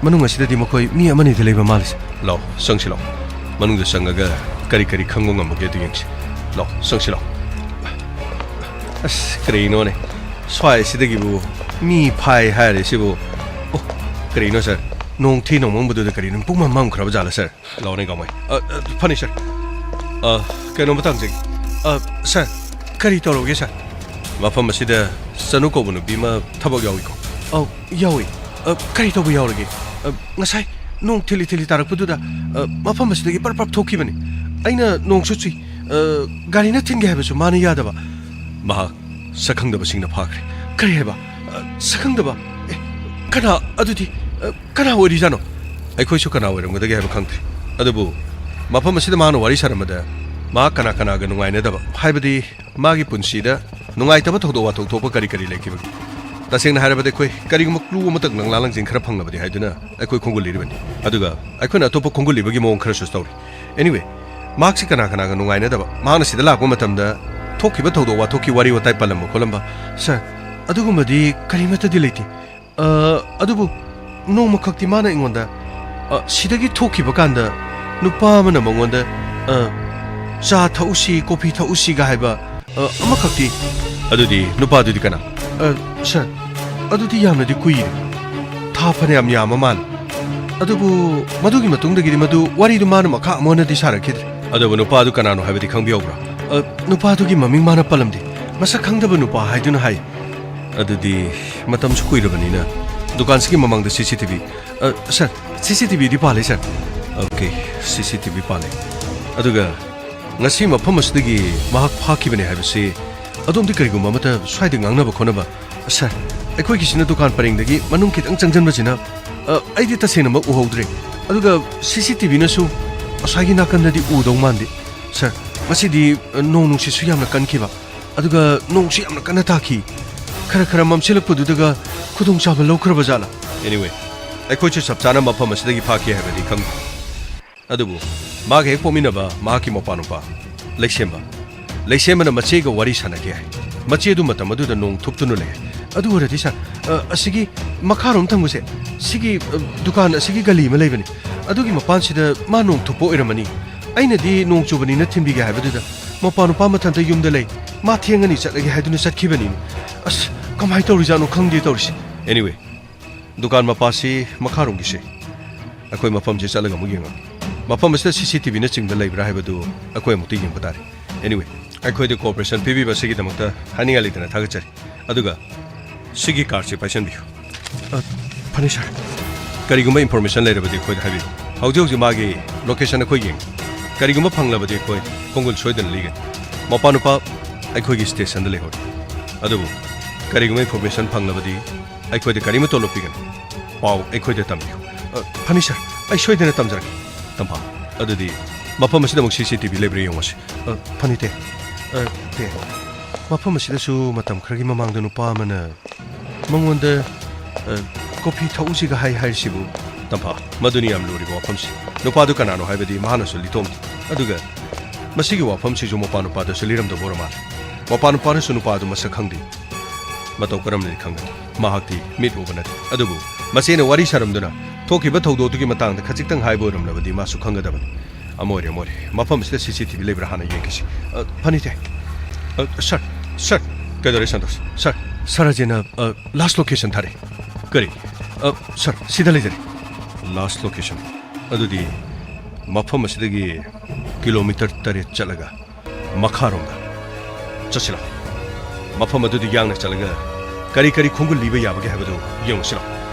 ꯃꯅꯨꯡ ꯑꯁꯤꯗꯗꯤ ꯃꯈꯣꯏ ꯃꯤ ꯑꯃꯅꯤꯗ ꯂꯩꯕ ꯃꯥꯜꯂꯤꯁꯦ꯫ ꯂꯥꯎ, ꯆꯪꯁꯤ ꯂꯥꯎ꯫ ꯃꯅꯨꯡꯗ ꯆꯪꯉꯒ ꯀꯔꯤ ꯀꯔꯤ ꯈꯪꯕ ꯉꯝꯕꯒꯦ ꯑꯗꯨ ꯌꯦꯡꯁꯤ꯫ ꯂꯥꯎ, ꯆꯪꯁꯤ ꯂꯥꯎ꯫ ꯑꯁ, ꯀꯔꯤꯅꯣꯅꯦ? ꯁ꯭ꯋꯥꯏꯁꯤꯗꯒꯤꯕꯨ ꯃꯤ ꯐꯥꯏ ꯍꯥꯏꯔꯦ ꯁꯤꯕꯨ꯫ ꯑꯣ, ꯀꯔꯤꯅꯣ ꯁꯥꯔ? ꯅꯣꯡ ꯊꯤ ꯅꯣꯡꯃꯪꯕꯗꯨꯗ ꯀꯔꯤꯅꯣ ꯄꯨꯡꯃꯝ ꯃꯝꯈ꯭ꯔꯕ ꯖꯥꯠꯂ ꯁꯥꯔ? ꯂꯥꯎꯅꯦ ꯒꯥꯡꯃꯩ꯫ ꯑ, ꯑ, ꯐꯅꯤ ꯁꯥꯔ꯫ ꯑ, ꯀꯩꯅꯣꯝꯇ ꯍꯪꯖꯒꯦ꯫ ꯑ, ꯁꯥꯔ, ꯀꯔꯤ ꯇꯧꯔꯒꯦ ꯁꯥꯔ? ꯃꯐꯝ ꯑꯁꯤꯗ ꯆꯅꯨ ꯀꯧꯕ ꯅꯨꯄꯤ ꯑꯃ ꯊꯕꯛ ꯌꯥꯎꯏꯀꯣ? ꯑꯧ, ꯌꯥꯎꯏ꯫ ꯑ, ꯀꯔꯤ ꯇꯧꯕ ꯌꯥꯎꯔꯒꯦ? ꯑ, ꯉꯁꯥꯏ ꯅꯣꯡ ꯊꯤꯂꯤ ꯊꯤꯂꯤ ꯇꯥꯔꯛꯄꯗꯨꯗ, ꯑ, ꯃꯐꯝ ꯑꯁꯤꯗꯒꯤ ꯄꯔꯞ ꯄꯔꯞ ꯊꯣꯛꯈꯤꯕꯅꯤ꯫ ꯑꯩꯅ ꯅꯣꯡꯁꯨ ꯆꯨꯏ, ꯑ, ꯒꯥꯔꯤꯅ ꯊꯤꯟꯒꯦ ꯍꯥꯏꯕꯁꯨ ꯃꯥꯅ ꯌꯥꯗꯕ꯫ ꯃꯍꯥꯛ ꯁꯛꯈꯪꯗꯕꯁꯤꯡꯅ ꯐꯥꯈ꯭ꯔꯦ꯫ ꯀꯔꯤ ꯍꯥꯏꯕ? ꯑ, ꯁꯛꯈꯪꯗꯕ? ꯑꯦ, ꯀꯅꯥ? ꯑꯗꯨꯗꯤ, ꯑ, ꯀꯅꯥ ꯑꯣꯏꯔꯤꯖꯥꯠꯅꯣ? ꯑꯩꯈꯣꯏꯁꯨ ꯀꯅꯥ ꯑꯣꯏꯔꯝꯒꯗꯒꯦ ꯍꯥꯏꯕ ꯈꯪꯗ꯭ꯔꯤ꯫ ꯑꯗꯨꯕꯨ ꯃꯐꯝ ꯑꯁꯤꯗ ꯃꯍꯥꯛꯅ ꯋꯥꯔꯤ ꯁꯥꯔꯝꯕꯗ ꯃꯍꯥꯛ ꯀꯅꯥ ꯀꯅꯥꯒ ꯅꯨꯡꯉꯥꯏꯅꯗꯕ, ꯍꯥꯏꯕꯗꯤ ꯃꯥꯒꯤ ꯄꯨꯟꯁꯤꯗ ꯅꯨꯡꯉꯥꯏꯇꯕ ꯊꯧꯗꯣꯛ ꯋꯥꯊꯣꯛ ꯊꯣꯛꯄ ꯀꯔꯤ ꯀꯔꯤ ꯂꯩꯈꯤꯕꯒꯦ? ꯇꯁꯦꯡꯅ ꯍꯥꯏꯔꯕꯗ ꯑꯩꯈꯣꯏ ꯀꯔꯤꯒꯨꯝꯕ clue ꯑꯃꯇꯪ ꯂꯪꯂꯥ ꯂꯪꯖꯤꯟ ꯈꯔ ꯐꯪꯂꯕꯗꯤ ꯍꯥꯏꯗꯨꯅ ꯑꯩꯈꯣꯏ ꯈꯣꯡꯒꯨꯜ ꯂꯤꯔꯤꯕꯅꯤ꯫ ꯑꯗꯨꯒ ꯑꯩꯈꯣꯏꯅ ꯑꯇꯣꯞꯄ ꯈꯣꯡꯒꯨꯜ ꯂꯤꯕꯒꯤ ꯃꯑꯣꯡ ꯈꯔꯁꯨ ꯇꯧꯔꯤ꯫ Anyway, ꯃꯍꯥꯛꯁꯤ ꯀꯅꯥ ꯀꯅꯥꯒ ꯅꯨꯡꯉꯥꯏꯅꯗꯕ, ꯃꯍꯥꯛꯅ ꯁꯤꯗ ꯂꯥꯛꯄ ꯃꯇꯝꯗ ꯊꯣꯛꯈꯤꯕ ꯊꯧꯗꯣꯛ ꯋꯥꯊꯣꯛꯀꯤ ꯋꯥꯔꯤ ꯋꯥꯇꯥꯏ ꯄꯜꯂꯝꯕ ꯈꯣꯠꯂꯝꯕ? ꯁꯥꯔ, ꯑꯗꯨꯒꯨꯝꯕꯗꯤ ꯀꯔꯤꯃꯠꯇꯗꯤ ꯂꯩꯇꯦ꯫ ꯑ, ꯑꯗꯨꯕꯨ ꯅꯣꯡꯃꯈꯛꯇꯤ ꯃꯥꯅ ꯑꯩꯉꯣꯟꯗ, ꯑ, ꯁꯤꯗꯒꯤ ꯊꯣꯛꯈꯤꯕ ꯀꯥꯟꯗ ꯅꯨꯄꯥ ꯑꯃꯅ ꯃꯉꯣꯟꯗ, ꯑ, "ꯆꯥ ꯊꯛꯎꯁꯤ, ꯀꯣꯐꯤ ꯊꯛꯎꯁꯤꯒ" ꯍꯥꯏꯕ, ꯑ, ꯑꯃꯈꯛꯇꯤ꯫ ꯑꯗꯨꯗꯤ ꯅꯨꯄꯥꯗꯨꯗꯤ ꯀꯅꯥ? ꯑ, ꯁꯥꯔ, ꯑꯗꯨꯗꯤ ꯌꯥꯝꯅꯗꯤ ꯀꯨꯏꯔꯦ꯫ ꯊꯥ ꯐꯅꯌꯥꯝ ꯌꯥꯝꯕ ꯃꯥꯜꯂꯦ꯫ ꯑꯗꯨꯕꯨ ꯃꯗꯨꯒꯤ ꯃꯇꯨꯡꯗꯒꯤꯗꯤ ꯃꯗꯨ ꯋꯥꯔꯤꯗꯨ ꯃꯥꯅ ꯃꯈꯥ ꯑꯃꯨꯛ ꯍꯟꯅꯗꯤ ꯁꯥꯔꯛꯈꯤꯗ꯭ꯔꯦ꯫ ꯑꯗꯨꯕꯨ ꯅꯨꯄꯥꯗꯨ ꯀꯅꯥꯅꯣ ꯍꯥꯏꯕꯗꯤ ꯈꯪꯕꯤꯍꯧꯕ꯭ꯔꯥ? ꯑ, ꯅꯨꯄꯥꯗꯨꯒꯤ ꯃꯃꯤꯡ ꯃꯥꯅ ꯄꯜꯂꯝꯗꯦ꯫ ꯃꯁꯛ ꯈꯪꯗꯕ ꯅꯨꯄꯥ ꯍꯥꯏꯗꯨꯅ ꯍꯥꯏ꯫ ꯑꯗꯨꯗꯤ ꯃꯇꯝꯁꯨ ꯀꯨꯏꯔꯕꯅꯤꯅ ꯗꯨꯀꯥꯟꯁꯤꯒꯤ ꯃꯃꯥꯡꯗ CCTV, ꯑ, ꯁꯥꯔ, CCTVꯗꯤ ꯄꯥꯜꯂꯦ, ꯁꯥꯔ꯫ OK, CCTV ꯄꯥꯜꯂꯦ꯫ ꯑꯗꯨꯒ ꯉꯁꯤ ꯃꯐꯝ ꯑꯁꯤꯗꯒꯤ ꯃꯍꯥꯛ ꯐꯥꯈꯤꯕꯅꯦ ꯍꯥꯏꯕꯁꯤ ꯑꯗꯣꯝꯗꯤ ꯀꯔꯤꯒꯨꯝꯕ ꯑꯃꯠꯇ ꯁ꯭ꯋꯥꯏꯗ ꯉꯥꯡꯅꯕ ꯈꯣꯠꯅꯕ? ꯁꯥꯔ, ꯑꯩꯈꯣꯏꯒꯤꯁꯤꯅ ꯗꯨꯀꯥꯟ ꯄꯔꯦꯡꯗꯒꯤ ꯃꯅꯨꯡ ꯈꯤꯇꯪ ꯆꯪꯁꯤꯟꯕꯁꯤꯅ, ꯑ, ꯑꯩꯗꯤ ꯇꯁꯦꯡꯅꯃꯛ ꯎꯍꯧꯗ꯭ꯔꯦ꯫ ꯑꯗꯨꯒ CCTVꯅꯁꯨ ꯑꯁ꯭ꯋꯥꯏꯒꯤ ꯅꯥꯀꯟꯗꯗꯤ ꯎꯗꯧ ꯃꯥꯟꯗꯦ꯫ ꯁꯥꯔ, ꯉꯁꯤꯗꯤ, ꯑ, ꯅꯣꯡ ꯅꯨꯡꯁꯤꯠꯁꯨ ꯌꯥꯝꯅ ꯀꯟꯈꯤꯕ, ꯑꯗꯨꯒ ꯅꯣꯡꯁꯨ ꯌꯥꯝꯅ ꯀꯟꯅ ꯇꯥꯈꯤ꯫ ꯈꯔ ꯈꯔ ꯃꯝꯁꯤꯜꯂꯛꯄꯗꯨꯗꯒ ꯈꯨꯗꯣꯡꯆꯥꯕ ꯂꯧꯈ꯭ꯔꯕ ꯖꯥꯠꯂꯥ? Anyway, ꯑꯩꯈꯣꯏꯁꯨ ꯆꯞ ꯆꯥꯅ ꯃꯐꯝ ꯑꯁꯤꯗꯒꯤ ꯐꯥꯈꯤ ꯍꯥꯏꯕꯗꯤ ꯈꯪꯗꯦ꯫ ꯑꯗꯨꯕꯨ ꯃꯥꯒ ꯍꯦꯛ ꯄꯣꯛꯃꯤꯟꯅꯕ ꯃꯍꯥꯛꯀꯤ ꯃꯧꯄꯥ ꯅꯨꯄꯥ ꯂꯩꯁꯦꯝꯕ, ꯂꯩꯁꯦꯝꯕꯅ ꯃꯆꯦꯒ ꯋꯥꯔꯤ ꯁꯥꯟꯅꯒꯦ ꯍꯥꯏ꯫ ꯃꯆꯦꯗꯨ ꯃꯇꯝ ꯑꯗꯨꯗ ꯅꯣꯡ ꯊꯨꯞꯇꯨꯅ ꯂꯩ꯫ ꯑꯗꯨ ꯑꯣꯏꯔꯗꯤ ꯁꯥꯔ, ꯑ, ꯑꯁꯤꯒꯤ ꯃꯈꯥꯔꯣꯝ ꯊꯪꯕꯁꯦ, ꯁꯤꯒꯤ, ꯑ, ꯗꯨꯀꯥꯟ ꯑꯁꯤꯒꯤ ꯒꯂꯤ ꯑꯃ ꯂꯩꯕꯅꯤ꯫ ꯑꯗꯨꯒꯤ ꯃꯄꯥꯟꯁꯤꯗ ꯃꯥ ꯅꯣꯡ ꯊꯨꯞꯄ ꯑꯣꯏꯔꯝꯃꯅꯤ꯫ ꯑꯩꯅꯗꯤ ꯅꯣꯡ ꯆꯨꯕꯅꯤꯅ ꯊꯤꯟꯕꯤꯒꯦ ꯍꯥꯏꯕꯗꯨꯗ ꯃꯄꯥ ꯅꯨꯄꯥ ꯃꯊꯟꯇ ꯌꯨꯝꯗ ꯂꯩ, ꯃꯥ ꯊꯦꯡꯉꯅꯤ ꯆꯠꯂꯒꯦ ꯍꯥꯏꯗꯨꯅ ꯆꯠꯈꯤꯕꯅꯤꯅꯦ꯫ ꯑꯁ, ꯀꯃꯥꯏꯅ ꯇꯧꯔꯤꯖꯥꯠꯅꯣ ꯈꯪꯗꯦ ꯇꯧꯔꯤꯁꯦ꯫ Anyway, ꯗꯨꯀꯥꯟ ꯃꯄꯥꯁꯤ ꯃꯈꯥꯔꯣꯝꯒꯤꯁꯦ ꯑꯩꯈꯣꯏ ꯃꯐꯝꯁꯤ ꯆꯠꯂꯒ ꯑꯃꯨꯛ ꯌꯦꯡꯉꯒꯦ꯫ ꯃꯐꯝ ꯑꯁꯤꯗ CCTVꯅꯆꯤꯡꯕ ꯂꯩꯕ꯭ꯔꯥ ꯍꯥꯏꯕꯗꯨ ꯑꯩꯈꯣꯏ ꯑꯃꯨꯛꯇ ꯌꯦꯡꯕ ꯇꯥꯔꯦ꯫ Anyway, ꯑꯩꯈꯣꯏꯗ cooperation ꯄꯤꯕꯤꯕ ꯑꯁꯤꯒꯤꯗꯃꯛꯇ ꯍꯥꯏꯅꯤꯡꯉꯥꯏ ꯂꯩꯇꯅ ꯊꯥꯒꯠꯆꯔꯤ꯫ ꯑꯗꯨꯒ ꯁꯤꯒꯤ cardꯁꯤ ꯄꯥꯏꯁꯟꯕꯤꯌꯨ꯫ ꯑ, ꯐꯅꯤ, ꯁꯥꯔ꯫ ꯀꯔꯤꯒꯨꯝꯕ information ꯂꯩꯔꯕꯗꯤ ꯑꯩꯈꯣꯏꯗ ꯍꯥꯏꯕꯤꯌꯨ꯫ ꯍꯧꯖꯤꯛ ꯍꯧꯖꯤꯛ ꯃꯥꯒꯤ location ꯑꯩꯈꯣꯏ ꯌꯦꯡꯉꯤ꯫ ꯀꯔꯤꯒꯨꯝꯕ ꯐꯪꯂꯕꯗꯤ ꯑꯩꯈꯣꯏ ꯈꯣꯡꯒꯨꯜ ꯁꯣꯏꯗꯅ ꯂꯤꯒꯅꯤ꯫ ꯃꯄꯥ ꯅꯨꯄꯥ ꯑꯩꯈꯣꯏꯒꯤ stationꯗ ꯂꯩꯍꯧꯔꯤ꯫ ꯑꯗꯨꯕꯨ ꯀꯔꯤꯒꯨꯝꯕ information ꯐꯪꯂꯕꯗꯤ ꯑꯩꯈꯣꯏꯗ ꯀꯔꯤꯃꯠꯇ ꯂꯣꯠꯄꯤꯒꯅꯨ꯫ ꯄꯥꯎ ꯑꯩꯈꯣꯏꯗ ꯇꯝꯕꯤꯌꯨ꯫ ꯑ, ꯐꯅꯤ, ꯁꯥꯔ꯫ ꯑꯩ ꯁꯣꯏꯗꯅ ꯇꯝꯖꯔꯛꯀꯦ꯫ ꯇꯝꯐꯥ, ꯑꯗꯨꯗꯤ ꯃꯐꯝ ꯑꯁꯤꯗ ꯑꯃꯨꯛ CCTV ꯂꯩꯕ꯭ꯔꯥ ꯌꯦꯡꯉꯨꯁꯤ꯫ ꯑ, ꯐꯅꯤ, ꯇꯦ꯫ ꯑ, ꯇꯦ꯫ ꯃꯐꯝ ꯑꯁꯤꯗꯁꯨ ꯃꯇꯝ ꯈꯔꯒꯤ ꯃꯃꯥꯡꯗ ꯅꯨꯄꯥ ꯑꯃꯅ ꯃꯉꯣꯟꯗ, ꯑ, coffee ꯊꯛꯎꯁꯤꯒ ꯍꯥꯏ ꯍꯥꯏꯔꯤꯁꯤꯕꯨ? ꯇꯝꯐꯥ, ꯃꯗꯨꯅꯤ ꯌꯥꯝ ꯂꯨꯔꯤꯕ ꯋꯥꯐꯝꯁꯤ꯫ ꯅꯨꯄꯥꯗꯨ ꯀꯅꯥꯅꯣ ꯍꯥꯏꯕꯗꯤ ꯃꯍꯥꯛꯅꯁꯨ ꯂꯤꯊꯣꯛꯂꯝꯗꯦ꯫ ꯑꯗꯨꯒ ꯃꯁꯤꯒꯤ ꯋꯥꯐꯝꯁꯤꯁꯨ ꯃꯄꯥ ꯅꯨꯄꯥꯗꯁꯨ ꯂꯤꯔꯝꯗꯕ ꯑꯣꯏꯔ ꯃꯥꯜꯂꯦ꯫ ꯃꯄꯥ ꯅꯨꯄꯥꯅꯁꯨ ꯅꯨꯄꯥꯗꯨ ꯃꯁꯛ ꯈꯪꯗꯦ꯫ ꯃꯇꯧ ꯀꯔꯝꯅꯗꯤ ꯈꯪꯒꯅꯤ? ꯃꯍꯥꯛꯇꯤ ꯃꯤꯠ ꯎꯕ ꯅꯠꯇꯦ꯫ ꯑꯗꯨꯕꯨ ꯃꯆꯦꯅ ꯋꯥꯔꯤ ꯁꯥꯔꯝꯗꯨꯅ ꯊꯣꯛꯈꯤꯕ ꯊꯧꯗꯣꯛꯇꯨꯒꯤ ꯃꯇꯥꯡꯗ ꯈꯖꯤꯛꯇꯪ ꯍꯥꯏꯕ ꯑꯣꯏꯔꯝꯂꯕꯗꯤ ꯃꯥꯁꯨ ꯈꯪꯒꯗꯕꯅꯤ꯫ ꯑꯃ ꯑꯣꯏꯔꯦ, ꯑꯃ ꯑꯣꯏꯔꯦ꯫ ꯃꯐꯝ ꯑꯁꯤꯗ CCTV ꯂꯩꯕ꯭ꯔꯥ ꯍꯥꯟꯅ ꯌꯦꯡꯈꯤꯁꯤ꯫ ꯑ, ꯐꯅꯤ, ꯇꯦ꯫ ꯑ, ꯁꯥꯔ, ꯁꯥꯔ, ꯀꯩꯗꯧꯔꯦ ꯁꯟꯇꯣꯁ? ꯁꯥꯔ, ꯁꯥꯔ ꯑꯖꯦꯅ, ꯑ, last location ꯊꯥꯔꯛꯑꯦ꯫ ꯀꯔꯤ? ꯑ, ꯁꯥꯔ, ꯁꯤꯗ ꯂꯩꯖꯔꯦ꯫ Last location? ꯑꯗꯨꯗꯤ ꯃꯐꯝ ꯑꯁꯤꯗꯒꯤ kilometre ꯇꯔꯦꯠ ꯆꯠꯂꯒ ꯃꯈꯥꯔꯣꯝꯗ ꯆꯠꯁꯤꯔꯣ? ꯃꯐꯝ ꯑꯗꯨꯗ ꯌꯥꯡꯅ ꯆꯠꯂꯒ ꯀꯔꯤ ꯀꯔꯤ ꯈꯣꯡꯒꯨꯜ ꯂꯤꯕ ꯌꯥꯕꯒꯦ ꯍꯥꯏꯕꯗꯨ ꯌꯦꯡꯉꯨꯁꯤꯔꯣ?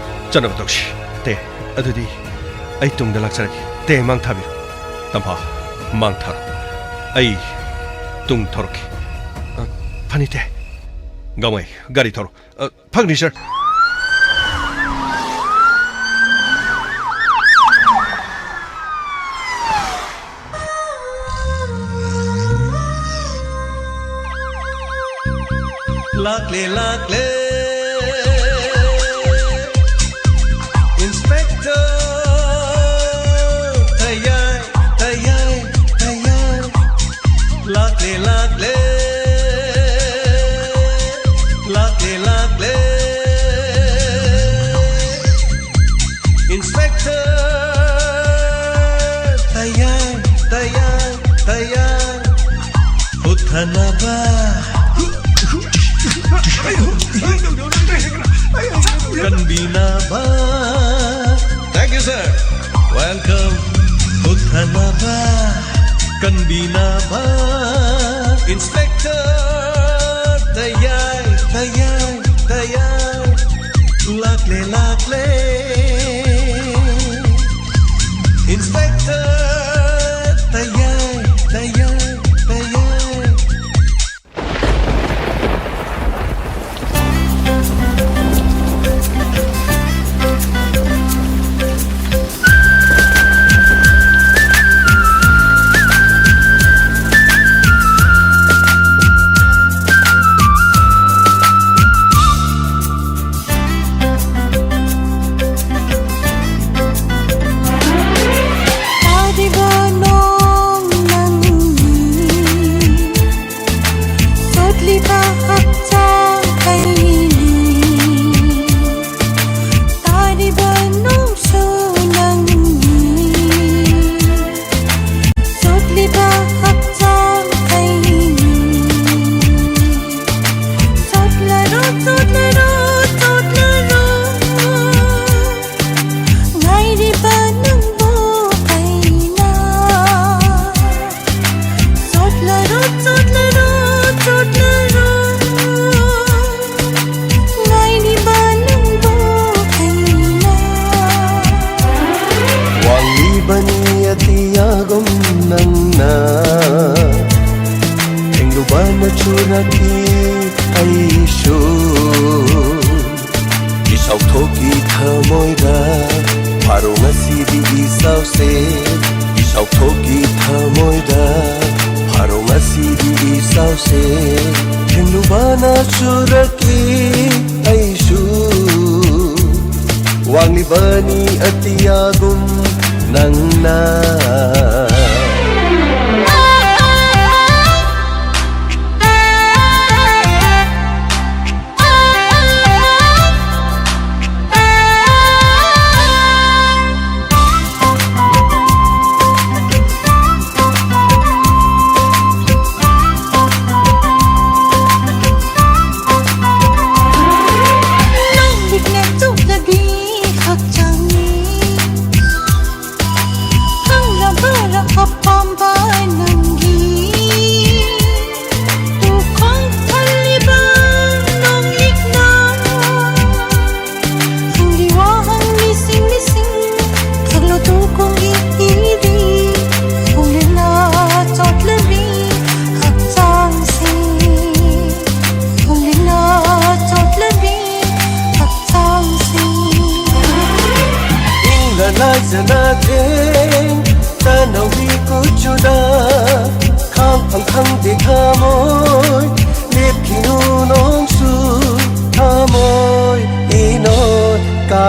ꯆꯠꯅꯕ ꯇꯧꯁꯤ꯫ ꯇꯦ, ꯑꯗꯨꯗꯤ ꯑꯩ ꯇꯨꯡꯗ ꯂꯥꯛꯆꯔꯒꯦ꯫ ꯇꯦ, ꯃꯥꯡ ꯊꯥꯕꯤꯔꯣ꯫ ꯇꯝꯐꯥ, ꯃꯥꯡ ꯊꯥꯔꯣ꯫ ꯑꯩ ꯇꯨꯡ ꯊꯧꯔꯛꯀꯦ꯫ ꯑ, ꯐꯅꯤ, ꯇꯦ꯫ ꯒꯥꯡꯃꯩ, ꯒꯥꯔꯤ ꯊꯧꯔꯣ꯫ ꯑ, ꯐꯪꯅꯤ, ꯁꯥꯔ꯫ ꯂꯥꯛꯂꯦ, ꯂꯥꯛꯂꯦ, Inspector ꯊꯌꯥꯏ, ꯊꯌꯥꯏ, ꯊꯌꯥꯏ꯫ ꯂꯥꯛꯂꯦ, ꯂꯥꯛꯂꯦ, ꯂꯥꯛꯂꯦ, ꯂꯥꯛꯂꯦ꯫ Lakle, lakle. Inspector, tayay, tayay, tayay. Bani atiyagum nangna, thengluba na churaki aishu. Isauthoki thamoida, pharo ngasidi isause. Isauthoki thamoida, pharo ngasidi isause. Thengluba na churaki aishu. Wanglibani atiyagum nangna.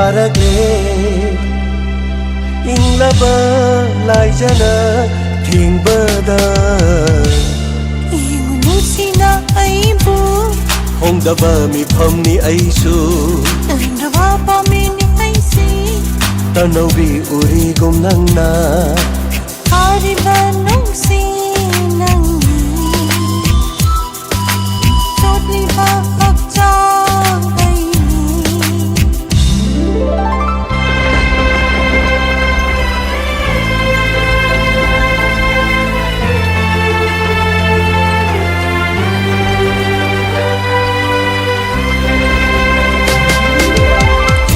ꯇꯥꯔꯛꯂꯦ꯫ ꯏꯪꯂꯕ ꯂꯥꯏꯖꯅ ꯊꯦꯡꯕꯗ ꯌꯦꯡꯉꯨ ꯅꯨꯡꯁꯤꯅ ꯑꯩꯕꯨ꯫ ꯍꯣꯡꯗꯕ ꯃꯤꯐꯝꯅꯤ ꯑꯩꯁꯨ꯫ ꯇꯟꯗꯕ ꯄꯥꯝꯃꯤꯅꯤ ꯑꯩꯁꯤ꯫ ꯇꯅꯧꯕꯤ ꯎꯔꯤꯒꯨꯝ ꯅꯪꯅ꯫ ꯐꯥꯔꯤꯕ ꯅꯨꯡꯁꯤ ꯅꯪꯅꯤ꯫ ꯆꯣꯠꯂꯤꯕ ꯍꯛꯆꯥꯡ ꯑꯩꯅꯤ꯫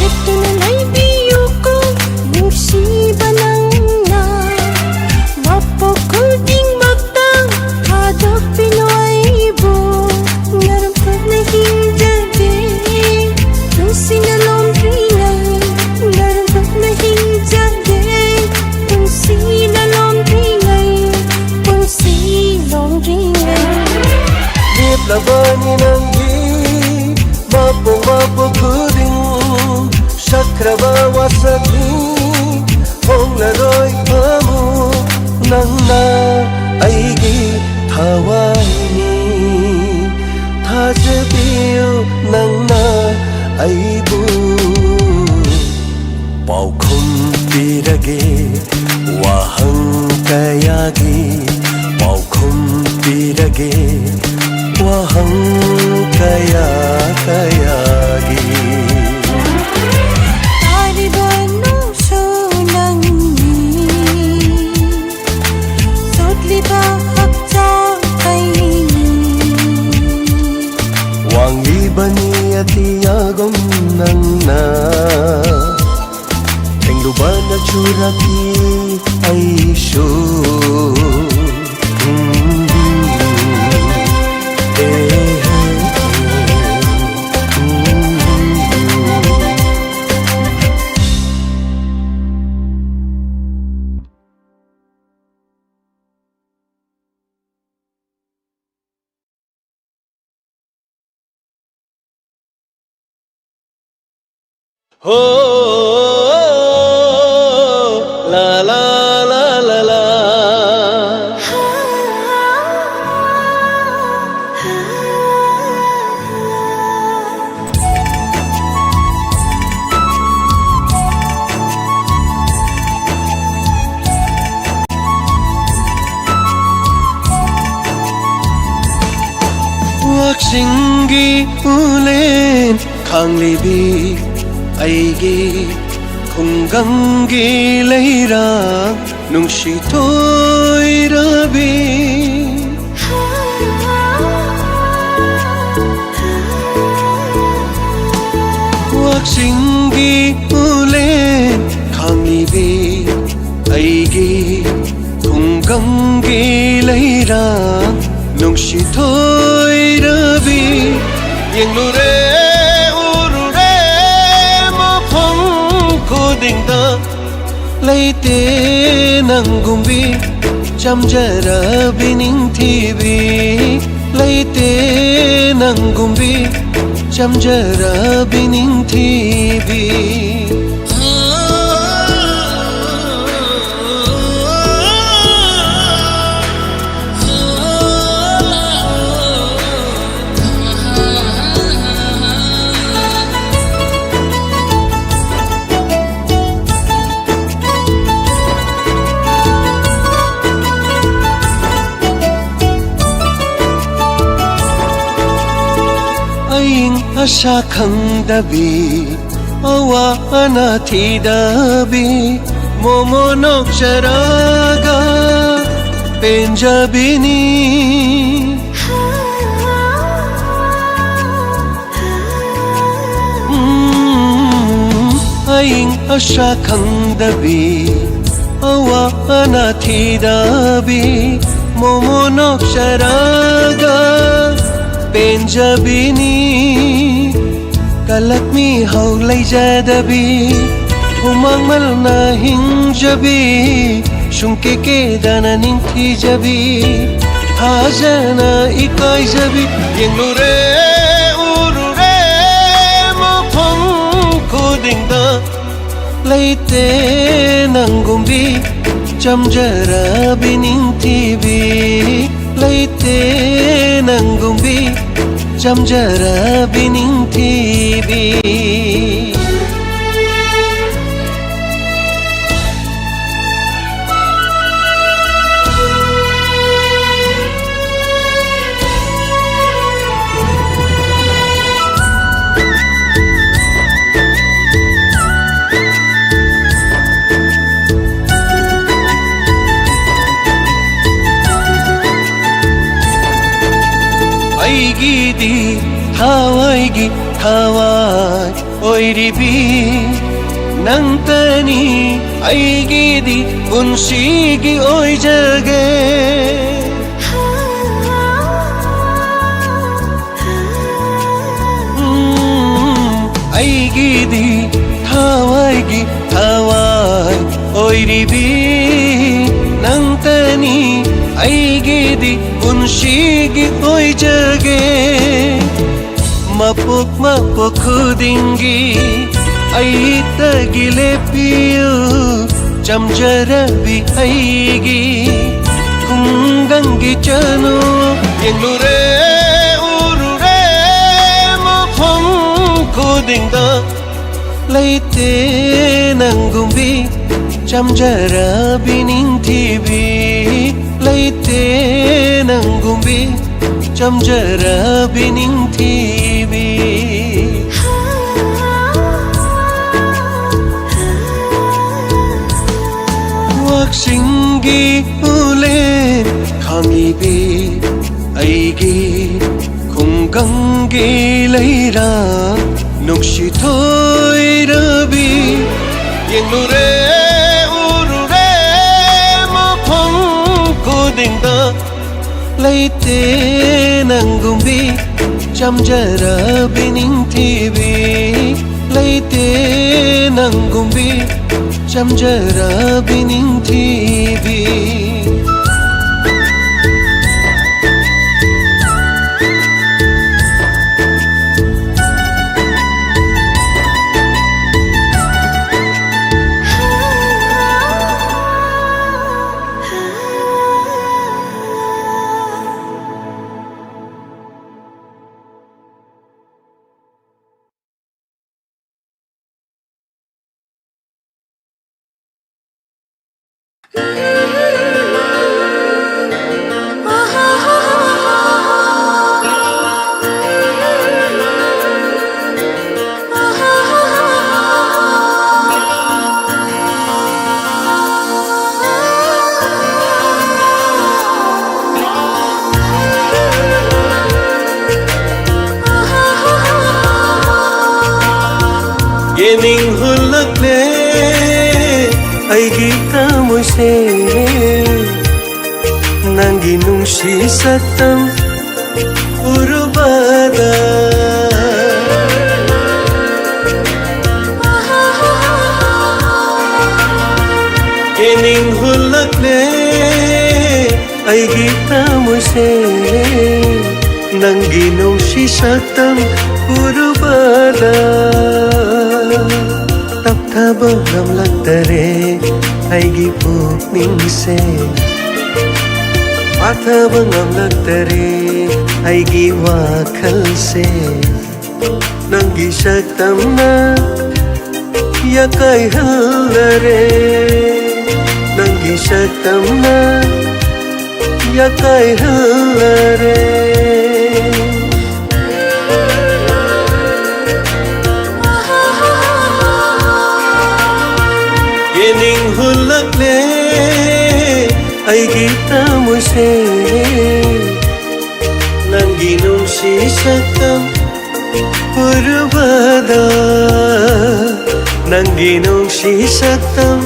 ꯂꯦꯞꯇꯨꯅ ꯂꯩꯕꯤꯌꯨꯀꯣ ꯅꯨꯡꯁꯤꯕ ꯅꯪꯅ꯫ ꯃꯄꯣꯛ ꯈꯨꯗꯤꯡꯃꯛꯇ ꯊꯥꯗꯣꯛꯄꯤꯅꯨ ꯑꯩꯕꯨ꯫ ꯅꯔꯝ ꯇꯞꯅ ꯍꯤꯡꯖꯒꯦ ꯅꯨꯡꯁꯤꯅ ꯂꯣꯝꯗ꯭ꯔꯤꯉꯩ꯫ ꯅꯔꯝ ꯇꯞꯅ ꯍꯤꯡꯖꯒꯦ ꯄꯨꯟꯁꯤꯅ ꯂꯣꯝꯗ꯭ꯔꯤꯉꯩ꯫ ꯄꯨꯟꯁꯤ ꯂꯣꯝꯗ꯭ꯔꯤꯉꯩ꯫ ꯂꯦꯞꯂꯕꯅꯤ ꯅꯪꯒꯤ ꯃꯄꯣꯛ ꯃꯄꯣꯛ ꯈꯨꯗꯤꯡ ꯁꯛꯈ꯭ꯔꯕ ꯋꯥꯁꯛꯅꯤ꯫ ꯍꯣꯡꯂꯔꯣꯏ ꯑꯃꯨꯛ ꯅꯪꯅ ꯑꯩꯒꯤ ꯊꯋꯥꯏꯅꯤ꯫ ꯊꯥꯖꯕꯤꯌꯨ ꯅꯪꯅ ꯑꯩꯕꯨ꯫ ꯄꯥꯎꯈꯨꯝ ꯄꯤꯔꯒꯦ ꯋꯥꯍꯪ ꯀꯌꯥꯒꯤ꯫ ꯄꯥꯎꯈꯨꯝ ꯄꯤꯔꯒꯦ ꯋꯥꯍꯪ ꯀꯌꯥ ꯀꯌꯥꯒꯤ꯫ ꯇꯥꯔꯤꯕ ꯅꯨꯡꯁꯨ ꯅꯪꯅꯤ꯫ ꯆꯣꯠꯂꯤꯕ ꯍꯛꯆꯥꯡ ꯑꯩꯅꯤ꯫ ꯋꯥꯡꯂꯤꯕꯅꯤ ꯑꯇꯤꯌꯥꯒꯨꯝ ꯅꯪꯅ꯫ ꯊꯦꯡꯂꯨꯕꯅ ꯆꯨꯔꯛꯏ ꯑꯩꯁꯨ꯫ ꯍꯣ, ꯂꯥ, ꯂꯥ, ꯂꯥ, ꯂꯥ, ꯂꯥ꯫ ꯋꯥꯛꯆꯤꯡꯒꯤ ꯎꯂꯦꯟ ꯈꯥꯡꯂꯤꯕꯤ ꯑꯩꯒꯤ ꯈꯨꯡꯒꯪꯒꯤ ꯂꯩꯔꯥꯡ ꯅꯨꯡꯁꯤ ꯊꯣꯏꯔꯕꯤ꯫ ꯋꯥꯛꯆꯤꯡꯒꯤ ꯎꯂꯦꯟ ꯈꯥꯡꯂꯤꯕꯤ ꯑꯩꯒꯤ ꯈꯨꯡꯒꯪꯒꯤ ꯂꯩꯔꯥꯡ ꯅꯨꯡꯁꯤ ꯊꯣꯏꯔꯕꯤ꯫ ꯌꯦꯡꯂꯨꯔꯦ, ꯎꯔꯨꯔꯦ ꯃꯐꯝ ꯈꯨꯗꯤꯡꯗ, ꯂꯩꯇꯦ ꯅꯪꯒꯨꯝꯕꯤ ꯆꯝꯖꯔꯕꯤ ꯅꯤꯡꯊꯤꯕꯤ꯫ ꯂꯩꯇꯦ ꯅꯪꯒꯨꯝꯕꯤ ꯆꯝꯖꯔꯕꯤ ꯅꯤꯡꯊꯤꯕꯤ꯫ ꯑꯏꯪ ꯑꯁꯥ ꯈꯪꯗꯕꯤ, ꯑꯋꯥ ꯑꯅꯥ ꯊꯤꯗꯕꯤ, ꯃꯣꯃꯣ ꯅꯣꯛꯆꯔꯒ ꯄꯦꯟꯖꯕꯤꯅꯤ꯫ ꯎꯝ, ꯑꯏꯪ ꯑꯁꯥ ꯈꯪꯗꯕꯤ, ꯑꯋꯥ ꯑꯅꯥ ꯊꯤꯗꯕꯤ, ꯃꯣꯃꯣ ꯅꯣꯛꯆꯔꯒ ꯄꯦꯟꯖꯕꯤꯅꯤ꯫ ꯀꯂꯛ ꯃꯤꯍꯧ ꯂꯩꯖꯗꯕꯤ, ꯍꯨꯃꯥꯡ ꯃꯜꯅ ꯍꯤꯡꯖꯕꯤ, ꯁꯨꯡꯀꯦ ꯀꯦꯗꯅ ꯅꯤꯡꯊꯤꯖꯕꯤ, ꯊꯥꯖꯅ ꯏꯀꯥꯏꯖꯕꯤ꯫ ꯌꯦꯡꯂꯨꯔꯦ, ꯎꯔꯨꯔꯦ ꯃꯐꯝ ꯈꯨꯗꯤꯡ ꯂꯩꯇꯦ ꯅꯪꯒꯨꯝꯕꯤ ꯆꯝꯖꯔꯕꯤ ꯅꯤꯡꯊꯤꯕꯤ, ꯂꯩꯇꯦ ꯅꯪꯒꯨꯝꯕꯤ ꯆꯝꯖꯔꯕꯤ ꯅꯤꯡꯊꯤꯕꯤ꯫ ꯑꯩꯒꯤꯗꯤ ꯊꯋꯥꯏꯒꯤ ꯊꯋꯥꯏ ꯑꯣꯏꯔꯤꯕꯤ ꯅꯪꯇꯅꯤ, ꯑꯩꯒꯤꯗꯤ ꯄꯨꯟꯁꯤꯒꯤ ꯑꯣꯏꯖꯒꯦ꯫ ꯎꯝ, ꯑꯩꯒꯤꯗꯤ ꯊꯋꯥꯏꯒꯤ ꯊꯋꯥꯏ ꯑꯣꯏꯔꯤꯕꯤ ꯅꯪꯇꯅꯤ, ꯑꯩꯒꯤꯗꯤ ꯄꯨꯟꯁꯤꯒꯤ ꯑꯣꯏꯖꯒꯦ꯫ ꯃꯄꯣꯛ ꯃꯄꯣꯛ ꯈꯨꯗꯤꯡꯒꯤ ꯑꯩꯇꯒꯤ ꯂꯦꯞꯄꯤꯌꯨ, ꯆꯝꯖꯔꯕꯤ ꯑꯩꯒꯤ ꯈꯨꯡꯒꯪꯒꯤ ꯆꯅꯨ꯫ ꯌꯦꯡꯂꯨꯔꯦ, ꯎꯔꯨꯔꯦ, ꯃꯐꯝ ꯈꯨꯗꯤꯡꯗ ꯂꯩꯇꯦ ꯅꯪꯒꯨꯝꯕꯤ ꯆꯝꯖꯔꯕꯤ ꯅꯤꯡꯊꯤꯕꯤ, ꯂꯩꯇꯦ ꯅꯪꯒꯨꯝꯕꯤ ꯆꯝꯖꯔꯕꯤ ꯅꯤꯡꯊꯤꯕꯤ꯫ ꯋꯥꯛꯆꯤꯡꯒꯤ ꯎꯂꯦꯟ ꯈꯥꯡꯉꯤꯕꯤ ꯑꯩꯒꯤ ꯈꯨꯡꯒꯪꯒꯤ ꯂꯩꯔꯥ ꯅꯨꯡꯁꯤ ꯊꯣꯏꯔꯕꯤ꯫ ꯌꯦꯡꯂꯨꯔꯦ, ꯎꯔꯨꯔꯦ, ꯃꯐꯝ ꯈꯨꯗꯤꯡꯗ ꯂꯩꯇꯦ ꯅꯪꯒꯨꯝꯕꯤ ꯆꯝꯖꯔꯕꯤ ꯅꯤꯡꯊꯤꯕꯤ, ꯂꯩꯇꯦ ꯅꯪꯒꯨꯝꯕꯤ ꯆꯝꯖꯔꯕꯤ ꯅꯤꯡꯊꯤꯕꯤ꯫ ꯌꯦꯡꯅꯤꯡ ꯍꯨꯜꯂꯛꯂꯦ ꯑꯩꯒꯤ ꯊꯃꯣꯏꯁꯦ, ꯅꯪꯒꯤ ꯅꯨꯡꯁꯤ ꯁꯛꯇꯝ ꯎꯔꯨꯕꯗ꯫ ꯌꯦꯡꯅꯤꯡ ꯍꯨꯜꯂꯛꯂꯦ ꯑꯩꯒꯤ ꯊꯃꯣꯏꯁꯦ, ꯅꯪꯒꯤ ꯅꯨꯡꯁꯤ ꯁꯛꯇꯝ ꯎꯔꯨꯕꯗ꯫ ꯇꯞꯊꯕ ꯉꯝꯂꯛꯇꯔꯦ ꯑꯩꯒꯤ ꯄꯨꯛꯅꯤꯡꯁꯦ, ꯐꯥꯊꯕ ꯉꯝꯂꯛꯇꯔꯦ ꯑꯩꯒꯤ ꯋꯥꯈꯜꯁꯦ, ꯅꯪꯒꯤ ꯁꯛꯇꯝꯅ ꯌꯥꯀꯥꯏꯍꯜꯂꯔꯦ, ꯅꯪꯒꯤ ꯁꯛꯇꯝꯅ ꯌꯥꯀꯥꯏꯍꯜꯂꯔꯦ꯫ ꯌꯦꯡꯅꯤꯡ ꯍꯨꯜꯂꯛꯂꯦ ꯑꯩꯒꯤ ꯊꯃꯣꯏꯁꯦ, ꯅꯪꯒꯤ ꯅꯨꯡꯁꯤ ꯁꯛꯇꯝ ꯎꯔꯨꯕꯗ, ꯅꯪꯒꯤ ꯅꯨꯡꯁꯤ ꯁꯛꯇꯝ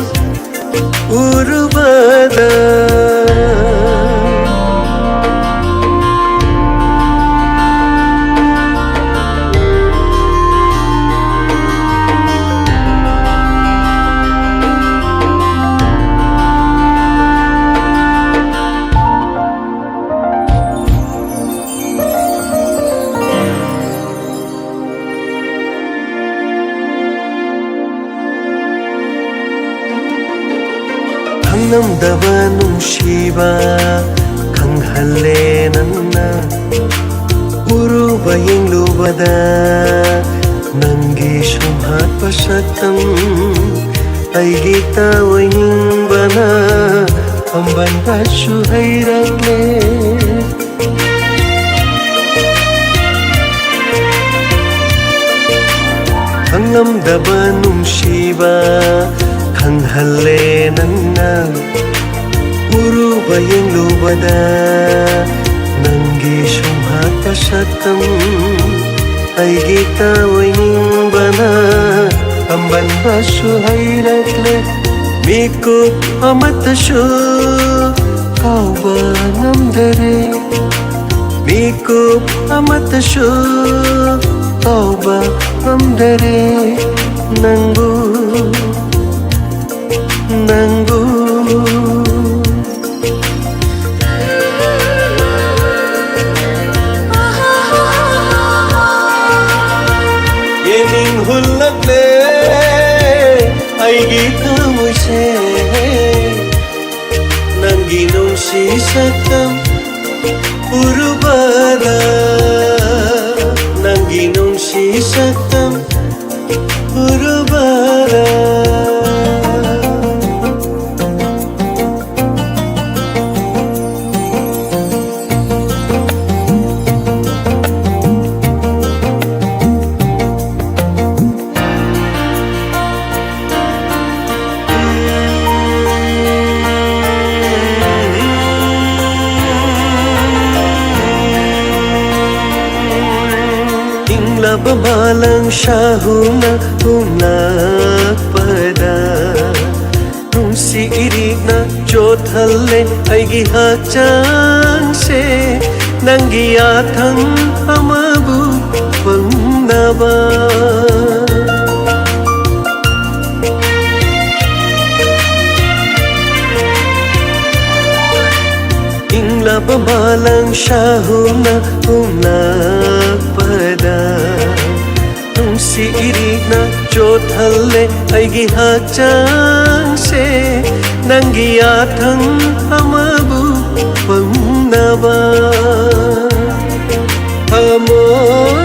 ꯎꯔꯨꯕꯗ꯫ ꯈꯪꯂꯝꯗꯕ ꯅꯨꯡꯁꯤꯕ ꯈꯪꯍꯜꯂꯦ ꯅꯪꯅ꯫ ꯎꯔꯨꯕ ꯌꯦꯡꯂꯨꯕꯗ ꯅꯪꯒꯤ ꯁꯨꯝꯍꯠꯄ ꯁꯛꯇꯝ ꯑꯩꯒꯤ ꯇꯥꯑꯣꯏꯅꯤꯡꯕꯅ ꯑꯝꯕꯟꯕꯁꯨ ꯍꯩꯔꯛꯂꯦ꯫ ꯈꯪꯂꯝꯗꯕ ꯅꯨꯡꯁꯤꯕ ꯈꯪꯍꯜꯂꯦ ꯅꯪꯅ꯫ ꯎꯔꯨꯕ ꯌꯦꯡꯂꯨꯕꯗ ꯅꯪꯒꯤ ꯁꯨꯝꯍꯠꯄ ꯁꯛꯇꯝ꯫ ꯑꯩꯒꯤ ꯇꯥꯑꯣꯏꯅꯤꯡꯕꯅ ꯑꯝꯕꯟꯕꯁꯨ ꯍꯩꯔꯛꯂꯦ꯫ ꯃꯤꯀꯨꯞ ꯑꯃꯠꯇꯁꯨ ꯀꯥꯎꯕ ꯉꯝꯗꯔꯦ꯫ ꯃꯤꯀꯨꯞ ꯑꯃꯠꯇꯁꯨ ꯀꯥꯎꯕ ꯉꯝꯗꯔꯦ꯫ ꯅꯪꯕꯨ, ꯅꯪꯕꯨ꯫ ꯌꯦꯡꯅꯤꯡ ꯍꯨꯜꯂꯛꯂꯦ ꯑꯩꯒꯤ ꯊꯃꯣꯏꯁꯦ꯫ ꯅꯪꯒꯤ ꯅꯨꯡꯁꯤ ꯁꯛꯇꯝ ꯎꯔꯨꯕꯗ, ꯅꯪꯒꯤ ꯅꯨꯡꯁꯤ ꯁꯛꯇꯝ ꯎꯔꯨꯕꯗ꯫ ꯏꯪꯂꯕ ꯃꯥꯂꯪ ꯁꯥꯍꯨꯅ ꯍꯨꯝꯂꯛꯄꯗ, ꯅꯨꯡꯁꯤ ꯏꯔꯤꯛꯅ ꯆꯣꯠꯍꯜꯂꯦ ꯑꯩꯒꯤ ꯍꯛꯆꯥꯡꯁꯦ꯫ ꯅꯪꯒꯤ ꯌꯥꯊꯪ ꯑꯃꯕꯨ ꯐꯪꯅꯕ꯫ ꯏꯪꯂꯕ ꯃꯥꯂꯪ ꯁꯥꯍꯨꯝꯅ ꯍꯨꯝꯂꯛꯄꯗ, ꯅꯨꯡꯁꯤ ꯏꯔꯤꯛꯅ ꯆꯣꯠꯍꯜꯂꯦ ꯑꯩꯒꯤ ꯍꯛꯆꯥꯡꯁꯦ꯫ ꯅꯪꯒꯤ ꯌꯥꯊꯪ ꯑꯃꯕꯨ ꯐꯪꯅꯕ꯫ ꯊꯃꯣꯏ